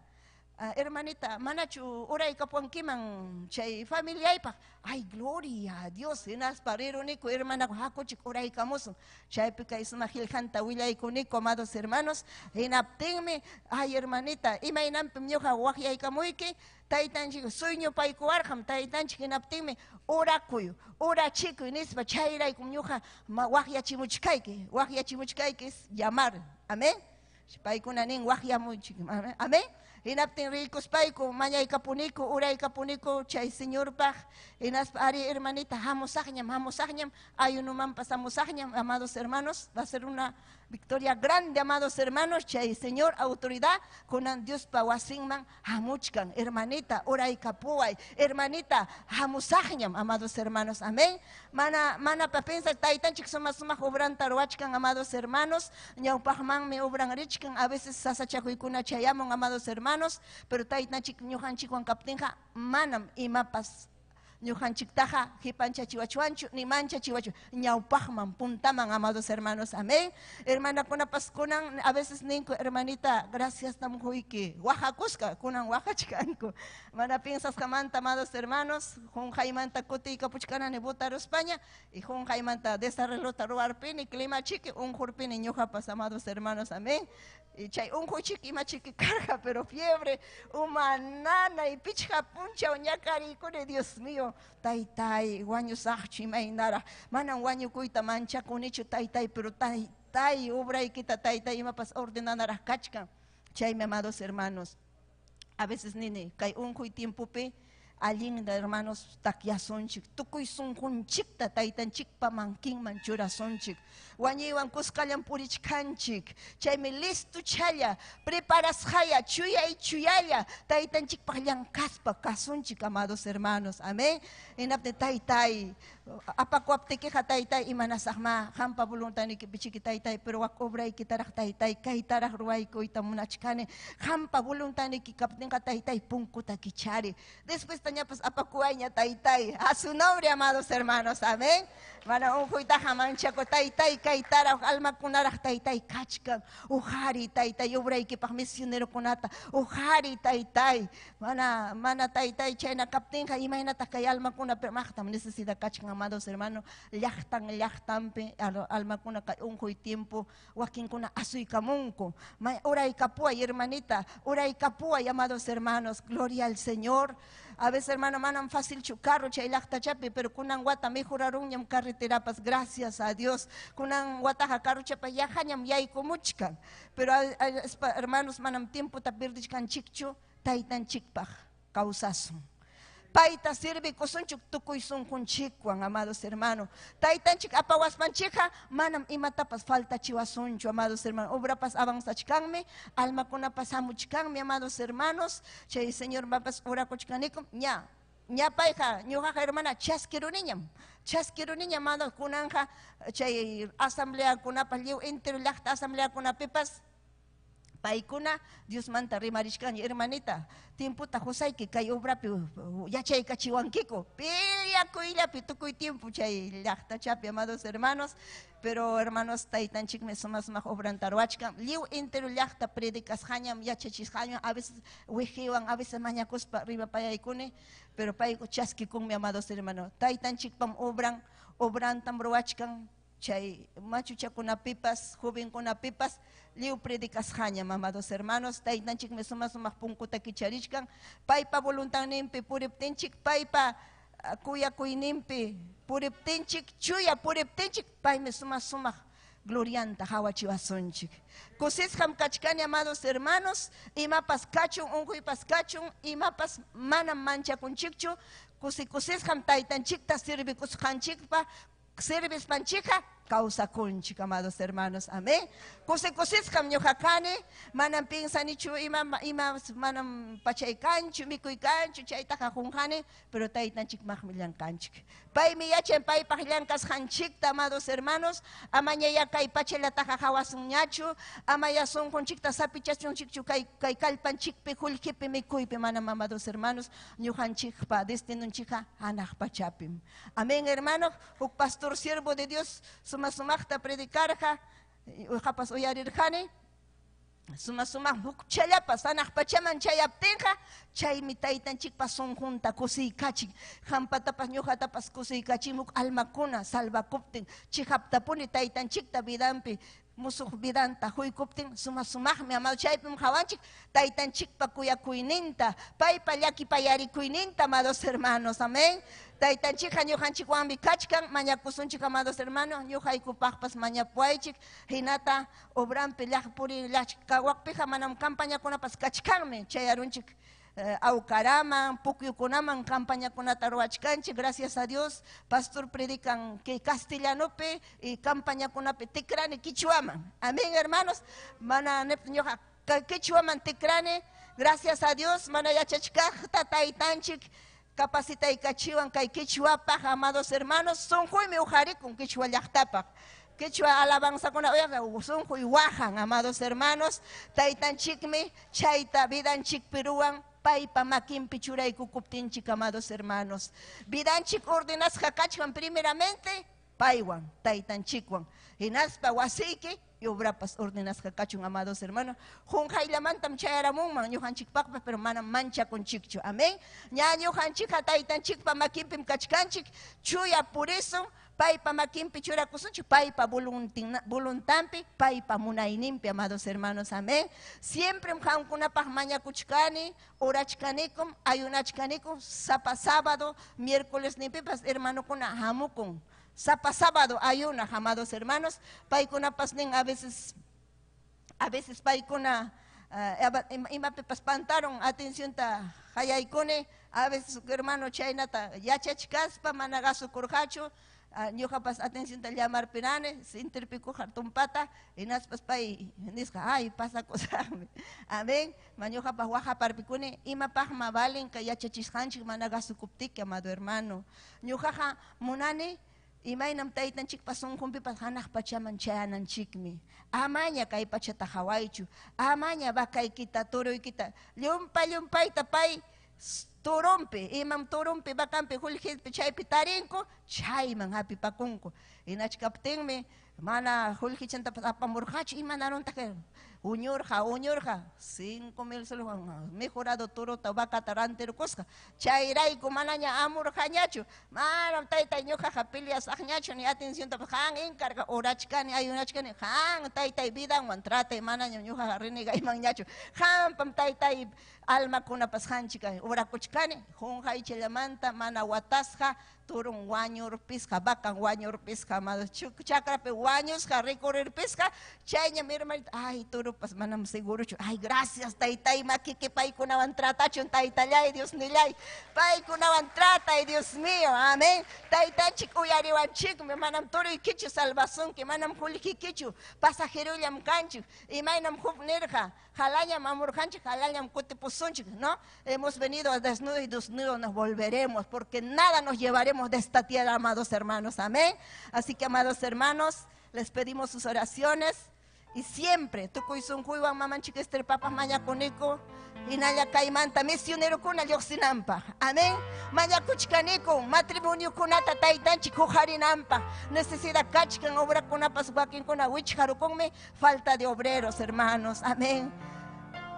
hermanita, manachu uraykapuankiman chay familiaypaq. Ay, gloria a Dios, hinaspa riruniku, hermana, hakuchik uraykamusun. Chaypi kay sumaq qillqanta willaykuniku, amados hermanos. Hinaptinmi, ay, hermanita, imaynampim ñuqa waqyaykamuyki, taytanchik sueñopaykuwarqam, taytanchik hinaptinmi orakuy, orachikuy nispa chayraykum ñuqa waqyachimuchkayki, waqyachimuchkayki es llamar, amén. Paykuna nin waqyamuchik, amén. Hinaptin riykuspayku, mañaykapuniku, uraykapuniku chay señorpaq, hinaspa ari hermanita, hamusaqñam, hamusaqñam, ayunumanpas hamusaqñam, amados hermanos, va a ser una Victoria grande, amados hermanos, chay Señor autoridad, kunan Diospa wasinman hamuchkan, hermanita, uraykapuway, hermanita, hamusaqñam, amados hermanos, amén. Mana, mana pa pensa, taytanchik suma sumaq obranta ruwachkan, amados hermanos, ñawpaqmanmi obran richkan, a veces sasachakuykuna chayamun, amados hermanos, pero taytanchik ñuqanchikwan kaptinqa, manam imapas ñuqanchiktaqa qipanchachiwachwanchu ni manchachiwachu ñawpaqman puntaman, amados hermanos, amén. Hermanakunapas kunan a veces ninku, hermanita, gracias tam quyki, waqakusqa kunan waqachkanku, mana piensasqamanta, amados hermanos, qunqaymanta kutiykapuchkanani botaruspaña y qunqaymanta desarreglota ruwarpini, clima chiki unqurpini ñuqapas, amados hermanos, amén. Y chay unquychiki ima chiki karqa, pero fiebre, uma nanay, pichqa punchaw ñakariykuni, Dios mío, taytay, wañusaqchu imaynaraq, manam wañukuyta manchakunichu, taytay, pero taytay, obraykita, taytay, imapas ordenanaraq kachkan. Chaymi, amados hermanos, a veces nini, kay unquy tiempopi, allinta, hermanos, takyasunchik, tukuy sunqunchikta taytanchikpa mankinman churasunchik, wañuywan kuskallan purichkanchik, chaymi listo challa, preparasqaya, chuyay chuyalla, taytanchikpaq llankaspa kasunchik, amados hermanos, amén. Hinaptin taytay, apakuaptikiqa taytay, imanasaqma, qampa voluntadniykipichiki taytay, pero wak obraykitaraq taytay, kaytaraq ruwaykuyta munachkani, qampa voluntadniyki kaptinqa taytay, punkuta kichari. Después tañapas apakuayña taytay, a su nombre, amados hermanos, amén. Mana unquytaqa manchaku taytay, kaytaraq almakunaraq taytay kachkan, uqari taytay, obraykipaq misionerokunata, uqari taytay, mana, mana taytay chayna kaptinqa imaynataq kay almakuna, pero maqtam necesidad kachkan, amados hermanos, llaqtan llaqtanpi almakuna kay unquy tiempo wakinkuna asuykamunku, uraykapuway hermanita, uraykapuway, amados hermanos, gloria al Señor. A veces, hermano, manam fácilchu carro chay llaqtachapi, pero kunan wata mejorarunñam carreterapas, gracias a Dios. Kunan wataqa carrochapa yajañam yaykumuchkan, pero hermanos, manam tiempota perdichkanchikchu, taytanchikpaq kawsasun. Payta sirvikusunchik tukuy sunqunchikwan, amados hermanos. Taytanchik apawaspanchikqa manam imatapas faltachiwasunchu, amados hermanos. Obrapas avanzachkanmi, almakunapas hamuchkanmi, amados hermanos. Chay Señor mapas orakuchkanikum, ña, ña payqa, ñuqaqa hermana, chaskiruniñam. Chaskiruniñam, amados, kunanja chay asambleakunapas, lliw entero llaqta asambleakunapipas, paykuna Diosmanta rimarishkani, hermanita, tiempota qusayki kay obrapi yachaykachiwankiku, peleakuyllapi tukuy tiempo chay llaqtachapi, amados hermanos, pero hermanos, taytanchikmi suma sumaq obranta ruwachkan, lliw entero llaqta predicasqañam, yachachisqañam, a veces wiqiwan, a veces mañakuspa rimapayaykuni, pero payku chaskikunmi, amados hermanos, taytanchikpam obran, obrantam ruwachkan, chay machuchakunapipas, jovenkunapipas, lliw predicasqañam, amados hermanos, taytanchikmi suma sumaq punkuta kicharichkan, paypa voluntadninpi puriptinchik, paypa kuyakuyninpi puriptinchik, chuya puriptinchik, paymi suma sumaq glorianta hawachiwasunchik. Kusisqam kachkani, amados hermanos, imapas kachun, unquypas kachun, imapas manam manchakunchikchu, kusi kusisqam taytanchikta sirvikusqanchikpa, sirvispanchikqa kawsakunchik, amados hermanos, amén. Kusi kusisqam ñuqa kani, manam piensanichu ima, ima manam pachay kanchu, mikuy kanchu, chaytaqa qunqani, pero taytanchikmaqmi llamkanchik. Paymi yachan paypaq llamkasqanchikta, amados hermanos, amañaya kay pachallataqa hawasunñachu, amaya sunqunchikta sapichasunchikchu kay, kay kallpanchikpi, qullqipi, mikuypi, manam, amados hermanos, ñuqanchikpa destinunchikqa hanaq pachapim. Amén, hermano. Huk pastor siervo de Dios suma sumaqta predicarqa, uqapas uyarirqani, suma sumaq hukchallapas hanaq pachaman chayaptinqa, chaymi taytanchikpa sunqunta kusiykachin, hampatapas ñuqatapas kusiykachimuk almakuna salvakuptin, chiqaptapuni taytanchikta vidanpi musuq vidanta huykuptin, suma sumaqmi, amado, chaypim qawanchik taytanchikpa kuyakuyninta, paypa llakipayarikuyninta, amados hermanos, amén. Taytanchikqa ñuqanchikwanmi kachkan, mañakusunchik, amados hermanos, ñuqaykupaqpas mañapuwaychik, hinata obranpi llaq puri llaqkawaqpiqa manam campañakunapas kachkanmi, chayarunchik. Awkaraman, Pukyukunaman campañakunata ruwachkanchik. Gracias a Dios, pastor predican que castellanopi y campañakunapi tikrani quichuaman. Amén, hermanos. Mana ñuqa quichuaman tikrani. Gracias a Dios, mana yachachkaqta taytanchik capacitaykachiwan kay quichuapaq, amados hermanos, sunquymi uqarikun quichua llaqtapaq. Quichua alabanzakuna uyaqa sunquy wajan, amados hermanos, taytanchikmi chayta vidanchikpi ruwan paypa makinpi churaykukuptinchik, amados hermanos. Vidanchik ordenasqa kachkan primeramente paywan, taytanchikwan. Hinaspa wasiyki y obrapas ordenasqa kachun, amados hermanos. Qunqayllamantam chayaramunman ñuqanchikpaqpas, pero manam manchakunchikchu. Amén. Ña ñuqanchikqa taytanchikpa makinpim kachkanchik, chuya purisun, paypa makinpi churakusunchik, paypa voluntanpi, paypa munayninpi, amados hermanos. Amén. Siempre qamkunapaq mañakuchkani, orachkanikum, ayunachkanikum, sapa sábado, miércoles ninpipas hermanokuna hamukun. Sapa sábado ayuna, amados hermanos, paykunapas nin a veces paykuna imapipas pantaron atencionta hayaykuni, a veces hermano chaynata yachachkaspa mana kasukurqachu, ñuqapas atencionta llamarpirani, sintirpikuqa tumpata, hinaspas pay nisqa, ay pasakusaqmi. Amén. Ma ñuqapas waqaparpikuni, imapaqma valen kay yachachisqanchik mana kasukuptiki, amado hermano. Ñuqaqa munani imaynam taytanchikpa sunqunpipas hanaq pachaman chayananchikmi. Amaña kay pachata hawaychu, amaña vacaykita, turuykita, llumpa llumpayta pay turumpi, imam turumpi, vacanpi, qullqipi chaypi tarinku, chayman hapipakunku. Hinachkaptinmi mana qullqichantapas apamurqachu, imanaruntaq uñurqa, 5,000 soles mejorado turuta, vacata rantirkusqa. Chayrayku manaña amurqañachu, manam taytay ñuqaqa peleasaqñachu ni atenciontapas qan encarga orachkani, ayunachkani, qan taytay vidanwan tratay, manaña ñuqaqa renegaymanñachu. Qampam taytay almakunapas qanchik orakuchkani, qunqaychallamanta mana watasqa, turun wañurpisqa, vacan wañurpisqa, amado chakrapi wañusqa, recorrerpisqa, chayñam hermanita, ay turupas manam seguruchu, ay gracias taytay makiki paykunawan tratachun taytallay, Dios nillay, paykunawan tratay, Dios mío, amén. Taytanchik uyariwanchikmi, manam turuykichu salvasunki, manam qullqikichu, pasajerullam kanchik, imaynam huk nirqa, jalañam amurqanchik, jalañam kutipusunchik, ¿no? Hemos venido desnudos y desnudos nos volveremos, porque nada nos llevaremos de esta tierra, amados hermanos, amén. Así que, amados hermanos, les pedimos sus oraciones y siempre tukuy sunquywan mamanchik Esther papas mañakuniku, hinalla kaymanta misionerokuna lluqsinanpaq, amén. Mañakuchkaniku matrimoniokunata taytanchik huqarinanpaq, necesidad kachkan obrakunapas wakinkuna wichqarukunmi, falta de obreros, hermanos, amén.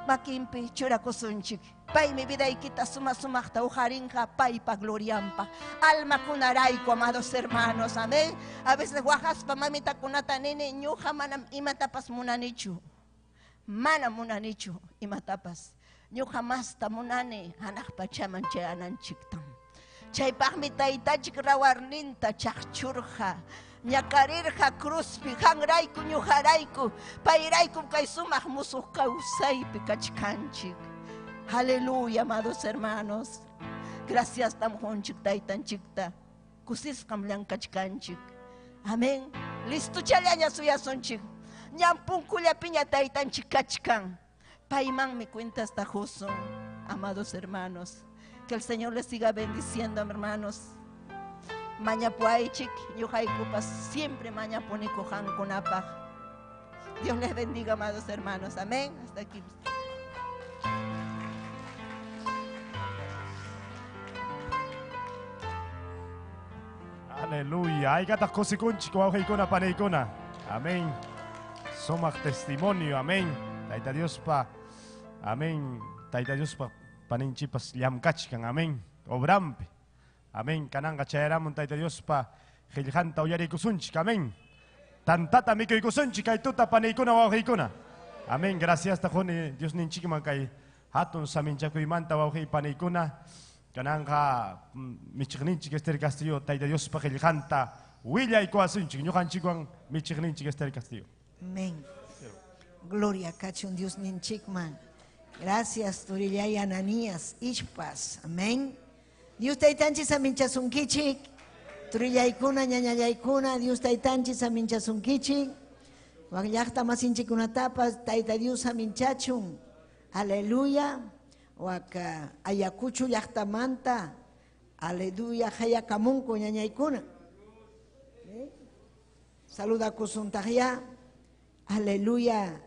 Makinpi churakusunchik, paymi vidaykita suma sumaqta uqarinqa paypa glorianpa, almakunarayku, amados hermanos, amén. A veces waqaspa mamitakunata nini, ñuqa manam imatapas munanichu, manam munanichu imatapas, ñuqa masta munani hanaq pachaman chayananchiktam. Chaypaqmi taytachik rawarninta chaqchurqa, ñakarirqa cruzpi, qanrayku ñuqarayku, payraykum kay sumaq musuq kawsaypi kachkanchik. Aleluya, amados hermanos. Gracias tam qunchik taytanchikta, kusisqam llankachkanchik. Amén. Listuchallaña suyasunchik. Ñam punkullapiña taytanchik kachkan. Paymanmi cuentasta qusun, amados hermanos. Que el Señor les siga bendiciendo, hermanos. Mañapuaychik, ñuqaykupas siempre mañapuniku qamkunapaq. Dios les bendiga, amados hermanos. Amén. Hasta aquí. Aleluya. Aykataq kusikunchik wawqiykuna paniykuna. Amén. Sumaq testimonio. Amén. Tayta Diospa. Amén. Tayta Diospa paninchipas llamkachkan. Amén. Obrampi. Amén. Kananqa chayaramun Tayta Diospa qillqanta uyariykusunchik. Amén. Tantata mikuykusunchik kay tuta paniykuna wawqiykuna. Amén. Gracias tajuni Dios ninchikman kay hatun saminchakuymanta wawqiy paniykuna. Kananqa michiqninchik Esther Castillo Tayta Diospa qillqanta willaykuwasunchik ñuqanchikwan michiqninchik Esther Castillo. Amén. Gloria kachun Dios ninchikman. Gracias, turillay Ananías, Ishpas. Amén. Dios taytanchik aminchasunkichik. Turillaykuna, ñañallaykuna, Dios taytanchik aminchasunkichik. Wak llaqta masinchikunatapas Tayta Dios aminchachun. Aleluya. Wak Ayacucho llaqtamanta. Aleluya, hayakamunku ñañaykuna. Saludakusuntaqya. Aleluya.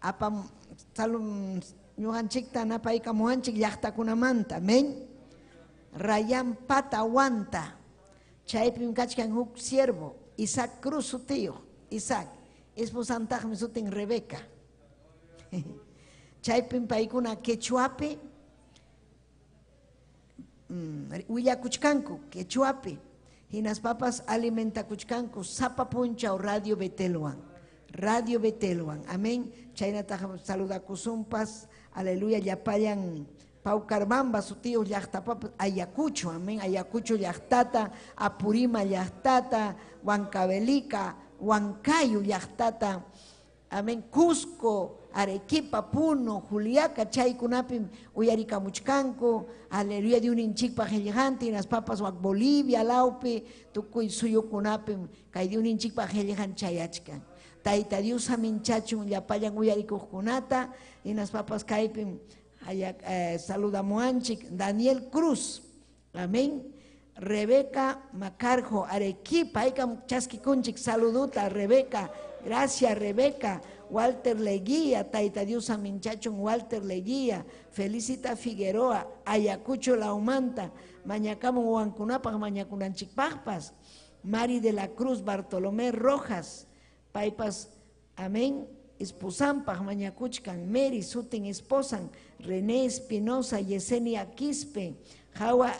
Apam salum ñuqanchikta napaykamuwanchik llaqtakunamanta. Amén. Rayan Pata Huanta. Chaypim kachkan huk siervo, Isaac Cruz sutiyuq, Isaac. Esposantaqmi sutin Rebeca. Chaypim paykuna quechuapi willakuchkanku, quechuapi. Hinaspapas alimentakuchkanku sapa punchaw Radio Betelwan. Radio Betelwan. Amén. Chaynataq saludakusunpas. Aleluya, llapallan Paucarbamba sutiyuq llaqtapapas Ayacucho, amén, Ayacucho llaqtata, Apurima llaqtata, Huancavelica, Huancayo llaqtata, amén, Cusco, Arequipa, Puno, Juliaca, chaykunapim uyarikamuchkanku, aleluya, Diosninchikpaq qillqantin, hinaspapas wak Bolivia, lawpi, tukuy suyukunapim kay Diosninchikpaq qillqan chayachkan. Tayta Dios aminchachun llapallan uyarikuqkunata, hinaspapas kaypim saludamuanchik Daniel Cruz, amén. Rebeca Macarjo, Arequipa, aykam chaskikunchik saluduta, Rebeca, gracias Rebeca. Walter Leguía, Tayta Dios aminchachun Walter Leguía, Felicita Figueroa, Ayacucho Laumanta, mañakamun wawankunapaq mañakunanchikpaqpas, Mari de la Cruz, Bartolomé Rojas, paypas, amén, esposampaq mañakuchkan, Mary sutin esposan, René Espinosa, Yesenia Quispe, Jawa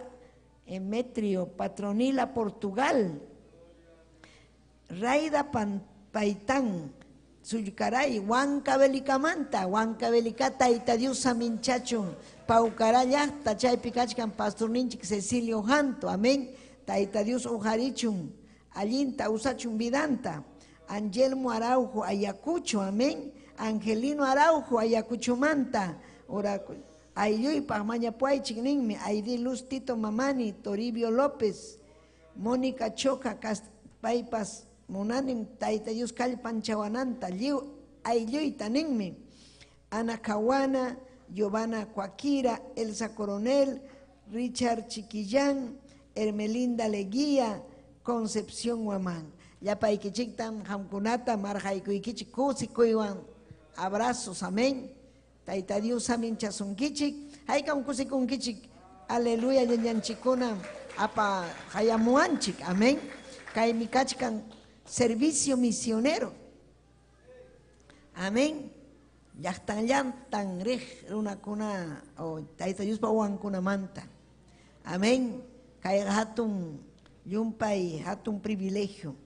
Emetrio, Patronila Portugal, Raida Paitán, Sullcaray, Huancavelicamanta, Huancavelica, Tayta Dios aminchachun, Paucará llaqta, chaypi kachkan pastorninchik Cecilio Janto, amén, Tayta Dios ujarichun, allinta usachun vidanta, Angelmo Araujo, Ayacucho, amén, Angelino Araujo, Ayacuchomanta, Aylluypaq mañapuaychik ninmi, Aidi Luz Tito Mamani, Toribio López, Mónica Choca, paypas munanim Tayta Dios kallpanchawananta, lliw aylluyta ninmi, Ana Cahuana, Giovanna Coaquira, Elsa Coronel, Richard Chiquillán, Hermelinda Leguía, Concepción Huamán. Llapaykichiktam qamkunata marqaykuykichik kusikuywan abrazos, amén. Tayta Dios aminchasunkichik, haykam kusikunkichik, aleluya, ñañanchikkuna apa hayamuwanchik, amén. Kaymi kachkan servicio misionero, amén. Llaqtan llaqtan riq runakuna o Tayta Diospa wawankunamanta, amén. Kayqa hatun llumpay, hatun privilegio.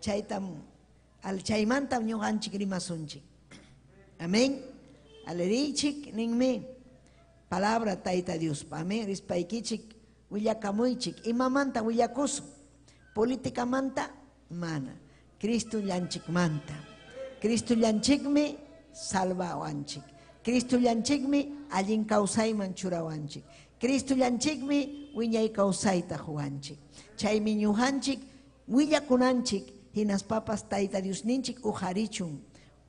Chaytam al chaymantam ñuqanchik rimasunchik, amén. Alerichik ninmi palabra Tayta Diospa, amén. Rispaykichik willakamuychik, imamanta willakusun, políticamanta mana, Cristo llanchikmanta. Cristo llanchikmi salvawanchik, Cristo llanchikmi allin kawsayman churawanchik, Cristo llanchikmi wiñay kawsayta huwanchik. Chaymi ñuqanchik willakunanchik, hinaspapas Tayta Diosninchik ujarichun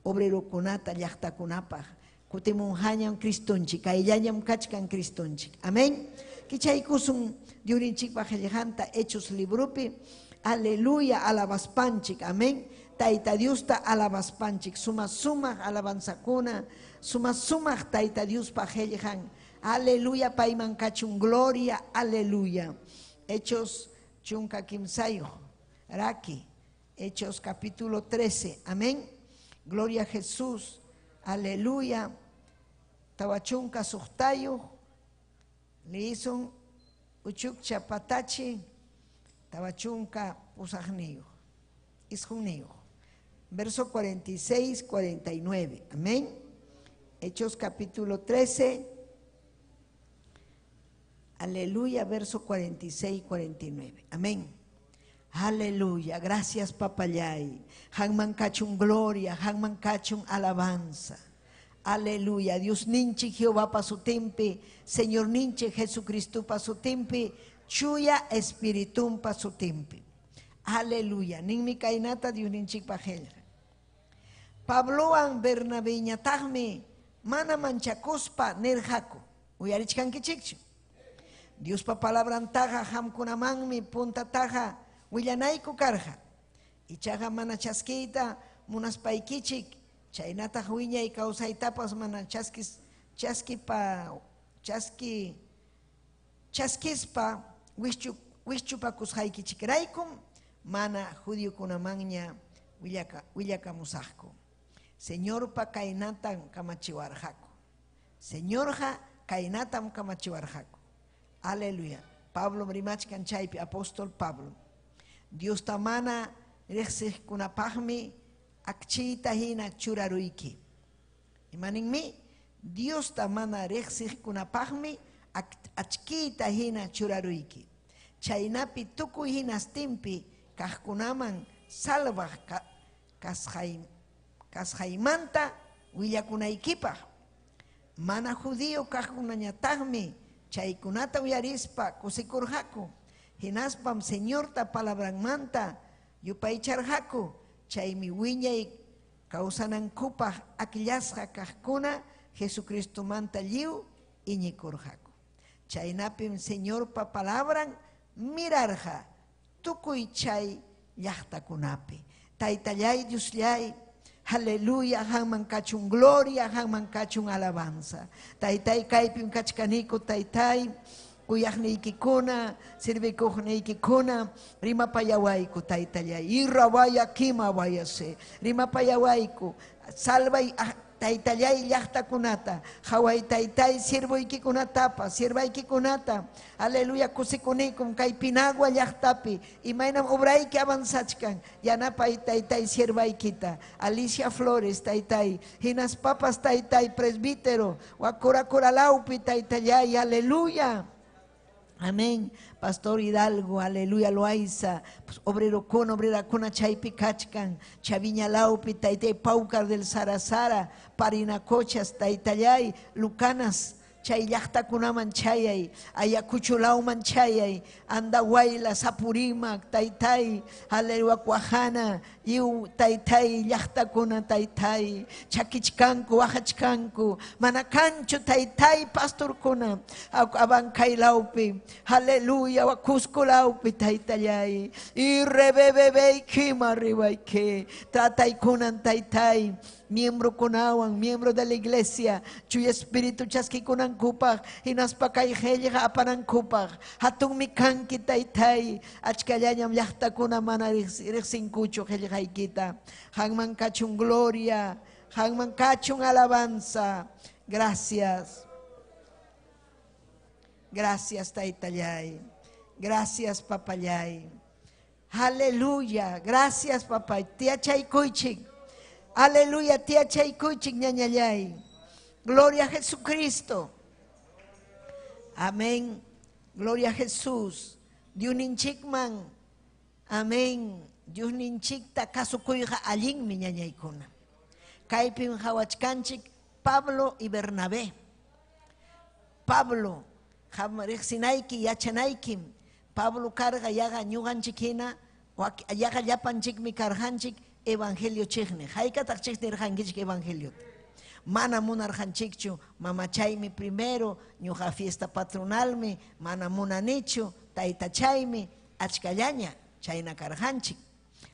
obrerokunata llaqtakunapaq, kutimunhañam Cristonchik, kayllañam kachkan Cristonchik, amén. Kichaykusun Diosninchikpaq qillqanta Hechos libropi, aleluya, alabaspanchik, amén. Tayta Diosta alabaspanchik, suma sumaq alabanzakuna, suma sumaq Tayta Diospaq qillqan, aleluya, payman kachun gloria, aleluya. Hechos chunka kimsayuq, raki, Hechos capítulo 13, amén. Gloria a Jesús, aleluya. Tawachunka suqtayuq, lisun uchukcha patachi, tawachunka pusaqniyuq, isquniyuq. Verso 46, 49, amén. Hechos capítulo 13, aleluya, verso 46, 49, amén. Aleluya, gracias papayay. Hanman kachun gloria, hanman kachun alabanza. Aleluya. Dios ninchik Jehová sutinpi, Señor ninchik Jesucristo sutinpi, chuya espiritumpa sutinpi. Aleluya. Ninmi kaynata Dios ninchik qillqa. Pablowan Bernabeñataqmi mana manchakuspa nirqaku. Uyarichkankichikchu. Diospa palabrantaqa hamkunamanmi puntataqa willanayku karqa. Ichaqa mana chaskiyta munaspaykichik chaynataq wiñay kawsaytapas mana chaskis chaskipa chaski chaskispa wischu wischupakusqaykichikraykum mana judiokunamanña willaka willakamusaqku. Señorpa kaynatan kamachiwarqaku. Señorqa kaynatam kamachiwarqaku. Aleluya. Pablo rimachkan chaypi apóstol Pablo. Diosta mana riqsiqkunapaqmi akchiyta hina churaruyki. Imaninmi? Diosta mana riqsiqkunapaqmi achkiyta hina churaruyki. Chaynapi tukuy hinastinpi kaqkunaman salvaq kasqay kasqaymanta willakunaykipaq. Mana judío kaqkunañataqmi chaykunata uyarispa kusikurqaku. Hinaspam Señorta palabranmanta yupaycharqaku. Chaymi wiñay kawsanankupaq akllasqa kaqkuna Jesucristomanta lliw iñikurqaku. Chaynapim Señorpa palabran mirarqa tukuy chay llaqtakunapi. Taytallay Diosllay, aleluya, hanman kachun gloria, hanman kachun alabanza. Taytay kaypim kachkaniku, taytay, kuyaqniykikuna, sirvikuqniykikuna, rimapayawayku, taytallay. Irrawaya kima wayase, rimapayawayku, salvay taytallay llaqtakunata, haway taytay sirvuykikunatapas, sirvaykikunata, aleluya, kusikunikum kay Pinagua llaqtapi, imaynam obrayki avanzachkan, yanapay taytay sirvaykita, Alicia Flores taytay, hinaspapas taytay presbítero, wakurakuralawpi taytallay, aleluya. Amén. Pastor Hidalgo, aleluya, Loaiza, pues, obrero con, obrera con, chaypi kachkan, Chaviña laupi, taytay Paucar del Sarasara, Parinacochas, taytallay, Lucanas, chay llaqtakunaman chayay, Ayacucho lawman chayay, Andahuaylas, Apurímac, taytay, aleluya, Cuajana, lliw taytay, llaqtakuna taytay, chakichkanku, waqachkanku, mana kanchu taytay pastorkuna, Abancay lawpi, aleluya, Cusco lawpi taytallay, y rebebebe kima ribayki, trataykunan taytay, miembro kunawan, miembro de la iglesia, chuya espíritu chaskikunankupaq, hinaspa kay qillqa apanankupaq, hatunmi kanki taytay, achkallañam llaqtakuna mana riqsinkuchu qillqaykita, hanman kachun gloria, hanman kachun alabanza. Gracias. Gracias taytallay. Gracias papallay. Aleluya. Gracias papay. Tía Chaykuychik. Aleluya, tía Chaykuychik ñañallay. Gloria a Jesucristo. Amén. Gloria a Jesús. Diosninchikman. Amén. Diosninchikta kasukuyqa allinmi ñañaykuna. Kaypim hawachkanchik Pablo y Bernabé. Pablo, riqsinayki yachanaykim. Pablo karqa yaqa ñuqanchik hina, yaqa llapanchikmi karqanchik evangelio chiqni. Haykataq chiqnirqankichik evangeliota? Mana munarqanchikchu, mamachaymi primero, ñuqa fiesta patronalmi, mana munanichu, taytachaymi, achkallaña chayna karqanchik.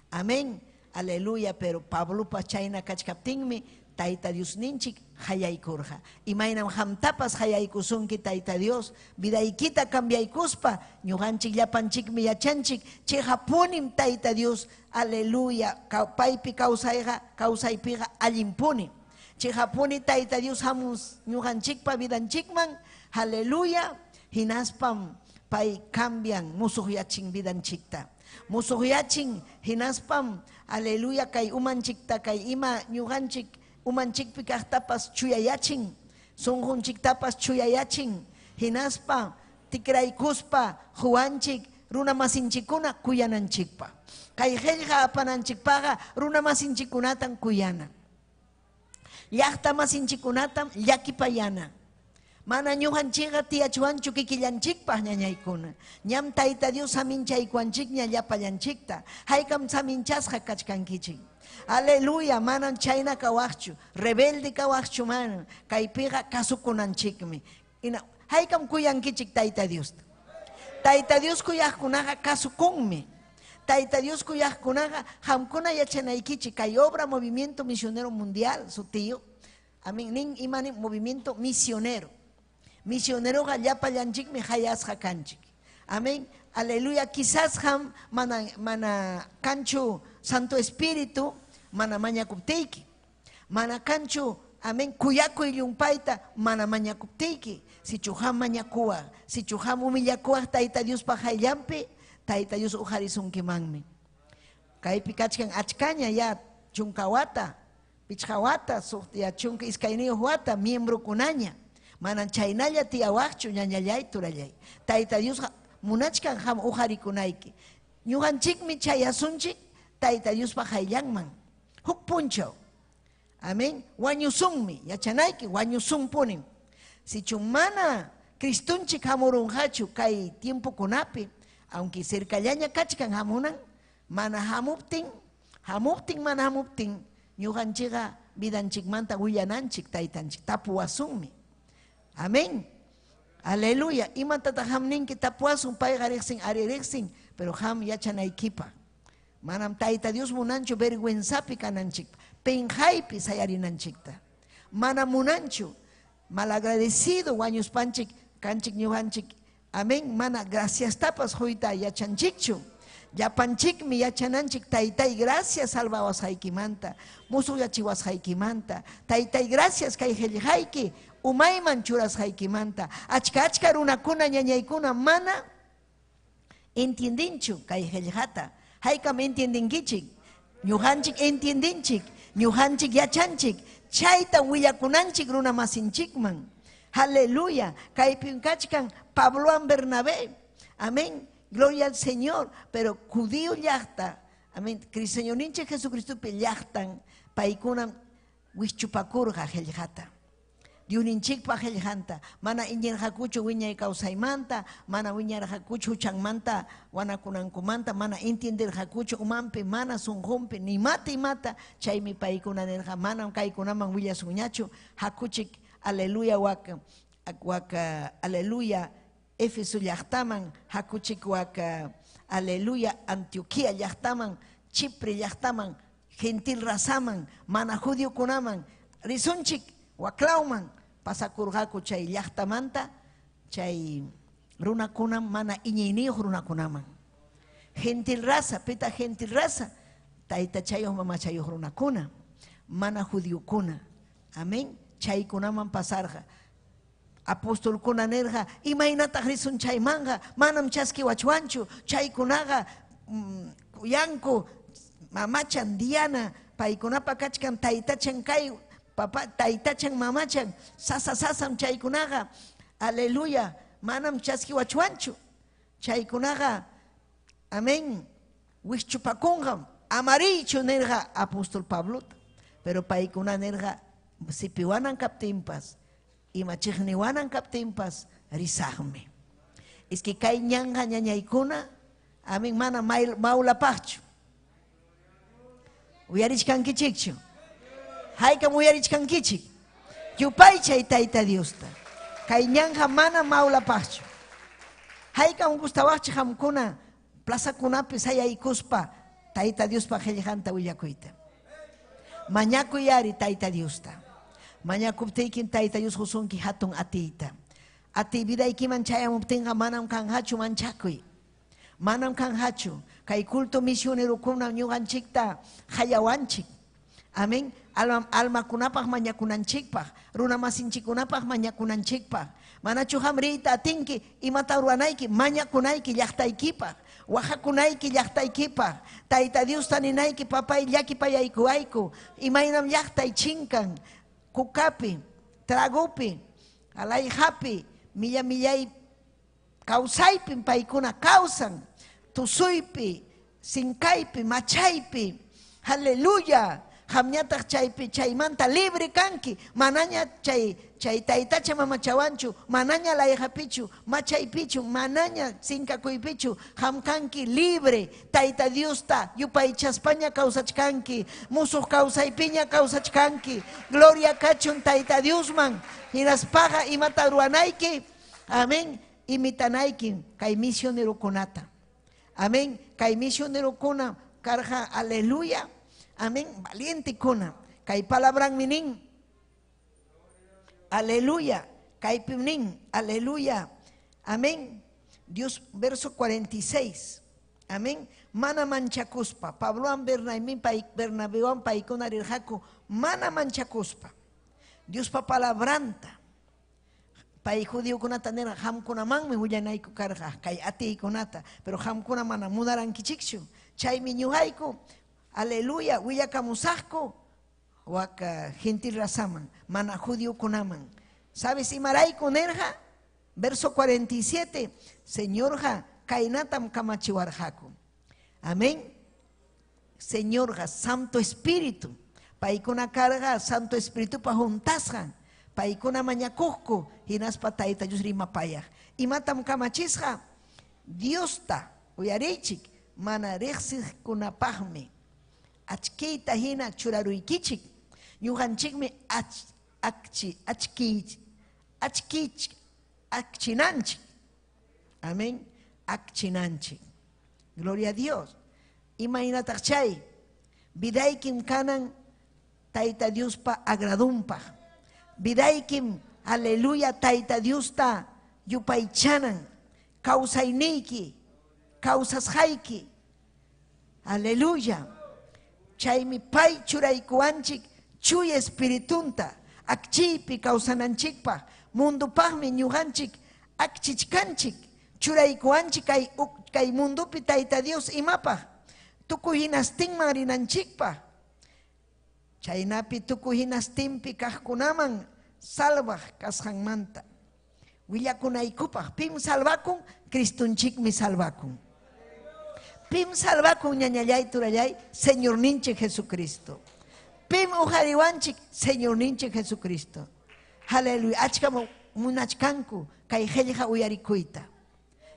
Amén, aleluya, pero Pablopa chayna kachkaptinmi Tayta Diosninchik hayaykurqa. Imaynam hamtapas hayaykusunki Tayta Dios, vidaykita cambiaykuspa, ñuqanchik llapanchikmi yachanchik, chiqapunim Tayta Dios, aleluya, paypi kawsayqa, kawsaypiqa allinpuni. Chiqapuni Tayta Dios hamun ñuqanchikpa vidanchikman, aleluya, hinaspam pay cambian musuqyachin vidanchikta. Musuqyachin hinaspam, aleluya, kay umanchikta, kay ima ñuqanchik umanchikpi kaqtapas chuyayachin, sunqunchiktapas chuyayachin, hinaspa tikraykuspa huwanchik runa masinchikuna kuyananchikpa. Kay qillqa apananchikpaqa runa masinchikunatan kuyana. Llaqta masinchikkunatam llakipayana. Mana ñuqanchikqa tiyachwanchu kikillanchikpaq ñañaykuna. Ñam Tayta Dios saminchaykuwanchikña llapallanchikta. Haykam saminchasqa kachkankichik. Aleluya, manam chayna kawaqchu, rebelde kawaqchu manam. Kaypiqa kasukunanchikmi. Ina, haykam kuyankichik Tayta Diosta. Tayta Dios kuyaqkunaqa kasukunmi. Tayta Dios kuyaqkunaqa qamkuna yachanaykichik kay obra Movimiento Misionero Mundial sutiyo. Amin nin imani movimiento misionero. Misioneroqa llapallanchikmi hayasqa kanchik. Amén. Aleluya. Quizás qam mana mana kanchu Santo Espíritu mana mañakuptiyki. Mana kanchu amén kuyakuy llumpayta mana mañakuptiyki. Sichu qam mañakuwaq, sichu qam humillakuwaq Tayta Diospa hayllanpi, Tayta Dios uqarisunkimanmi. Kaypi kachkan achkaña ya chunka wata, pichqa wata, suqta 12 wata miembrokunaña. Manam chaynalla tiyawaqchu ñañallay turallay. Tayta Diosqa munachkan qam uqarikunayki. Ñuqanchikmi chayasunchik Tayta Diospa hayllanman. Huk punchaw. Amén. Wañusunmi, yachanayki, wañusunpunim. Sichu mana Cristonchik hamurunqachu kay tiempokunapi, aunque cercallaña kachkan hamunan, mana hamuptin, hamuptin mana hamuptin, ñuqanchikqa vidanchikmanta willananchik taytanchik tapuwasunmi. Amén. Aleluya. Imatataq qam ninki tapuwasun payqa riqsin ari riqsin, pero qam yachanaykipaq. Manam Tayta Dios munanchu vergüenzapi kananchikpa, penqaypi sayarinanchikta. Mana munanchu malagradecido wañuspanchik kanchik ñuqanchik. Amén. Mana graciastapas quyta yachanchikchu. Llapanchikmi yachananchik Taytay gracias salvawasqaykimanta, musuyachiwasqaykimanta. Taytay gracias kay qillqayki umayman churasqaykimanta. Achka achka runakuna ñañaykuna mana entiendenchu kay qillqata. Haykam entiendenkichik? Ñuqanchik entiendenchik, ñuqanchik yachanchik, chayta willakunanchik runa masinchikman. Aleluya. Kaypim kachkan Pablowan Bernabé. Amén. Gloria al Señor. Pero judío llaqta, amén, Señorninchik Jesucristopi llaqtan, paykunam wischupakurqa qillqata. Diosninchikpa qillqanta, mana iñirqakuchu wiñay kawsaymanta, mana wiñarqakuchu huchanmanta wanakunankumanta, mana entienderqakuchu umanpi, mana sunqunpi, ni mata imata, chaymi paykuna nirqa, manam kaykunaman willasunñachu, hakuchik, aleluya, wak, wak, aleluya, Éfeso llaqtaman, hakuchik wak, aleluya, Antioquía llaqtaman, Chipre llaqtaman, gentil razaman, mana judiokunaman, risunchik, waklawman, pasakurqaku chay llaqtamanta, chay runakunam mana iñiyniyuq runakunaman. Gentil raza, pita gentil raza, taytachayuq mamachayuq runakuna, mana judiokuna. Amén. Chaykunaman pasarqa. Apostolkuna nirqa, imaynataq risun chaymanqa, manam chaskiwachwanchu, chaykunaqa kuyanku mamachan Diana, paykunapa kachkan taytachan kay papa, taytachan mamachan, sasa sasam chaykunaqa, aleluya, manam chaskiwachwanchu, chaykunaqa, amén, wischupakunqam, amariychu nirqa apóstol Pablota, pero paykuna nirqa, sipiwanan kaptinpas, ima chiqniwanan kaptinpas, risaqmi. Es que kay ñanqa ñañaykuna, amén, mana maulapaqchu. Uyarichkankichikchu. Haykam uyarichkankichik. Yupaychay Tayta Diosta. Kay ñanqa mana maulapaqchu. Haykam gustawaqchik qamkuna plazakunapi sayaykuspa Tayta Diospa qillqanta willakuyta. Mañakuy ari Tayta Diosta. Mañakuptiykim Tayta Dios qusunki hatun atiyta. Atiy vidaykiman chayamuptinqa manam kanqachu manchakuy. Manam kanqachu. Kay culto misionerokuna ñuqanchikta hayawanchik. Amén. Almakunapaq mañakunanchikpaq, runamasinchikkunapaq mañakunanchikpaq. Manachu qam riyta atinki imata ruwanayki, mañakunayki llaqtaykipaq, waqakunayki llaqtaykipaq, Tayta Diosta ninayki, papay llakipayaykuwayku, imaynam llaqtay chinkan, kukapi, tragopi, alayqapi, milla millay kawsaypim paykuna kawsan, tusuypi, sinkaypi, machaypi, aleluya, Qamñataq chaypi chaymanta libre kanki, manaña chay chay taytacha mamachawanchu, manaña layqapichu, machaypichu, manaña sinkakuypichu, qam kanki libre, Tayta Diosta yupaychaspaña kawsachkanki, musuq kawsaypiña kawsachkanki. Gloria kachun Tayta Diosman. Hinaspaqa imata ruwanayki? Amén. Imitanaykim kay misionerokunata. Amén. Kay misionerokuna karqa, aleluya. Amén. Valientekuna. Kay palabranmi nin. Aleluya. Kaypim nin. Aleluya. Amén. Dios, verso 46. Amén. Mana manchakuspa. Pablowan Bernabewan paykuna rirqaku mana manchakuspa. Diospa palabranta. Pay judiokunata nirqa, qamkunamanmi willanayku karqa kay atiykunata, pero qamkuna mana munarankichikchu. Chaymi ñuqayku, aleluya, willakamusaqku wak gentil razaman, mana judiokunaman. ¿Sabes imarayku nirqa? Verso 47, Señorqa kaynatam kamachiwarqaku. Amén. Señorqa Santo Espíritu. Paykuna karqa Santo Espiritupa huntasqan. Paykuna mañakuqku hinaspa Tayta Dios rimapayaq. Imatam kamachisqa? Diosta uyariychik, mana riqsiqkunapaqmi achkiyta hina churaruykichik. Ñuqanchikmi ach, akchi, achkiy, achkich, akchinanchik. Amén. Akchinanchik. Gloria a Dios. Imaynataq chay? Vidaykim kanan Tayta Diospa agradunpaq. Vidaykim, aleluya, Tayta Diosta yupaychanan. Kawsayniyki, kawsasqayki. Aleluya. Chaymi pay churaykuwanchik Chuya Espiritunta, akchiypi kawsananchikpaq. Mundupaqmi ñuqanchik akchichkanchik. Churaykuwanchik kay, kay mundupi Tayta Dios imapaq? Tukuy hinastinman rinanchikpaq. Chaynapi tukuy hinastinpi kaqkunaman salvaq kasqanmanta willakunaykupaq. Pim salvakun? Cristonchikmi salvakun. Pim salvakun, ñañallay, turallay? Señorninchik Jesucristo. Pim uqariwanchik? Señorninchik Jesucristo. Aleluya. Achkam munachkanku kay qellqa uyarikuyta.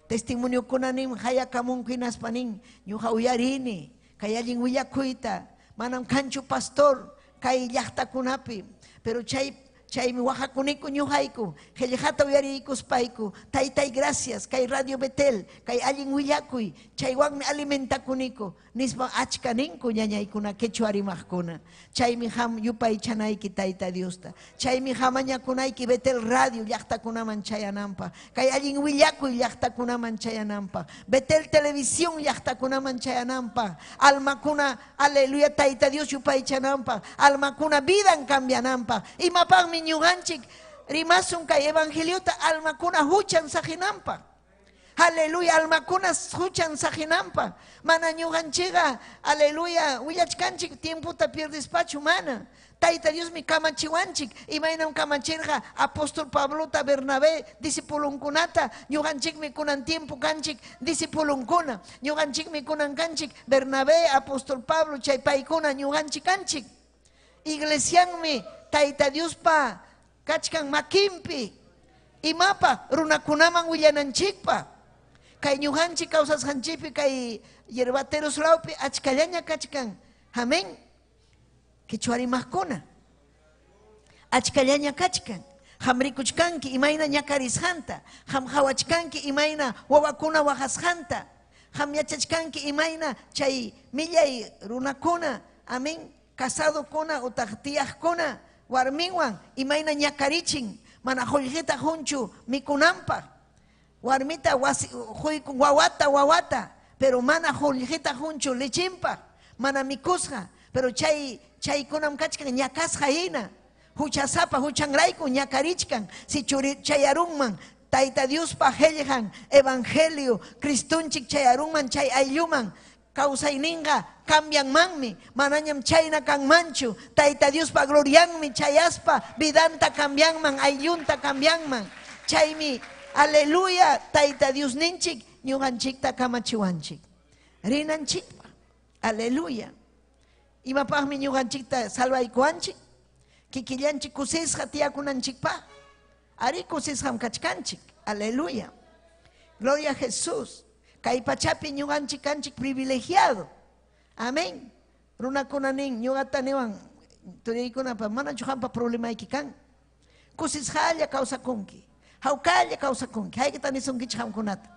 Testimoniokuna nin, hayakamunku hinaspa nin, ñuqa uyarini kay allin willakuyta, manam kanchu pastor kay llaqtakunapi, pero chay chaymi waqakuniku ñuqayku, qellqata uyariykuspayku, Taytay gracias, kay Radio Betel, kay allin willakuy, chaywanmi alimentakuniku, nispa achka ninku ñañaykuna quechua rimaqkuna. Chaymi qam yupaychanayki Tayta Diosta. Chaymi qamañakunayki Betel Radio llaqtakunaman chayananpaq, kay allin willakuy llaqtakunaman chayananpaq, Betel Televisión llaqtakunaman chayananpaq, almakuna, aleluya, Tayta Dios yupaychananpaq, almakuna vidan cambiananpaq. Imapaqmi ñuqanchik rimasun kay evangeliota? Almakuna huchan saqinanpaq. Aleluya, almakuna huchan saqinanpaq. Mana ñuqanchikqa, aleluya, willachkanchik tiempota pierdespachu, mana. Tayta Diosmi kamachiwanchik, imaynam kamachirqa apóstol Pablota, Bernabé, discipulunkunata, ñuqanchikmi kunan tiempo kanchik discipulunkuna. Ñuqanchikmi kunan kanchik Bernabé, apóstol Pablo, chay paykuna ñuqanchik kanchik. Iglesianmi Tayta Diospa kachkan makinpi. Imapa? Runakunaman willananchikpa. Kay ñuqanchik kawsasqanchikpi kay Yerbateros lawpi achkallaña kachkan. Amén. Quechua rimaqkuna. Achkallaña kachkan. Qam rikuchkanki imayna ñakarisqanta. Qam qawachkanki imayna wawakuna waqasqanta. Qam yachachkanki imayna chay millay runakuna, amén, casadokuna utaq tiyaqkuna warminwan imayna ñakarichin, mana qullqita qunchu mikunanpaq. Warmita wasi quykun wawata wawata, pero mana qullqita qunchu lechinpaq, mana mikusqa, pero chay chaykunam kachkan ñakasqa hina. Huchasapa huchanrayku ñakarichkan, si churi chayarunman Tayta Diospa qellqan evangelio, Cristonchik chayarunman chay aylluman, kawsayninqa cambianmanmi, manañam chayna kanmanchu. Tayta Diospa glorianmi chayaspa vidanta cambianman, ayllunta cambianman. Chaymi, aleluya, Tayta Diosninchik ñuqanchikta kamachiwanchik. Rinanchikpa, aleluya. Imapaqmi ñuqanchikta salvaykuwanchik? Kikillanchik kusisqa tiyakunanchikpaq. Arí kusisqam kachkanchik. Aleluya. Gloria a Jesús. Kay pachapi ñuqanchik kanchik privilegiado. Amén. Runakuna nin ñuqata niwan turiykunapa manachu qampa problemayki kan. Kusisqalla kawsakunki. Hawkalla kawsakunki. Haykata nisunkichik qamkunata.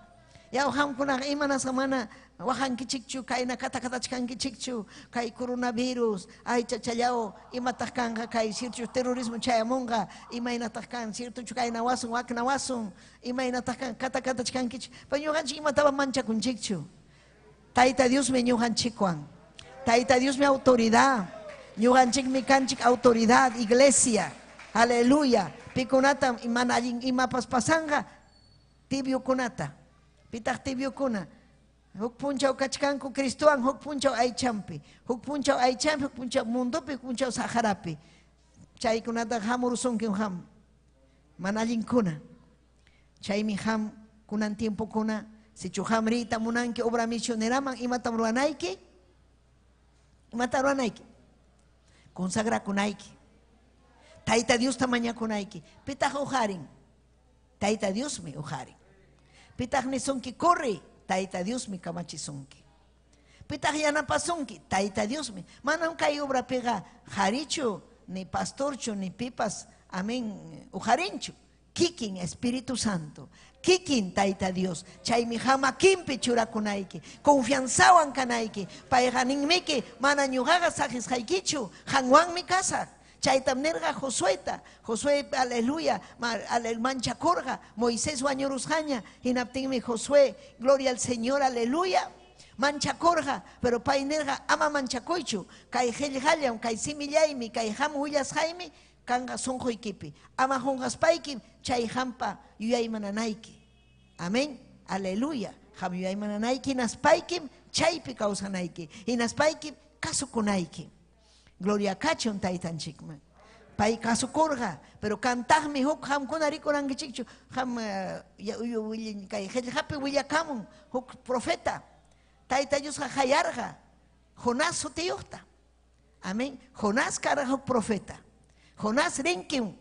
Yaw qamkunaqa imanasqa mana waqankichikchu, kayna katakatachkankichikchu, kay coronavirus, ay chachallaw, imataq kanqa kay cierto terrorismo chayamunqa, imaynataq kan, ciertochu kayna wasun, wakna wasun, imaynataq kan, katakatachkankichik. Pa ñuqanchik imatapas manchakunchikchu. Tayta Diosmi ñuqanchikwan. Tayta Diosmi autoridad. Ñuqanchikmi kanchik autoridad, iglesia. Aleluya. Pikunatam mana allin imapas pasanqa, tibiokunata. Pitaq tibiokuna? Huk punchaw kachkanku Cristowan, huk punchaw aychampi. Huk punchaw aychampi, huk punchaw mundopi, huk punchaw Saharapi. Chaykunata hamurusunki ham. Mana allinkuna. Chaymi ham kunan tiempokuna, sichu ham riyta munanki obra misioneraman, imatam ruwanayki? Imata ruwanayki? Consagrakunayki. Tayta Diosta mañakunayki. Pitaq uqarin? Tayta Diosmi uqarin. Pitaq nisunki corre? Tayta Diosmi kamachisunki. Pitaq yanapasunki? Tayta Diosmi. Manam kay obrapiqa qharichu, ni pastorchu, ni pipas, amén, uqarinchu. Kikin Espíritu Santo, kikin Tayta Dios, chaymi hamakinpi churakunayki, confianzawan kanayki, payqa ninmiki, mana ñuqaqa saqisqaykichu, qanwanmi kasaq. Chaytam nirqa Josueta, Josué, aleluya, manchakurqa, Moisés wañurusqaña, hinaptinmi Josué, gloria al Señor, aleluya, manchakurqa, pero pay nirqa, ama manchakuychu, kay qillqallam, kay simillaymi, kay ham willasqaymi, kanqa sunquykipi. Ama qunqaspayki chay hampa yuyaymananayki. Amén. Aleluya. Ham yuyaymananayki hinaspaykim chaypi kawsanayki. Hinaspaykim kasukunayki. Gloria kachun taytanchikman. Pay kasukurqa, pero kantaqmi huk hamkuna rikurankichikchu, ham kay qillqapi willakamun huk profeta. Tayta Diosqa qayarqa Jonás sutiyuqta. Amén. Jonás karqa huk profeta. Jonás rinkim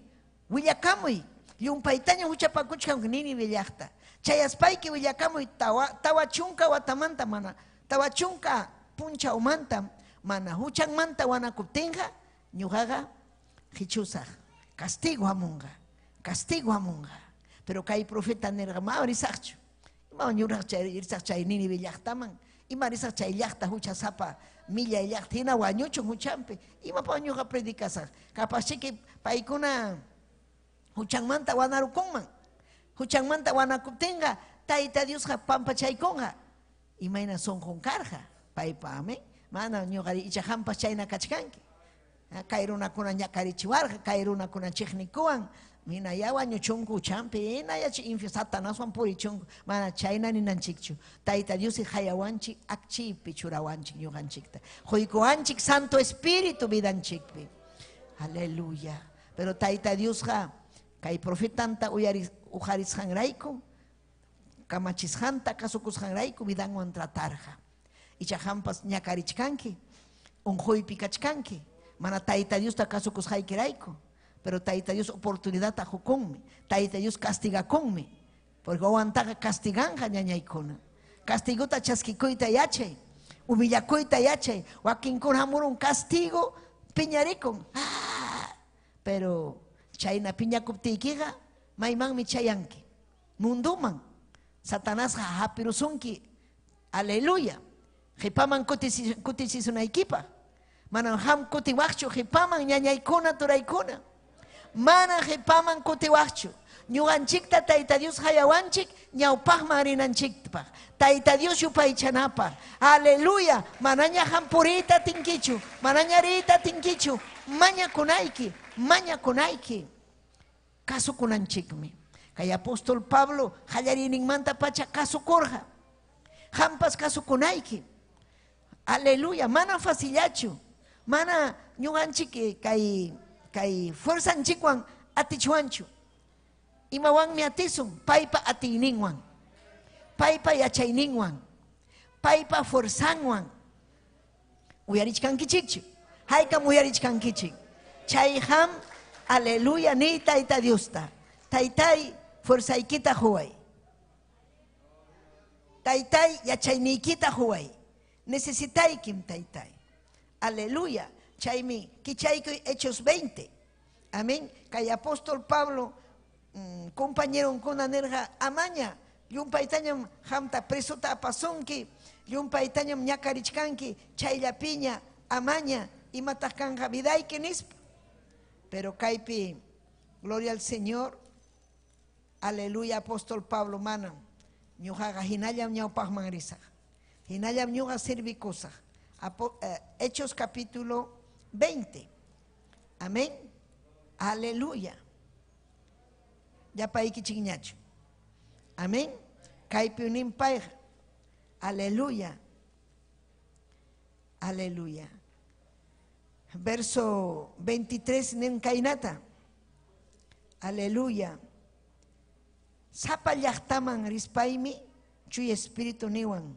willakamuy, llumpaytaña huchapakuchkan Nínive llaqta. Chayaspayki willakamuy 40 watamanta mana, 40 punchawmanta mana huchanmanta wanakuptinqa ñuqaqa qichusaq. Castigo hamunqa, castigo hamunqa. Pero kay profeta nirqa ma risaqchu. Ima ñuraq chay risaq chay Nínive llaqtaman, ima risaq chay llaqta huchasapa millay llaqta hina wañuchun huchampi. Imapaq ñuqa predicasaq? Capazchiki paykuna huchanmanta wanarukunman. Huchanmanta wanakuptinqa Tayta Diosqa pampachaykunqa. Imayna sunqun karqa paypa, amén. Mana ñuqa icha hampas chayna kachkanki. Kay runakuna ñakarichiwarqa, kay runakuna chiqnikuwan, mina ya wañuchunku huchampi, hina ya infi Satanaswan purichunku, mana chayna ninanchikchu. Tayta Dios hayawanchik akchipi churawanchik ñuqanchikta. Quykuwanchik Santo Espíritu vidanchikpi. Aleluya. Pero Tayta Diosqa kay profetanta ujarisqanrayku, kamachisqanta kasukusqanrayku vidanwan tratarqa. Icha hampas ñakarichkanki, unquypi kachkanki, mana Tayta Diosta kasukusqaykirayku. Pero Tayta Dios oportunidadta hukunmi, Tayta Dios castigakunmi, porque wawantaqa castiganqa ñañaykuna. Castigota chaskikuyta yachay, humillakuyta yachay, wakinkuna hamurun castigo piñarikun. Ah, pero chayna piñakuptiykiqa maymanmi chayanki, munduman. Satanasqa hapirusunki, aleluya. Qipaman kutisisunaykipa. Manam ham kutiwaqchu qipaman ñañaykuna turaykuna. Mana qipaman kutiwaqchu. Ñuqanchikta Tayta Dios hayawanchik ñawpaqman rinanchikpaq. Tayta Dios yupaychanapaq. Aleluya. Manaña hampuriyta tinkichu, manaña riyta tinkichu. Mañakunayki, mañakunayki. Kasukunanchikmi. Kay apóstol Pablo qallariyninmanta pacha kasukurqa. Hampas kasukunayki. Aleluya. Mana facillachu. Mana ñuqanchik kay fuerzanchikwan atichwanchu. Imawanmi atisun, paypa atiyninwan, paypa yachayninwan, paypa fuerzanwan. Uyarichkankichikchu. Haykam uyarichkankichik. Chay ham, aleluya, ni Tayta Diosta. Taytay, fuerzaykita huway. Taytay, yachayniykita huway. Necesitaykim, taytay. Aleluya. Chaymi, kichaykuy Hechos 20. Amén. Kay apóstol Pablo, compañeronkuna nirqa, amaña, llumpaytañam hamta presota apasunki, llumpaytañam ñakarichkanki, chayllapiña, amaña, imataq kanqa vidayki nispa. Pero kaypi, gloria al Señor, aleluya, apóstol Pablo manam, ñuqaqa hinallam ñawpaqman risaq, hinallam ñuqa servikusaq. Hechos capítulo 20. Amén. Aleluya. Llapaykichikñachu. Amén. Kaypi uninpayqa. Aleluya. Aleluya. Verso 23 nin kaynata. Aleluya. Sapa llaqtaman rispaymi chuy espíritu niwan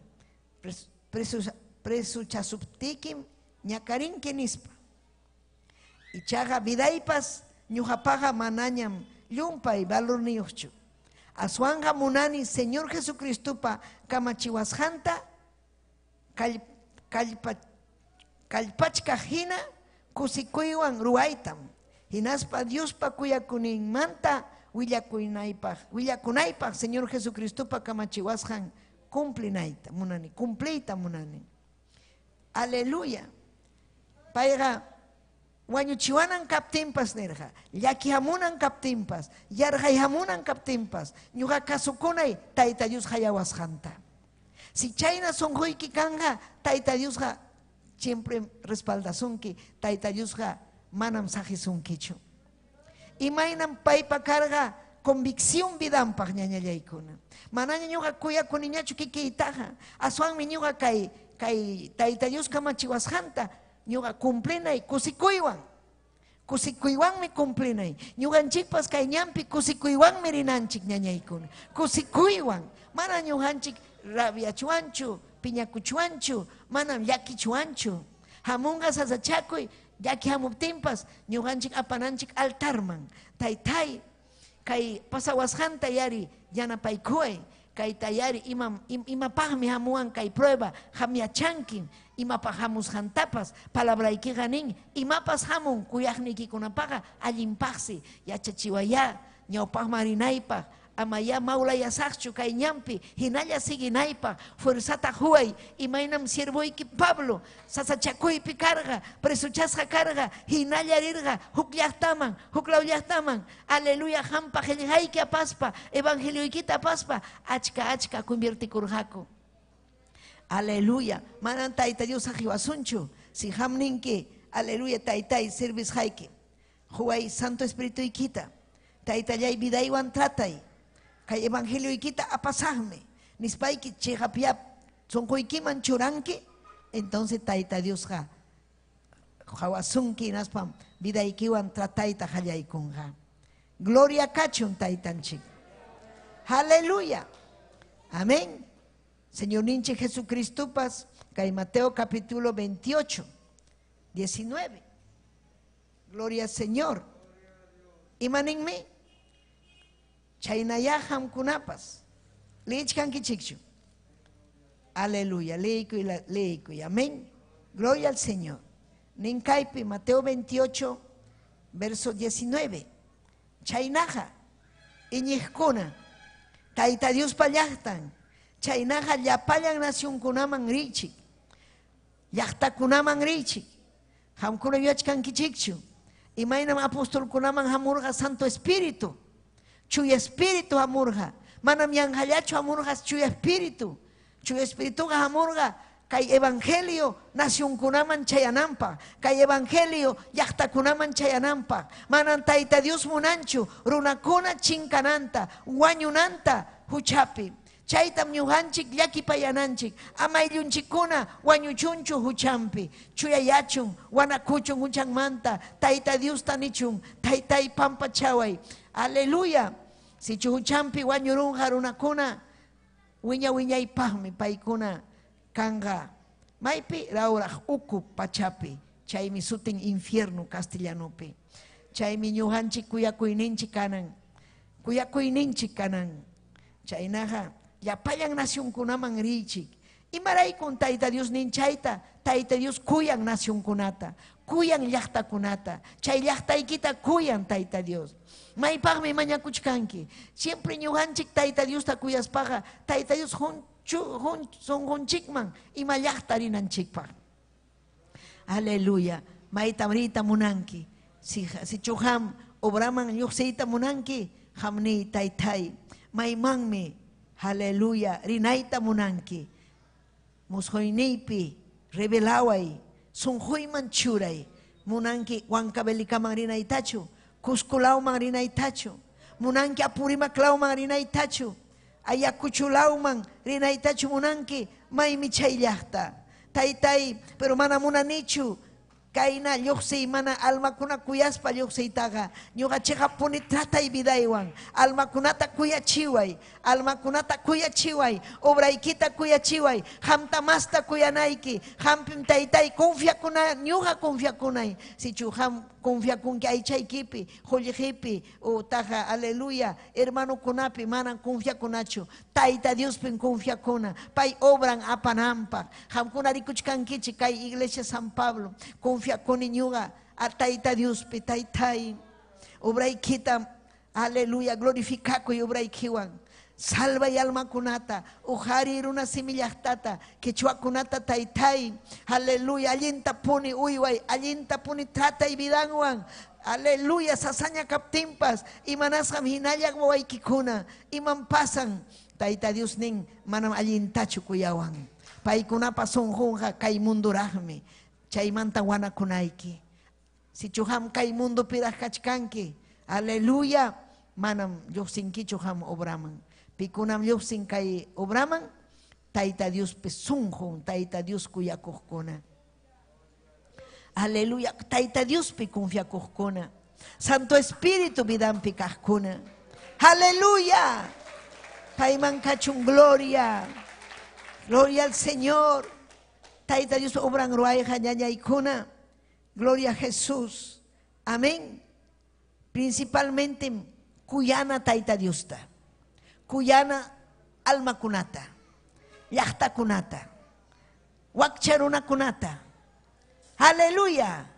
presuchasuptikim ñakarinki nispa. Ichaqa vidaypas ñuqapaqa manañam llumpay valorniyuqchu. Aswanqa munani Señor Jesucristopa kamachiwasqanta kallpachkaq hina kusikuywan ruwaytam. Hinaspa Diospa kuyakuninmanta willakunaypaq Señor Jesucristopa kamachiwasqan cumplinayta munani, cumpliyta munani. Aleluya. Payqa wañuchiwanan kaptinpas nirqa, llakihamunan kaptinpas, yarqayhamunan kaptinpas, ñuqa kasukunay Tayta Dios hayawasqanta. Si chayna sunquyki kanqa, Tayta Diosqa siempre respaldasunki, Tayta Diosqa manam saqisunkichu. Imaynam paypa karqa convicción vidanpaq ñañallaykuna. Manaña ñuqa kuyakuniñachu kikiytaqa, aswanmi ñuqa kay Tayta Dios kamachiwasqanta ñuqa cumplinay kusikuywan. Kusikuywanmi cumplinay. Ñuqanchikpas kay ñanpi kusikuywanmi rinanchik ñañaykuna. Kusikuywan. Mana ñuqanchik rabiachuanchu, piñakuchuanchu, manam llakichuanchu. Hamunqa sasachakuy, llaki hamuptinpas ñuqanchik apananchik altarman. Taytay, kay pasawasqanta yari yanapaykuway. Kay tayari imapaqmi hamuwan kay prueba, hamyachankim, imapaq hamusqantapas, palabraykiqa nin, imapas hamun kuyaqniykikunapaqa allinpaqsi, yachachiwayá, ñawpaqman rinaypaq, amayá mawlayasaqchu kay ñanpi, hinalla siginaypaq, fuerzata huway, imaynam siervoyki Pablo, sasachakuypi karqa, presuchasqa karqa, hinalla rirqa, huk llaqtaman, huk law llaqtaman, aleluya, hampa qillqayki apaspa, evangelioykita apaspa, achka achka conviertikurqaku. Aleluya, manan Tayta Dios saqiwasunchu, si hamninki, aleluya, taytay servisqayki, huway Santo Espirituykita, taytallay vidaywan tratay, kay evangelioykita apasaqmi, nispayki chiqapya sunquykiman churanki, entonces Tayta Diosqa hawasunki hinaspam vidaykiwan tratayta qallaykunqa. Gloria kachun Taytanchik. Aleluya. Amén. Señor ninchik Jesucristopas, kay Mateo capítulo 28, 19. Gloria al Señor. Imaninmi? Chaynaya hamkunapas. Liichkankichikchu. Aleluya. Leikuy, leikuy. Amén. Gloria al Señor. Ninkaypi, Mateo 28, verso 19. Chaynaja, iñiqkuna, Tayta Diospa llaqtan, chaynaja llapallan nacionkunaman richik, llaqtakunaman richik, hamkuna yuyachkankichikchu, imaynam apostolkunaman hamurqa Santo Espíritu, Chuya Espíritu hamurqa, manam yanqallachu hamurqa Chuya Espíritu, Chuya Espirituqa hamurqa kay evangelio nacionkunaman chayananpaq, kay evangelio llaqtakunaman chayananpaq, manan Tayta Dios munanchu runakuna chinkananta, wañunanta huchapi. Chaytam ñuqanchik llakipayananchik, amaylunchikkuna wañuchunchu huchampi, chuyayachun, wanakuchun huchanmanta, Tayta Diosta nichun, Taytay pampachaway. Aleluya. Sichu huchampi wañurunqa runakuna, wiña wiñaypaqmi paykuna kanqa. Maypi rawraq uku pachapi, Chaymi sutin infierno castellanopi. Chaymi ñuqanchik kuyakuyninchik kanan. Kuyakuyninchik kanan. Chaynaqa llapallan nacionkunaman riychik. Imaraykun Tayta Dios nin chayta? Tayta Dios kuyan nacionkunata, kuyan llaqtakunata. Chay llaqtaykita kuyan Tayta Dios. Maypaqmi mañakuchkanki. Siempre ñuqanchik Tayta Diosta kuyaspaqa, Tayta Dios sunqunchikman ima llaqta rinanchikpaq. Aleluya. Maytam riyta munanki. Sichu qam obraman lluqsiyta munanki, qam niy taytay, maymanmi, aleluya, rinayta munanki. Musquyniypi revelaway, sunquyman churay. Munanki Huancavelicaman rinaytachu, Cusco lawman rinaytachu, munanki Apurímac lawman rinaytachu, Ayacucho lawman rinaytachu munanki, maymi chay llaqta. Taytay, pero mana munanichu kayna lluqsiy mana almakuna kuyaspa lluqsiytaqa. Ñuqa chiqapuni tratay vidaywan. Almakunata kuyachiway, almakunata kuyachiway, obraykita kuyachiway, qamta masta kuyanayki, qampim taytay confiakuna, ñuqa confiakunay. Sichu qam confiakunki aychaykipi, qullqipi, utaqa, aleluya, hermanokunapi manam confiakunachu. Tayta Diospim confiakuna, pay obran apananpaq. Qamkuna rikuchkankichik kay iglesia San Pablo, confiakuni ñuqa a Tayta Diospi, taytay, obraykita, aleluya, glorificakuy obraykiwan. Salvay almakunata, uqariy runa simi llaqtata, quechuakunata taytay, aleluya, allinta puni uyway, allinta puni tratay vidanwan, aleluya, sasaña kaptinpas, imanasqam hinalla wawaykikuna, imam pasan, Tayta Dios nin, manam allintachu kuyawan. Paykunapa sunqunqa kay munduraqmi, chaymanta wanakunayki. Sichu qam kay mundupiraq kachkanki, aleluya, manam lluqsinkichu qam obraman. Pikunam lluqsin kay obraman? Tayta Diospi sunqun, Tayta Dios kuyakuqkuna. Aleluya, Tayta Diospi confiakuqkuna. Santo Espíritu vidanpi kaqkuna. Aleluya. Payman kachun gloria. Gloria al Señor. Tayta Dios obran ruayqa ñañaykuna. Gloria a Jesús. Amén. Principalmente kuyana Tayta Diosta. Kuyana almakunata, llaqtakunata, wakcha runakunata. Aleluya.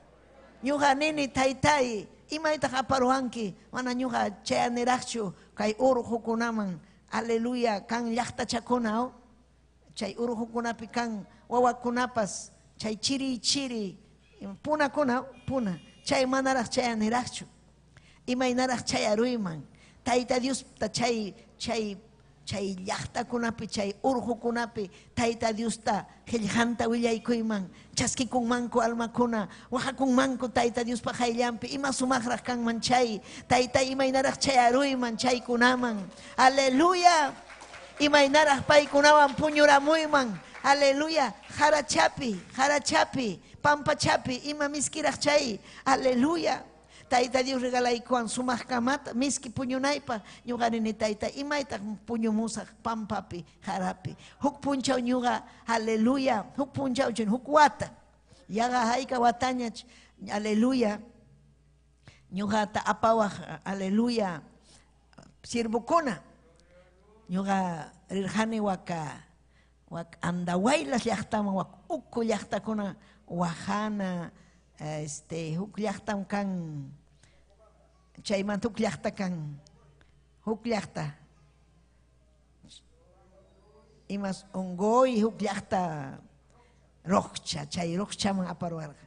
Ñuqa nini taytay, imaytaq aparuwanki, mana ñuqa chayaniraqchu kay urqukunaman. Aleluya, kan llaqtachakuna, chay urqukunapi kan wawakunapas, chay chiri chiri, punakuna, puna, chay manaraq chayaniraqchu. Imaynaraq chayaruyman. Tayta Diosta chay chay chay llaqtakunapi, chay urqukunapi, Tayta Diosta qillqanta willaykuyman, chaskikunmanku almakuna, waqakunmanku Tayta Diospa qayllanpi, ima sumaqraq kanman chay, Tayta imaynaraq chayaruyman chaykunaman. Aleluya. Imaynaraq paykunawan puñuramuyman. Aleluya. Jarachapi, jarachapi, pampachapi, ima miskiraq chay. Aleluya. Tayta Dios regalaykuwan sumaq kamata, miski puñunaypaq, ñuqa nini tayta, imaytaq puñumusaq pampapi, jarapi. Huk punchaw ñuqa, aleluya, huk punchaw chin, huk wata. Yaqa hayka watañach, aleluya, ñuqata apawaq, aleluya, siervokuna. Ñuqa rirqani waka, wak Andahuaylas llaqtaman, wak uku llaqtakuna, Wajana, huk llaqtam kan, chaymanta huk llaqta kan, huk llaqta. Imas unquy huk llaqta Roqcha, chay Roqchaman aparuwarqa.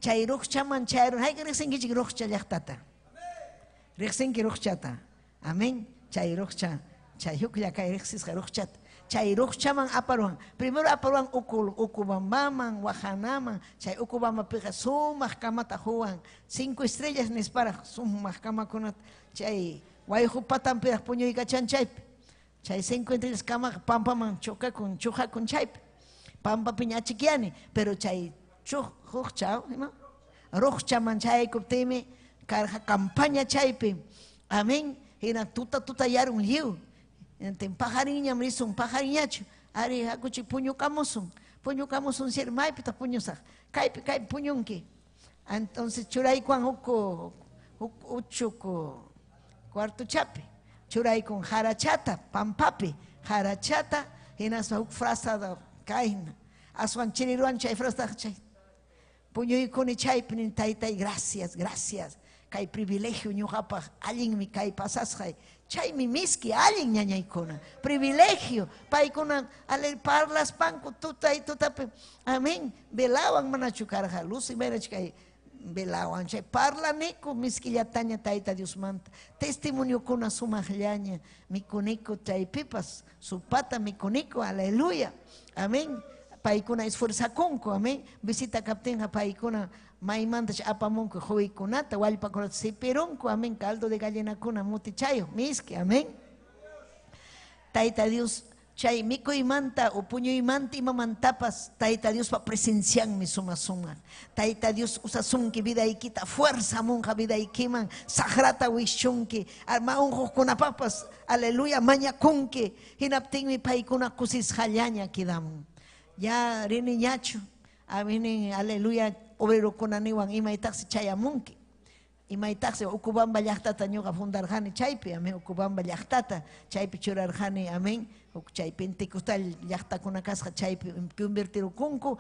Chay Roqchaman chayarun, hayka riqsinkichik Roqcha llaqtata? Riqsinki Roqchata. Amén. Chay Roqcha, chay huklla kay riqsisqa Roqchata. Chay Roqchaman aparuwan. Primero aparuwan Ucubambaman, Wajanaman. Chay Ucubambapiqa sumaq kamata huwan. 5 estrellas nisparaq sumaq kamakunata. Chay wayqu patanpiraq puñuykachan chaypi. Chay 5 estrellas kamaqa pampaman chukakun, chuqakun chaypi. Pampapiña achikyani, pero chay huqcha, ima? Roqchaman chayaykuptinmi karqa campaña chaypi. Amén. Hina tuta tuta yarun lliw. Hinaptin paqarinñam risun, paqarinñachu. Ari hakuchik puñukamusun. Puñukamusun sir, maypitaq puñusaq. Kaypi, kaypi puñunki. Entonces churaykuwan huk huk uchuk cuartochapi. Churaykun jarachata, pampapi, jarachata, hinaspa huk frazada kayna. Aswan chiriruwan chay frastaqa chay. Puñuykuni chaypi nin, taytay, gracias, gracias. Kay privilegio ñuqapaq allinmi kay pasasqay. Chaymi miski allin ñañaykuna. Privilegio. Paykuna ale parlaspanku tutay tutapi. Amén. Velawan manachu karqa luz imaynachu kay velawan chay parlaniku miskillataña Tayta Diosmanta. Testimoniokuna sumaqllaña mikuniku chaypipas supata mikuniku. Aleluya. Amén. Paykuna esforzakunku. Amén. Visita kaptinqa paykuna maymantach apamunku quykunata, wallpakunata sipirunku, amén, caldo de gallinakuna mutichayuq, miski, amén. Tayta Dios chay mikuymanta o puñuymanta imamantapas Tayta Diospa presencianmi suma sumaq. Tayta Dios usasunki vidaykita, fuerza munqa vidaykiman, saqrata wischunki, ma unquqkunapaqpas, aleluya, mañakunki, hinaptinmi paykuna kusisqallaña quedamun. Ya riniñachu, amén, aleluya, obrerokuna niwan imaytaqsi chayamunki. Imaytaqsi Ucubamba llaqtata ñuqa fundarqani chaypi, amén, Ucubamba llaqtata chaypi churarqani, amén, chay Pentecostal llaqtakuna kasqa chaypi convertirukunku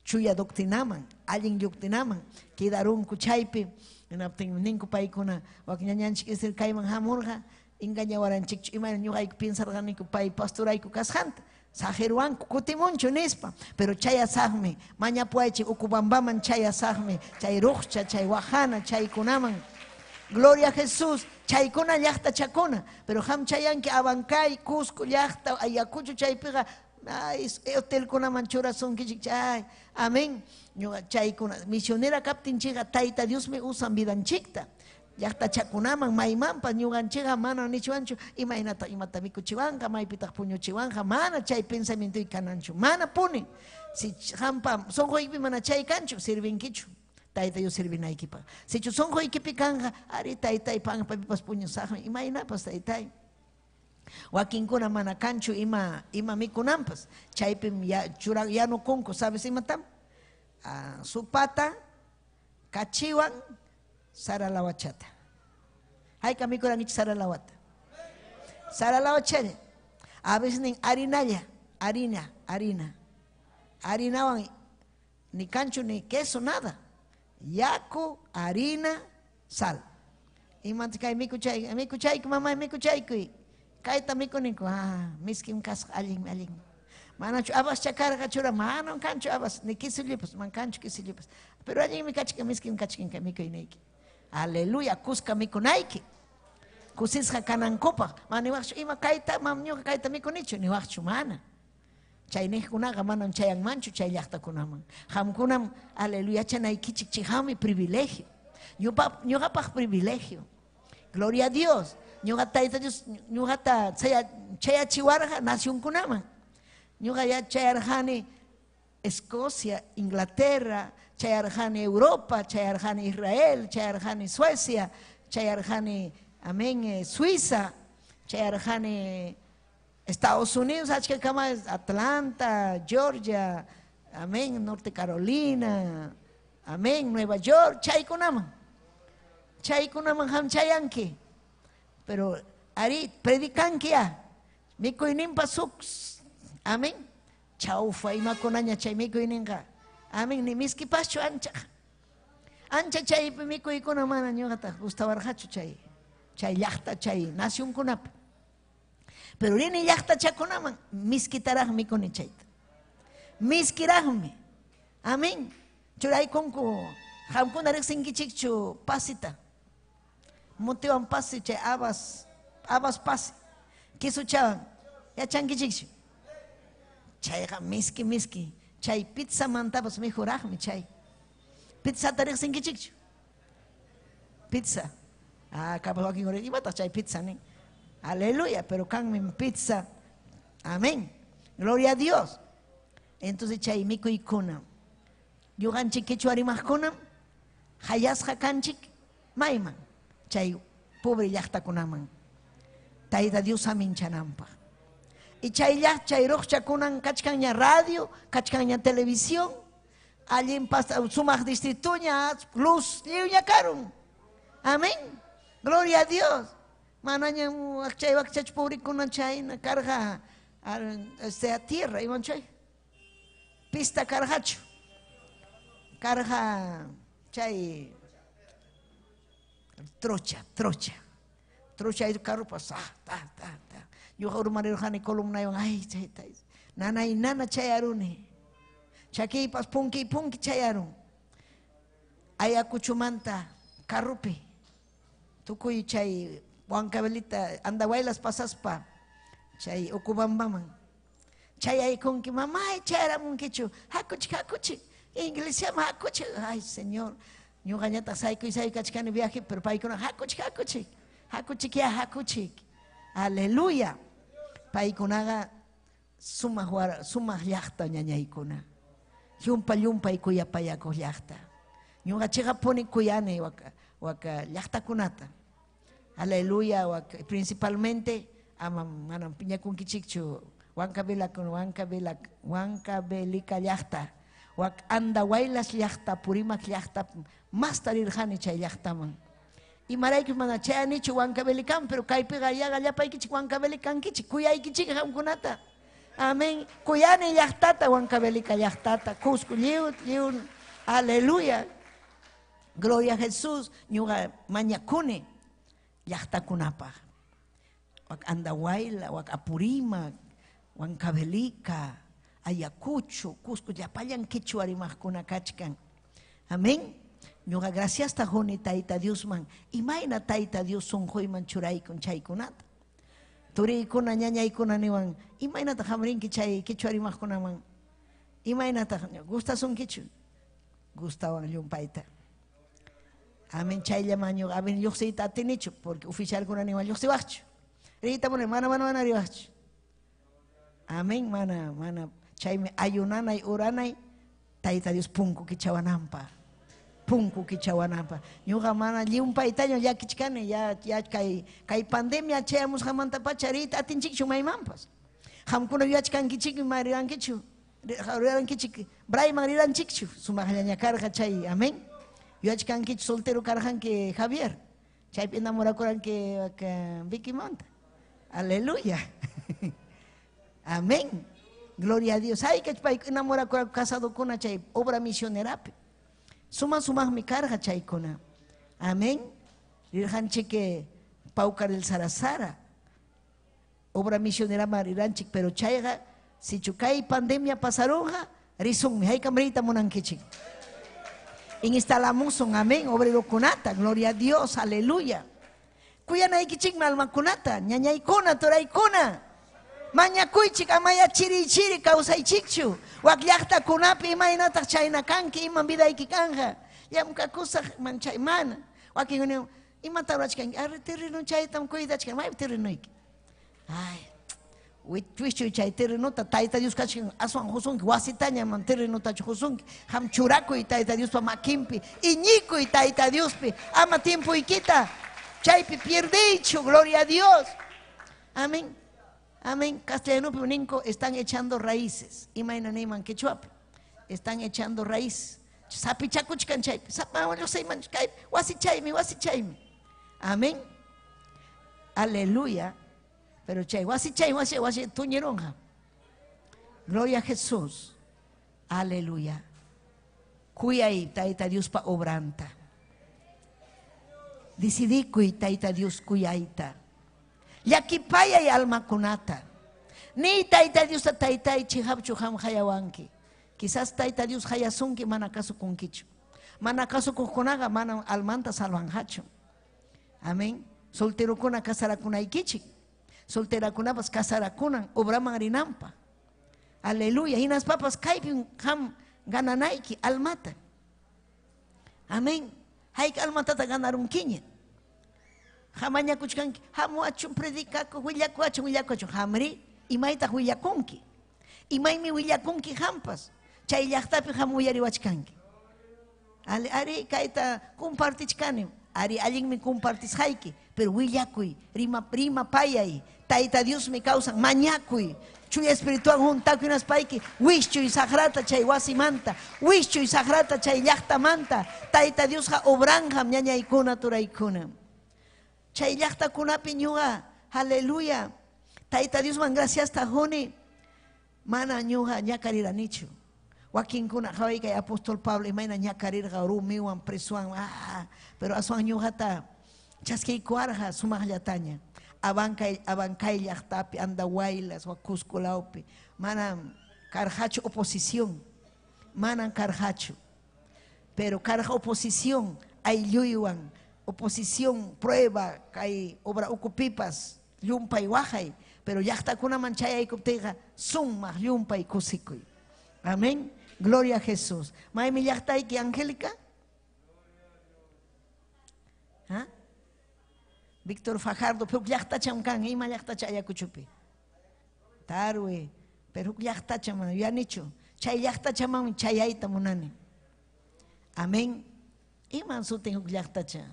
chuya doctrinaman, allin doctrinaman, quedarunku chaypi, hinaptinmi ninku paykuna wak ñañanchik Esther kayman hamurqa, engañawaranchikchu, imayna ñuqayku pensarqaniku pay pastorayku kasqanta. Sajeruanku kutimunchu nispa, pero chayasaqmi, mañapuaychik Ucubambaman chayasaqmi, chay ruqcha, chay wajana, chaykunaman. Gloria a Jesús, chaykuna llaqtachakuna, pero qam chayanki Abancay, Cusco llaqta, Ayacucho chaypiqa, ay, hotelkunaman churasunkichik chay, amén. Ñuqa chaykuna, misionera kaptinchikqa Tayta Diosmi usan vidanchikta. Llaqtachakunaman, maymanpas ñuqanchikqa mana nichwanchu, imaynata imata mikuchiwanqa, maypitaq puñuchiwanqa, mana chay pensamientoy kananchu, mana puni. Si qampa sunquykipi mana chay kanchu, sirvinkichu Tayta Dios sirvinaykipaq. Sichu sunquykipi kanqa, ari taytay pampapipas puñusaqmi, imaynapas taytay. Wakinkuna mana kanchu ima ima mikunanpas, chaypim ya chura yanukunku, ¿sabes imatam? Ah, supata, kachiwan, sara lawachata. Hayka mikurankichik sara lawata? Sara lawachalla. A veces nin harinalla, harina, harina. Harinawan ni kanchu ni queso, nada. Yaku, harina, sal. Imanta kay mikuchay, mikuchayku mamay mikuchaykuy. Kayta mikuninku, ah, miskim kasqa allin allin. Manachu habascha karqa chura, manam kanchu habas, ni quesillipas, man kanchu quesillipas. Pero allinmi kachkan, miskim kachkan kay mikuyniyki. Aleluya, kuska mikunayki. Kusisqa kanankupaq, mana niwaqchu ima kayta, mam ñuqa kayta mikunichu, niwaqchu mana. Chay niqkunaqa manam chayanmanchu chay llaqtakunaman. Qamkunam, aleluya, chanaykichik chihami privilegio. Ñuqapaq privilegio. Gloria a Dios. Ñuqa Tayta Dios ñuqata chayachiwarqa nacionkunaman. Ñuqa ya chayarqani Escocia, Inglaterra, chayarqani Europa, chayarqani Israel, chayarqani Suecia, chayarqani, amén, Suiza, chayarqani Estados Unidos, achkakama Atlanta, Georgia, amén, Norte Carolina, amén, Nueva York, chaykunaman. Chaykunaman qam chayanki. Pero ari predicanki ya. Mikuyninpa suk, amén. Chaufa imakunaña chay mikuyninqa. Amén, ni miskipaschu ancha. Ancha chaypi mikuykuna mana ñuqata gustawarqachu chay, chay llaqta, chay nacionkunapi. Pero rini llaqtachakunaman miskitaraq mikuni chayta. Miskiraqmi. Amén. Churaykunku qamkuna riqsinkichikchu pasita. Mutiwan pasi chay habas, habas pasi. Kisuchawan yachankichikchu. Chayqa miski miski. Chay pizza mantapas mejoraqmi chay. Pizzata riqsinkichikchu. Pizza. Ah, capaz wakin imataq chay pizza nin. Aleluya, pero kanmi pizza. Amén. Gloria a Dios. Entonces chay mikuykuna. Ñuqanchik quechua rimaqkunam hayasqa kanchik mayman chay pobre llaqtakunaman. Tayta Dios aminchananpaq. Y chay llaq chay ruqchakunan kachkanña radio, kachkanña televisión, allin sumaq distrituña, luz lliwña karun. Amén. Gloria a Dios. Manaña wakchay wakchach pobrikuna chayna karqa este tierra iman chay. Pista karqachu. Karqa chay trocha, trocha. Trocha carropas ta ta ta ta. Ñuqa urmarirqani columnaywan ay chay tay. Nanay nana chayaruni. Chakiypas punki punki chayarun. Ayacuchumanta carropi. Tukuy chay Huancavelica Andahuaylas pasaspa chay Ocubambaman. Chayaykunki mamay chayaramunkichu hakuchik hakuchik iglesiaman hakuchik ay señor ñuqañataq saykuy saykachkani viaje pero paykuna hakuchik hakuchik hakuchik ya hakuchik aleluya paykunaqa sumaq sumaq llaqta ñañaykuna llumpa llumpay kuyapayakuq llaqta ñuqa chiqapuni kuyani waka waka llaqtakunata aleluya waka principalmente ama manam piñakunkichikchu Huancavelica Huancavelica Huancavelica llaqta wak Andahuaylas llaqta Purimac llaqta masta rirqani chay llaqtaman imarayku mana chayanichu Huancavelicaman pero kaypiqa yaqa llapaykichik Huancavelica kankichik kuyaykichik qamkunata amén kuyani llaqtata Huancavelica llaqtata Cusco lliw lliw aleluya gloria a Jesús ñuqa mañakuni llaqtakunapaq wak Andahuayla wak Apurímac Huancavelica Ayacucho Cusco llapallan quechua rimaqkuna kachkan amén ñuqa graciasta quni Tayta Diosman imayna Tayta Dios sunquyman churaykun chaykunata turiykuna ñañaykuna niwan imaynataq qam rinki chay quechua rimaqkunaman imaynataq gustasunkichu gustawan llumpayta amén chayllaman ñuqa amin lluqsiyta atinichu porque oficialkuna niwan lluqsiwaqchu riyta munani mana mana mana riwaqchu amén mana mana chaymi ayunanay uranay Tayta Dios punku kichawananpaq punku kichawananpaq ñuqa mana llumpaytaña llakichkani ya ya kay kay pandemia chayamusqamantapacha riyta atinchikchu maymanpas qamkuna yuyachkankichikmi ma rirankichu rirankichik Brayman riranchikchu sumaqllaña karqa chay amén yuyachkankichu soltero karqanki Javier chaypi enamorakuranki Vicky-manta aleluya amén gloria a Dios haykach pay enamorakuranku casadokuna chay obra misionerapi suma sumaqmi karqa chaykuna amén rirqanchik Paucar del Sarasara obra misioneraman riranchik pero chayqa sichu kay pandemia pasarunqa risunmi haykam riyta munankichik instalamusun amén obrerokunata gloria a Dios aleluya kuyanaykichikmi almakunata ñañaykuna turaykuna mañakuychik amaya chiri chiri kawsaychikchu wak llaqtakunapi imaynataq chayna kanki imam vidayki kanja llamkakusaq man chay mana wakin imata rurachkanki arri terreno chaytam cuidachkan maypi terrenoyki ay wischuy chay terrenota Tayta Dios kachkan aswan qusunki wasitaña man terrenotachu qusunki qam churakuy Tayta Diospa makinpi iñikuy Tayta Diospi ama tiempoykita chaypi pierdeychu gloria a Dios amén amén castellanopi ninku están echando raíces imayna niyman quechuapi están echando raíces sapichakuchkan chaypi lluqsiyman kaypi wasichaymi wasichaymi amén aleluya pero chay wasichay wasi wasi tuñirunqa gloria a Jesús aleluya kuyay Tayta Diospa obranta decidikuy Tayta Dios kuyayta llakipayay almakunata ni Tayta Diosta taytay chiqapchu qam hayawanki quizás Tayta Dios hayasunki mana kasukunkichu mana kasukuqkunaqa mana almanta salvanqachu amén solterokuna casarakunaykichik solterakunapas casarakunan obraman rinanpaq aleluya hinaspapas kaypim qam gananayki almata amén hayka almatata ganarunkiña hamañakuchkanki hamuwachun predicakuq willakuwachun willakuwachun qamri imaytaq willakunki imaymi willakunki qampas chay llaqtapi qam uyariwachkanki ari kayta compartichkani ari allinmi compartisqayki pero willakuy rima rimapayay Tayta Diosmi kawsan, mañakuy. Chuya espiritual huntakuy hinaspayki wischuy saqrata chay wasimanta, wischuy saqrata chay llaqtamanta. Tayta Diosqa obranqam ñañaykuna turaykuna. Chay llaqtakunapi ñuqa, aleluya, Tayta Diosman graciasta quni, mana ñuqa ñakariranichu. Wakinkuna qhaway kay apóstol Pablo imayna ñakarirqa rumiwan presowan, pero aswan ñuqata chaskiykuwarqa sumaqllataña. Abancay, Abancay llaqtapi, Andahuaylas, wak Cusco lawpi, manam karqachu oposición, manam karqachu. Pero karqa oposición aylluywan, oposición prueba kay obra ukupipas llumpay waqay, pero llaqtakunaman chayaykuptiyqa sumaq llumpay kusikuy. Amén. Gloria a Jesús. Maymi llaqtayki, Angélica? ¿Ah? Víctor Fajardo, huk llaqtacham kan, ima llaqtacha Ayacuchopi? Tarwi, pero huk llaqtacham, yuyanichu. Chay llaqtachamanmi chayayta munani. Amén. Iman sutin huk llaqtacha?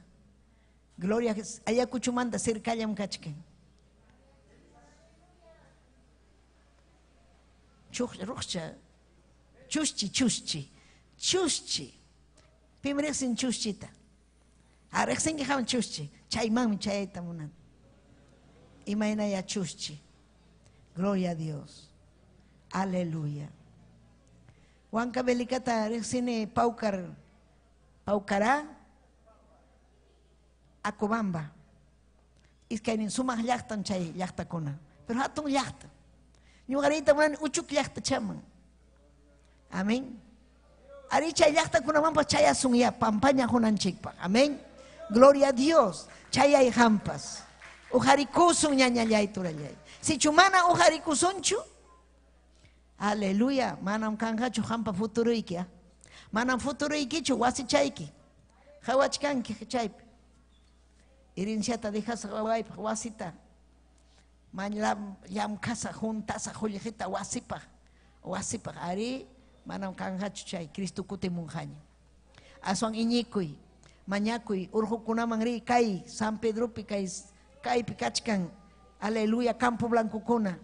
Gloria a Jesús. Ayacuchomanta cercallam kachkan. Chuq, ruqcha, chuschi, chuschi, chuschi. Pim riqsin chuschita? Ah, riqsinki qam chuschi. Chaymanmi chayayta munani. Imaynaya chuschi. Gloria a Dios. Aleluya. Huancavelicata riqsini Paucar, Paucará, Acobamba. Iskaynin sumaq llaqtam chay llaqtakuna. Pero hatun llaqta. Ñuqa riyta munani uchuk llaqtachaman. Amén. Ari chay llaqtakunamanpas chayasun ya pampaña hunanchikpaq. Amén. Gloria a Dios. Chayay hampas. Uqarikusun ñañallay turallay. Sichu mana uqarikusunchu, aleluya, manam kanqachu hampa futuruyki. Ah. Manam futuruykichu wasichayki. Qhawachkanki chaypi. Herenciata dejasaq wawaypaq wasita. Manlam llamkasaq juntasaq qullqita wasipaq. Wasipaq ari manam kanqachu chay Cristo kutimunqaña. Aswan iñikuy, mañakuy, urqukunaman riy kay San Pedropi kay kaypi kachkan, aleluya, Campo Blancokuna.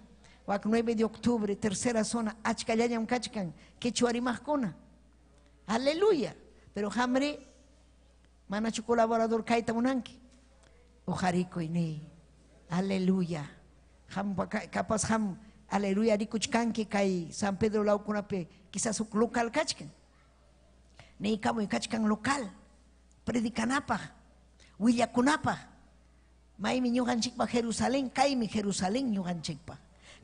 Wak 9 de octubre, tercera zona, achkallañam kachkan, quechua rimaqkuna. Aleluya. Pero hamri, manachu colaborador kayta munanki. Uqarikuy niy. Aleluya. Ham capaz ham, aleluya, rikuchkanki kay San Pedro lawkunapi quizás huk local kachkan. Niykamuy kachkan local, predicanapaq, willakunapaq. Maymi ñuqanchikpaq Jerusalén, kaymi Jerusalén ñuqanchikpaq.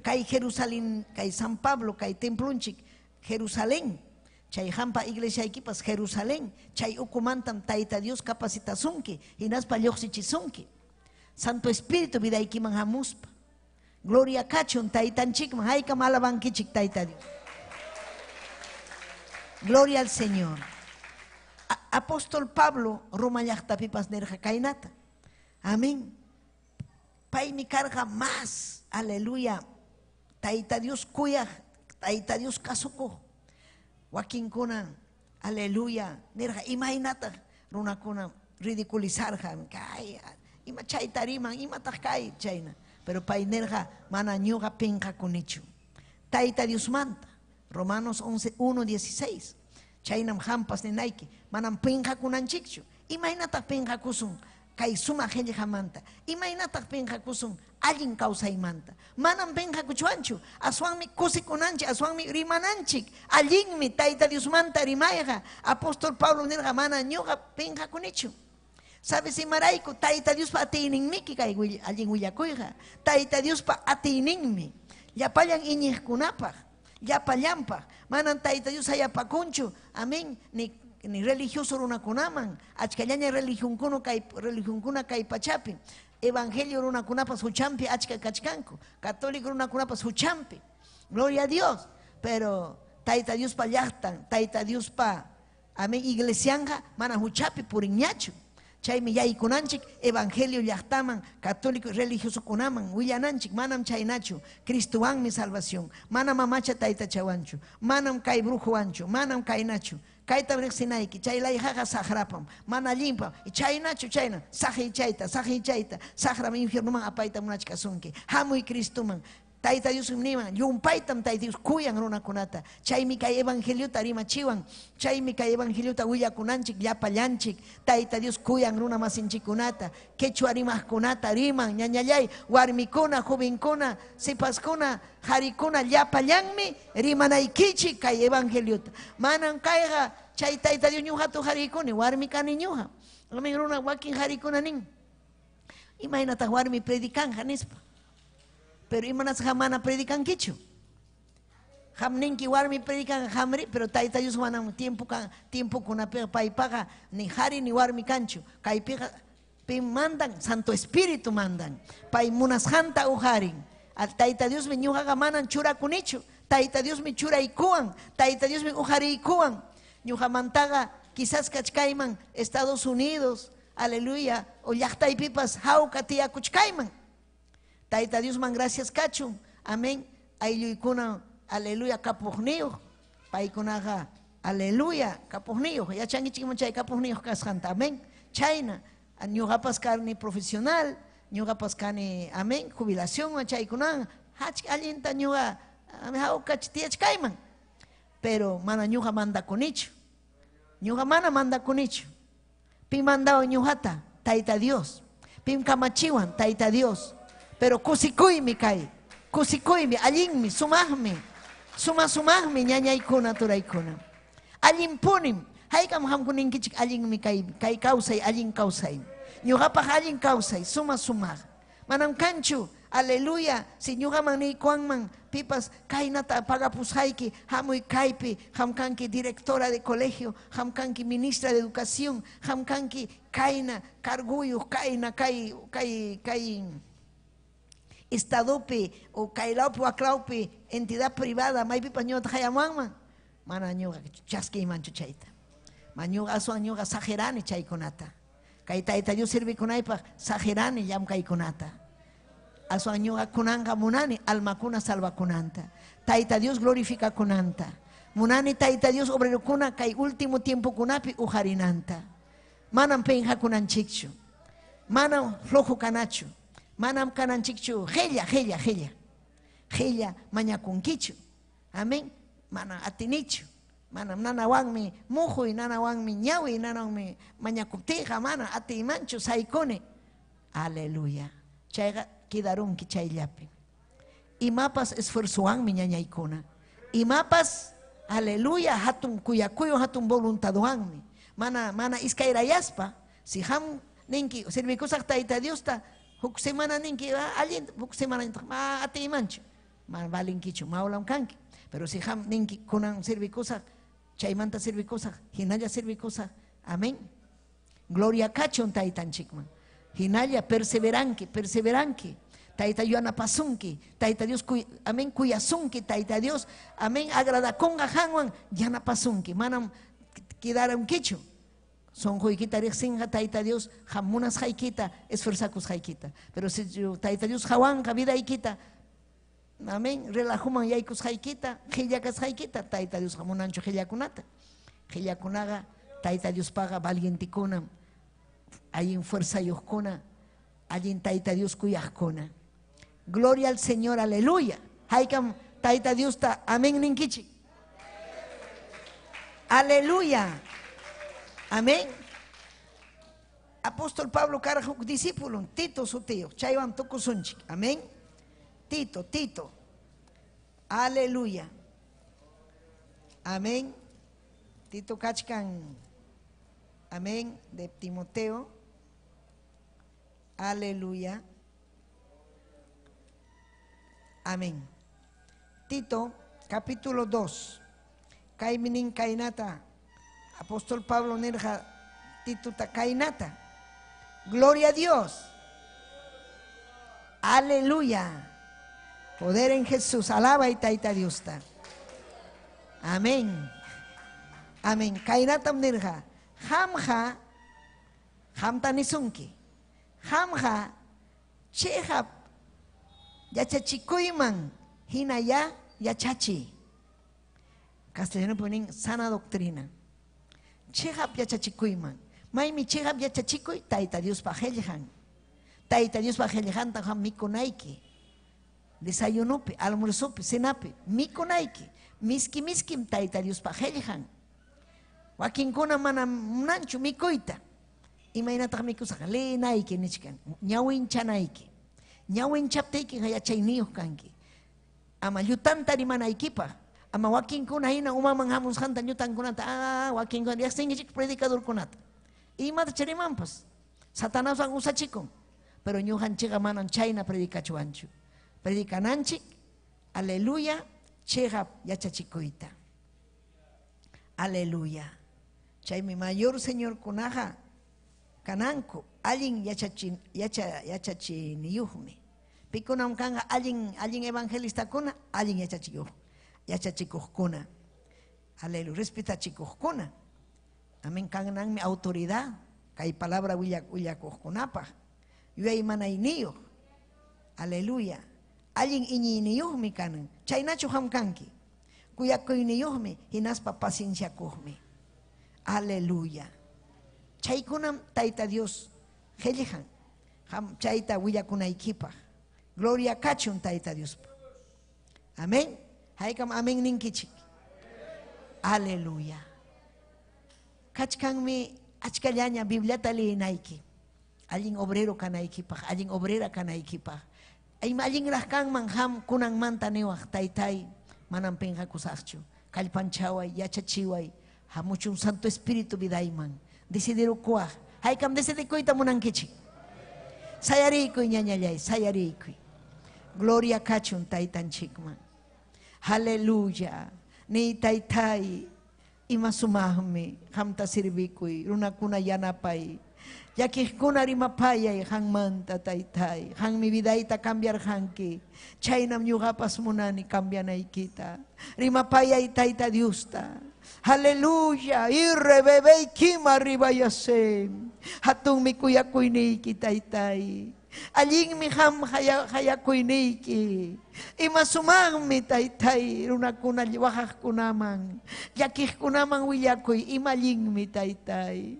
Kay Jerusalén, kay San Pablo, kay templonchik, Jerusalén. Chay hampa iglesiaykipas Jerusalén, chay ukumantam Tayta Dios capacitasunki, hinaspa lluqsichisunki. Santo Espíritu vidaykiman hamuspa. Gloria kachun Taytanchikman, haykam alabankichik Tayta Dios. Gloria al Señor. Apóstol Pablo Roma llaqtapipas nirqa kaynata. Amén. Paymi karqa más, aleluya. Tayta Dios kuyaq, Tayta Dios kasukuq. Wakinkuna, aleluya, nirqa imaynataq runakuna ridiculizarqa, kay ima chayta riman, imataq kay chayna. Pero pay nirqa mana ñuqa pinqakunichu. Tayta Diosmanta, Romanos 11, 1, 16. Chaynam hampas ninayki, manam pinqakunanchikchu. Imaynataq pinqakusun kay sumaq qillqamanta? Imaynataq pinqakusun allin kawsaymanta? Manam pinqakuchwanchu, aswanmi kusikunanchik, aswanmi rimananchik. Allinmi Tayta Diosmanta rimayqa. Apóstol Pablo nirqa mana ñuqa pinqakunichu. ¿Sabes imarayku? Tayta Diospa atiyninmiki kay allin willakuyqa. Tayta Diospa atiyninmi. Llapallan iñiqkunapaq, llapallanpaq. Manam Tayta Dios hayapakunchu, amén, ni religioso runakunaman, achkallaña religionkuna kay religionkuna kay pachapi. Evangelio runakunapas huchampi achka kachkanku, católico runakunapas huchampi. Gloria a Dios. Pero Tayta Diospa llaqtan, Tayta Diospa, amén, iglesianja mana huchapi purinñachu. Chaymi yaykunanchik evangelio llaqtaman, católico religioso kunaman, willananchik, manam chaynachu, Cristowanmi salvación, manam mamacha taytachawanchu, manam kay brujowanchu, manam kaynachu, Kaytam riqsinayki, chay layqaqa saqrapam, mana allinpam. Chaynachu chayna, saqiy chayta, saqiy chayta, saqram infiernoman apayta munachkasunki. Hamuy Cristoman. Tayta Diosmi niman, llumpaytam Tayta Dios kuyan runakunata. Chaymi kay evangeliota rimachiwan, chaymi kay evangeliota willakunanchik llapallanchik. Tayta Dios kuyan runa masinchikkunata, quechua rimaqkunata riman, ñañallay, warmikuna, jovenkuna, sipaskuna, qarikuna llapallanmi rimanaykichik kay evangeliota. Manam kayqa chay Tayta Dios ñuqata uqariykuni, warmi kani ñuqa. Amin runa wakin qarikuna nin, imaynataq warmi predicanja nispa. Pero imanasqa mana predicankichu. Qam ninki warmi predican qamri, pero Tayta Dios manam tiempo kan tiempokunapiqa paypaqa ni qari ni warmi kanchu. Kaypiqa pim mandan, Santo Espíritu mandan. Pay munasqanta uqarin. Tayta Diosmi ñuqaqa manam churakunichu. Tayta Diosmi churaykuwan, Tayta Diosmi uqariykuwan. Ñuqamantaqa quizás kachkayman Estados Unidos, aleluya, o llaqtaypipas hawka tiyakuchkayman. Tayta Diosman gracias kachun, amén. Aylluykuna, aleluya, kapuqniyuq. Paykunaqa, aleluya, kapuqniyuq. Yachankichikman chay kapuqniyuq kasqanta, amén. Chayna, ñuqapas kani profesional, ñuqapas kani, amén, jubilacionwan chaykunawan, achka allinta ñuqa hawkach tiyachkayman. Pero mana ñuqa mandakunichu. Ñuqa mana mandakunichu. Pim mandawan ñuqata? Tayta Dios. Pim kamachiwan? Tayta Dios. Pero kusikuymi kay. Kusikuymi, allinmi, sumaqmi. Suma sumaqmi ñañaykuna, turaykuna. Allinpunim. Haykam qamkuninkichik allinmi kay, kay kawsay, allin kawsay. Ñuqapaq allin kawsay, suma sumaq. Manam kanchu, aleluya, si ñuqaman niykuwanman pipas kaynata pagapusqayki, hamuy kaypi, qam kanki directora de colegio, qam kanki ministra de educación, qam kanki kayna carguyuq, kayna kay kay kay estadopi o kaylawpi waklawpi entidad privada maypipas ñuqata qayamuwanman, mana ñuqa chaskiymanchu chayta. Ma ñuqa aswan ñuqa saqirani chaykunata. Kay Tayta Dios servikunaypaq saqirani llamkaykunata. Aswan ñuqa kunanqa munani almakuna salvakunanta. Tayta Dios glorificakunanta. Munani Tayta Dios obrerokuna kay último tiempokunapi uqarinanta. Manam penqakunanchikchu. Manam flojo kanachu. Manam kananchikchu qella, qella, qella. Qella mañakunkichu. Amén. Manam atinichu. Manam nanawanmi muhuy, nanawanmi ñawi, nanawanmi mañakuptiyqa mana atiymanchu saykuni. Aleluya. Chayqa quedarunki chayllapi. Imapas esfuerzowanmi ñañaykuna. Imapas, aleluya, hatun kuyakuywan, hatun voluntadwanmi. Mana, mana iskayrayaspa, si qam ninki, servikusaq Tayta Diosta, huk semana ninki, allin, huk semana ma atiymanchu. Mana valinkichu, mawlam kanki. Pero si qam ninki, kunan servikusaq, chaymanta servikusaq, hinalla servikusaq, amén. Gloria kachun Taytanchikman. Hinalla perseveranki, perseveranki. Tayta Dios yanapasunki, Tayta Dios amén, kuyasunki, Tayta Dios, amén, agradakunqa qanwan yanapasunki. Manam quedarunkichu. Sonqoykita riqsinqa Tayta Dios, qam munasqaykita, esforzakusqaykita. Pero si Tayta Dios hawanqa vidaykita, amén, relajuman yaykusqaykita, qilla kasqaykita, Tayta Diosqa munanchu qillakunata. Qillakunaqa Tayta Diospaqa valientikunam, allin fuerzayuqkuna, allin Tayta Dios kuyaqkuna. Gloria al Señor, aleluya. Haykam Tayta Diosta, amén ninkichik. Aleluya. Amén. Apóstol Pablo karqa huk discípulo, Tito sutiyuq, chaywan tukusunchik. Amén. Tito, Tito. Aleluya. Amén. Tito kachkan. Amén. De Timoteo. Aleluya. Amén. Tito, capítulo 2. Kaymi nin kaynata. Apóstol Pablo nirqa Titota kaynata. Gloria a Dios. Aleluya. Poder en Jesús. Alaba y Tayta Diosta. Amén. Amén. Kaynatam nirqa. Qamqa, qamta nisunki. Qamqa chiqap yachachikuyman hinayá yachachiy. Castellano ponen sana doctrina. Chiqap yachachikuyman. Maymi chiqap yachachikuy? Tayta Diospa qillqan. Tayta Diospa qillqanta qam mikunayki. Desayunopi, almuerzopi, cenapi, mikunayki. Miski miskim Tayta Diospa qillqan. Wakinkuna manam munanchu mikuyta. Imaynataq mikusaq? Leenayki nichkan, ñawinchanayki. Ñawinchaptiykiqa yachayniyuq kanki. Ama llutanta rimanaykipaq. Ama wakinkuna hina umaman hamusqanta llutankunata, wakinkuna riqsinkichik predicadorkunata. Imatacha rimanpas. Satanaswan usachikun. Pero ñuqanchikqa manam chayna predicachuwanchu. Predicananchik, aleluya, chiqap yachachikuyta. Aleluya. Chaymi mayor señorkunaqa kananku allin yachachiniyuqmi. Pikunam kanqa allin evangelistakuna, allin yachachikuqkuna. Aleluya, respetachikuqkuna. Amén, kananmi autoridad kay palabra willakuqkunapaq. Yuyaymanayniyuq. Aleluya. Allin iñiyniyuqmi kanan. Chaynachu qam kanki. Kuyakuyniyuqmi hinaspa pacienciakuqmi. Aleluya. Chaykunam Tayta Dios qillqan. Qam chayta willakunaykipaq. Gloria kachun Tayta Diospa. Amén. Haykam amén ninkichik. Aleluya. Kachkanmi achkallaña Bibliata leenayki. Allin obrero kanaykipaq, allin obrera kanaykipaq. Ima allinraq kanman qam kunanmanta niwaq taytay, manam pinqakusaqchu. Kallpanchaway, yachachiway, hamuchun Santo Espíritu vidayman. Decidirukuwaq. Haykam decidikuyta munankichik. Sayarikuy ñañallay, sayarikuy. Gloria kachun taytanchikman. Aleluya. Ni taytay, ima sumaqmi qamta sirvikuy, runakuna yanapay. Llakiqkuna rimapayay qanmanta taytay. Qanmi vidayta cambiarqanki. Chaynam ñuqapas munani cambianaykita. Rimapayay Tayta Diosta. Aleluya. Irrebebeykima ribayase. Hatunmi kuyakuyniyki taytay. Allinmi qam hayakuyniyki. Ima sumaqmi taytay runakuna waqaqkunaman. Llakiqkunaman willakuy ima allinmi taytay.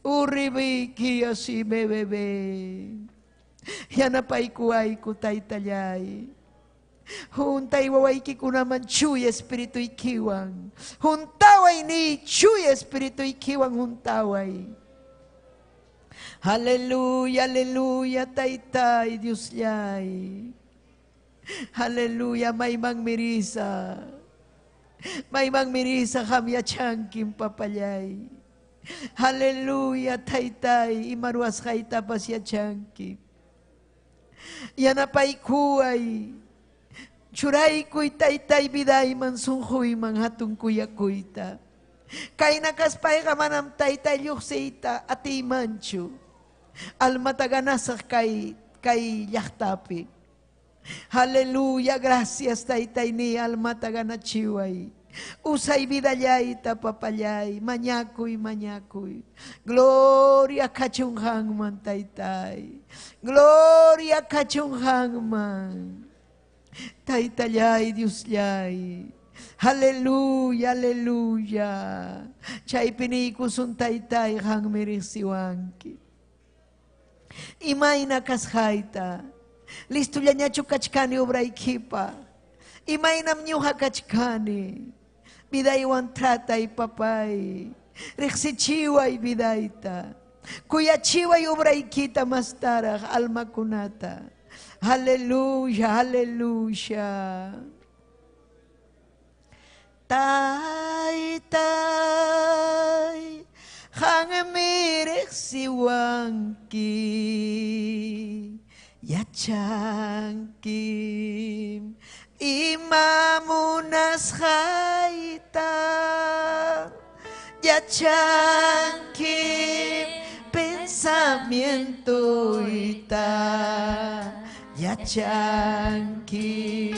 Urribiki así me bebé. Yanapaykuwayku taytallay. Juntay wawaykikunaman chuy espirituykiwan. Juntaway ni chuy espirituykiwan juntaway. Aleluya, aleluya, taytay, Diosllay. Aleluya, mayman mirisa. Mayman mirisa qam yachankim papallay. Aleluya, taytay, ima ruwasqaytapas yachanki. Yanapaykuway. Churaykuy taytay vidayman sunquyman hatun kuyakuyta. Kayna kaspayqa manam taytay lluqsiyta atiymanchu. Almata ganasaq kay llaqtapi. Aleluya, gracias taytay ni almata ganachiway. Usay vidallayta papallay, mañakuy, mañakuy. Gloria kachun hanman taytay. Gloria kachun hanman. Taytallay, Diosllay. Aleluya, aleluya. Chaypi niykusun taytay qanmi riqsiwanki. Imayna kasqayta. Listullañachu kachkani obraykipa. Imaynam ñuqa kachkani. Vidaywan tratay papay. Riqsichiway vidayta. Kuyachiway obraykita mastaraq almakunata. Aleluya, aleluya. Taytay, qanmi riqsiwanki. Yachankim ima munasqayta. Yachankim pensamientoyta. Yachankim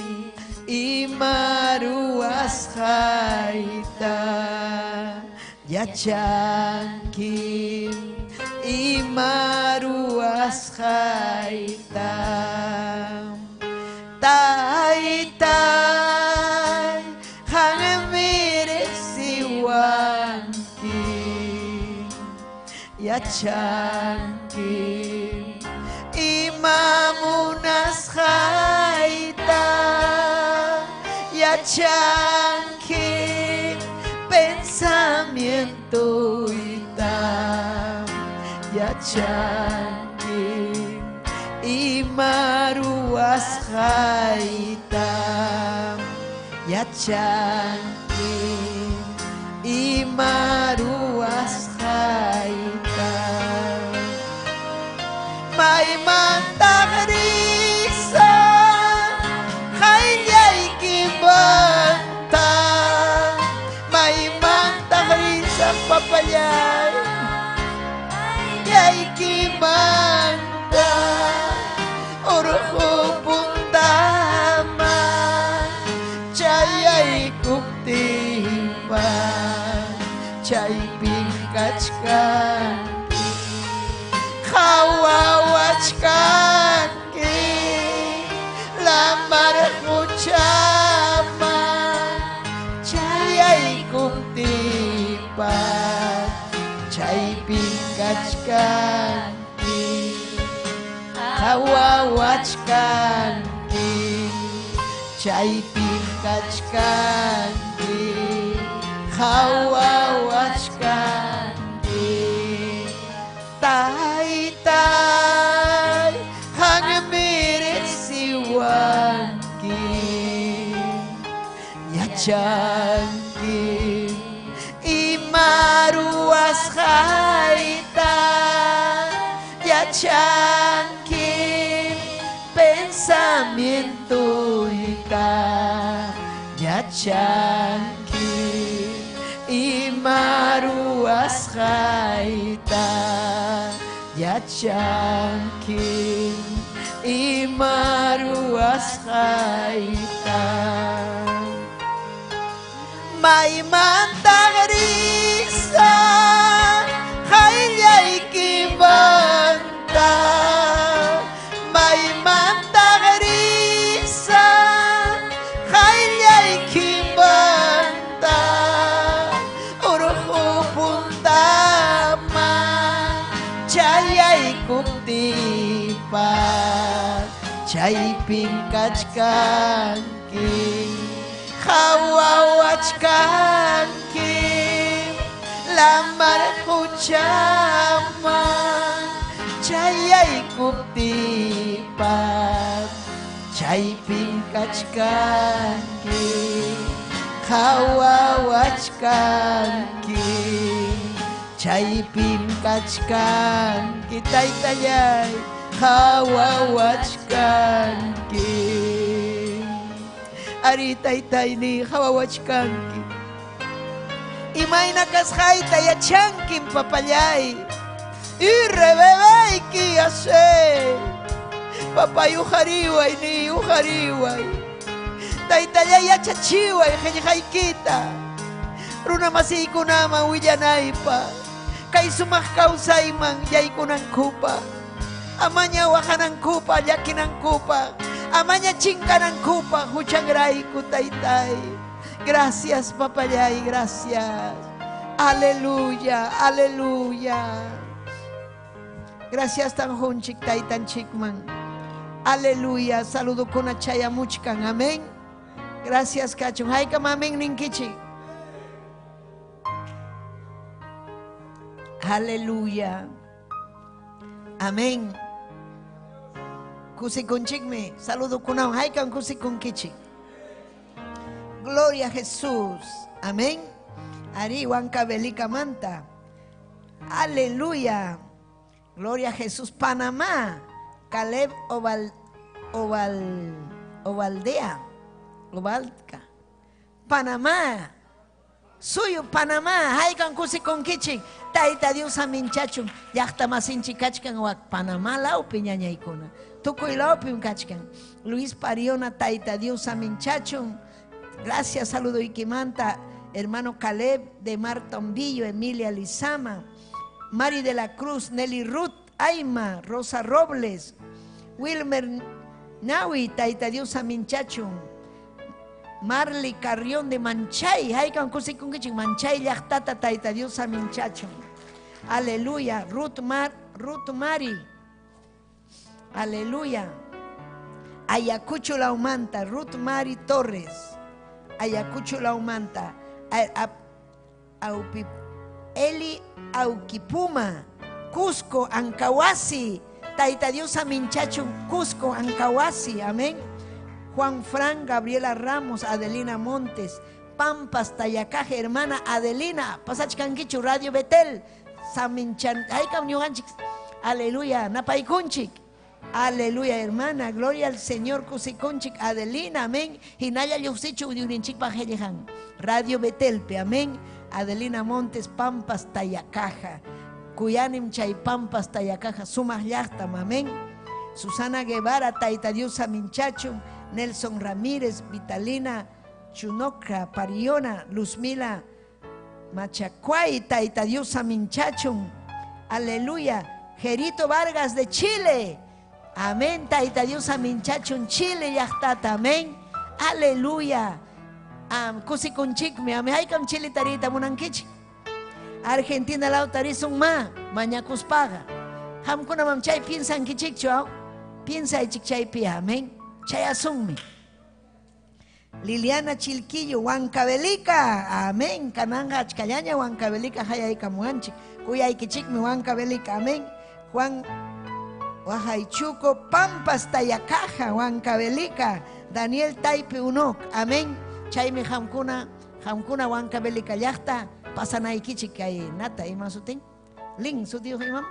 ima ruwasqayta. Yachankim ima ruwasqayta. Taytay, qanmi riqsiwanki. Yachanki ima munasqayta yachanki pensamientoyta yachanki ima ruwasqayta yachanki ima ruwasqayta maymantaq risaq qayllaykimanta maymantaq risaq papallay qayllaykimanta urqu puntaman chayaykuptinpas chaypim kachkanki qhawawachkanki lamar quchaman chayaykuptinpas chaypim kachkanki qhawawachkanki chaypim kachkanki qhawawachkanki taytay qammi riqsiwanki yachanki ima ruwasqayta yachanki pensamientoyta yachanki ima ruwasqayta yachanki ima ruwasqayta maymantaq risaq qayllaykimanta maymantaq risaq qayllaykimanta urqu puntaman chayaykuptinpas chaypim kachkanki qhawawachkanki lamar quchaman chayaykuptinpas chaypim kachkanki qhawawachkanki chaypim kachkanki taytallay qhawawachkanki ari taytayni qhawawachkanki imayna kasqayta yachankim papallay irrebebayki ase papay uqariway ni uqariway taytallay yachachiway qillqaykita runa masiykunaman willanaypaq kay sumaq kawsayman yaykunankupaq amaña waqanankupaq llakinankupaq amaña chinkanankupaq huchanrayku taytay gracias papallay gracias aleluya aleluya gracias tan hunchik taytanchikman aleluya saludukuna chayamuchkan amén gracias kachun haykam amén ninkichik aleluya amén kusikunchikmi saludukunawan haykam kusikunkichik gloria a Jesús amén ari Huancavelica manta aleluya gloria a Jesús Panamá Caleb Oval Oval Ovaldea Ovalca Panamá Suyu Panamá haykan kusikunkichik Tayta Dios aminchachun llaqta masinchik kachkan wak Panamá lawpi ñañaykuna tukuy lawpim kachkan Luis Pariona Tayta Dios aminchachun gracias saludoykimanta hermano Caleb de Martombillo Emilia Lizama Mari de la Cruz Nelly Ruth Aima Rosa Robles Wilmer Nawi Tayta Dios aminchachun Marley Carrión de Manchay, haykan kusikunkichik Manchay llaqtata Tayta Dios aminchachun. Aleluya. Ruth, Mar, Ruth Mari. Aleluya. Ayacucho Laumanta, Ruth Mari Torres. Ayacucho Laumanta. Eli Auquipuma, Cusco, Ancahuasi. Taita Dios Aminchacho, Cusco, Ancahuasi. Amén. Juan Fran, Gabriela Ramos, Adelina Montes, Pampas, Tayacaje, hermana Adelina, Pasachkankichu, Radio Betel, Saminchan, Haykam ñuqanchik, aleluya, Napaykunchik. Aleluya, hermana, gloria al Señor, kusikunchik, Adelina, amén. Hinalla lluqsichu uyuninchikpaq qillqan. Radio Betelpe, amén. Adelina Montes, Pampas, Tayacaja. Kuyanim chay Pampas, Tayacaja, sumaq llaqtam, amén. Susana Guevara, Taita Dios Aminchachu, Nelson Ramírez, Vitalina Chunoca, Pariona, Luzmila Machacuay, Taita Dios Aminchachun, aleluya. Gerito Vargas de Chile, amén. Taita Dios Aminchachun, Chile, llaqtata, amén. Aleluya. Kusikunchikmi, amén. Haykam Chile tarita munankichik. Argentina law tarisun ma, mañakuspaqa. Qamkunamam chay piensankichikchu, aw? Piensaychik chaypi, amén. Chayasunmi. Liliana Chilquillo, Huancavelica, amén. Kananja achkallaña Huancavelica hayaykamuwanchik. Kuyaykichikmi Huancavelica, amén. Juan Huajaychuco, Pampas Tayacaja, Huancavelica, Daniel Taipe Unoc, amén. Chaymi qamkuna, qamkuna Huancavelica llaqta pasanaykichik kay nata ima sutin. Lin sutiyuq imam.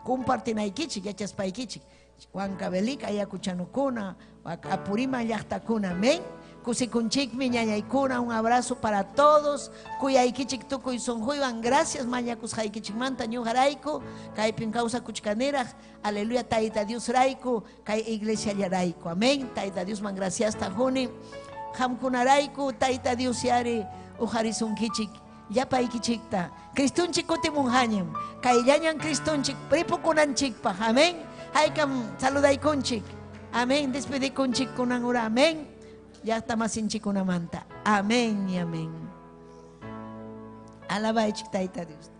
Compartinaykichik, yachaspaykichik. Huancavelica, Ayacuchanukuna, Apurima llaqtakuna, amén. Kusikunchikmi ñañaykuna, un abrazo para todos. Kuyaykichik tukuy sunquywan, gracias mañakusqaykichikmanta ñuqarayku, kaypin kawsakuchkaniraq, aleluya, Tayta Dios rayku, kay iglesiallarayku, amén. Tayta Diosman graciasta quni. Qamkunarayku, Tayta Dios yari uqarisunkichik, llapaykichikta. Cristunchik kutimunqañam, kayllañan Cristunchik ripukunanchikpaq, amén. Haykam saludaykunchik, amén. Despedikunchik kunan ura, amén. Llaqta masinchikunamanta, amén y amén. Alabaychik Tayta Dios.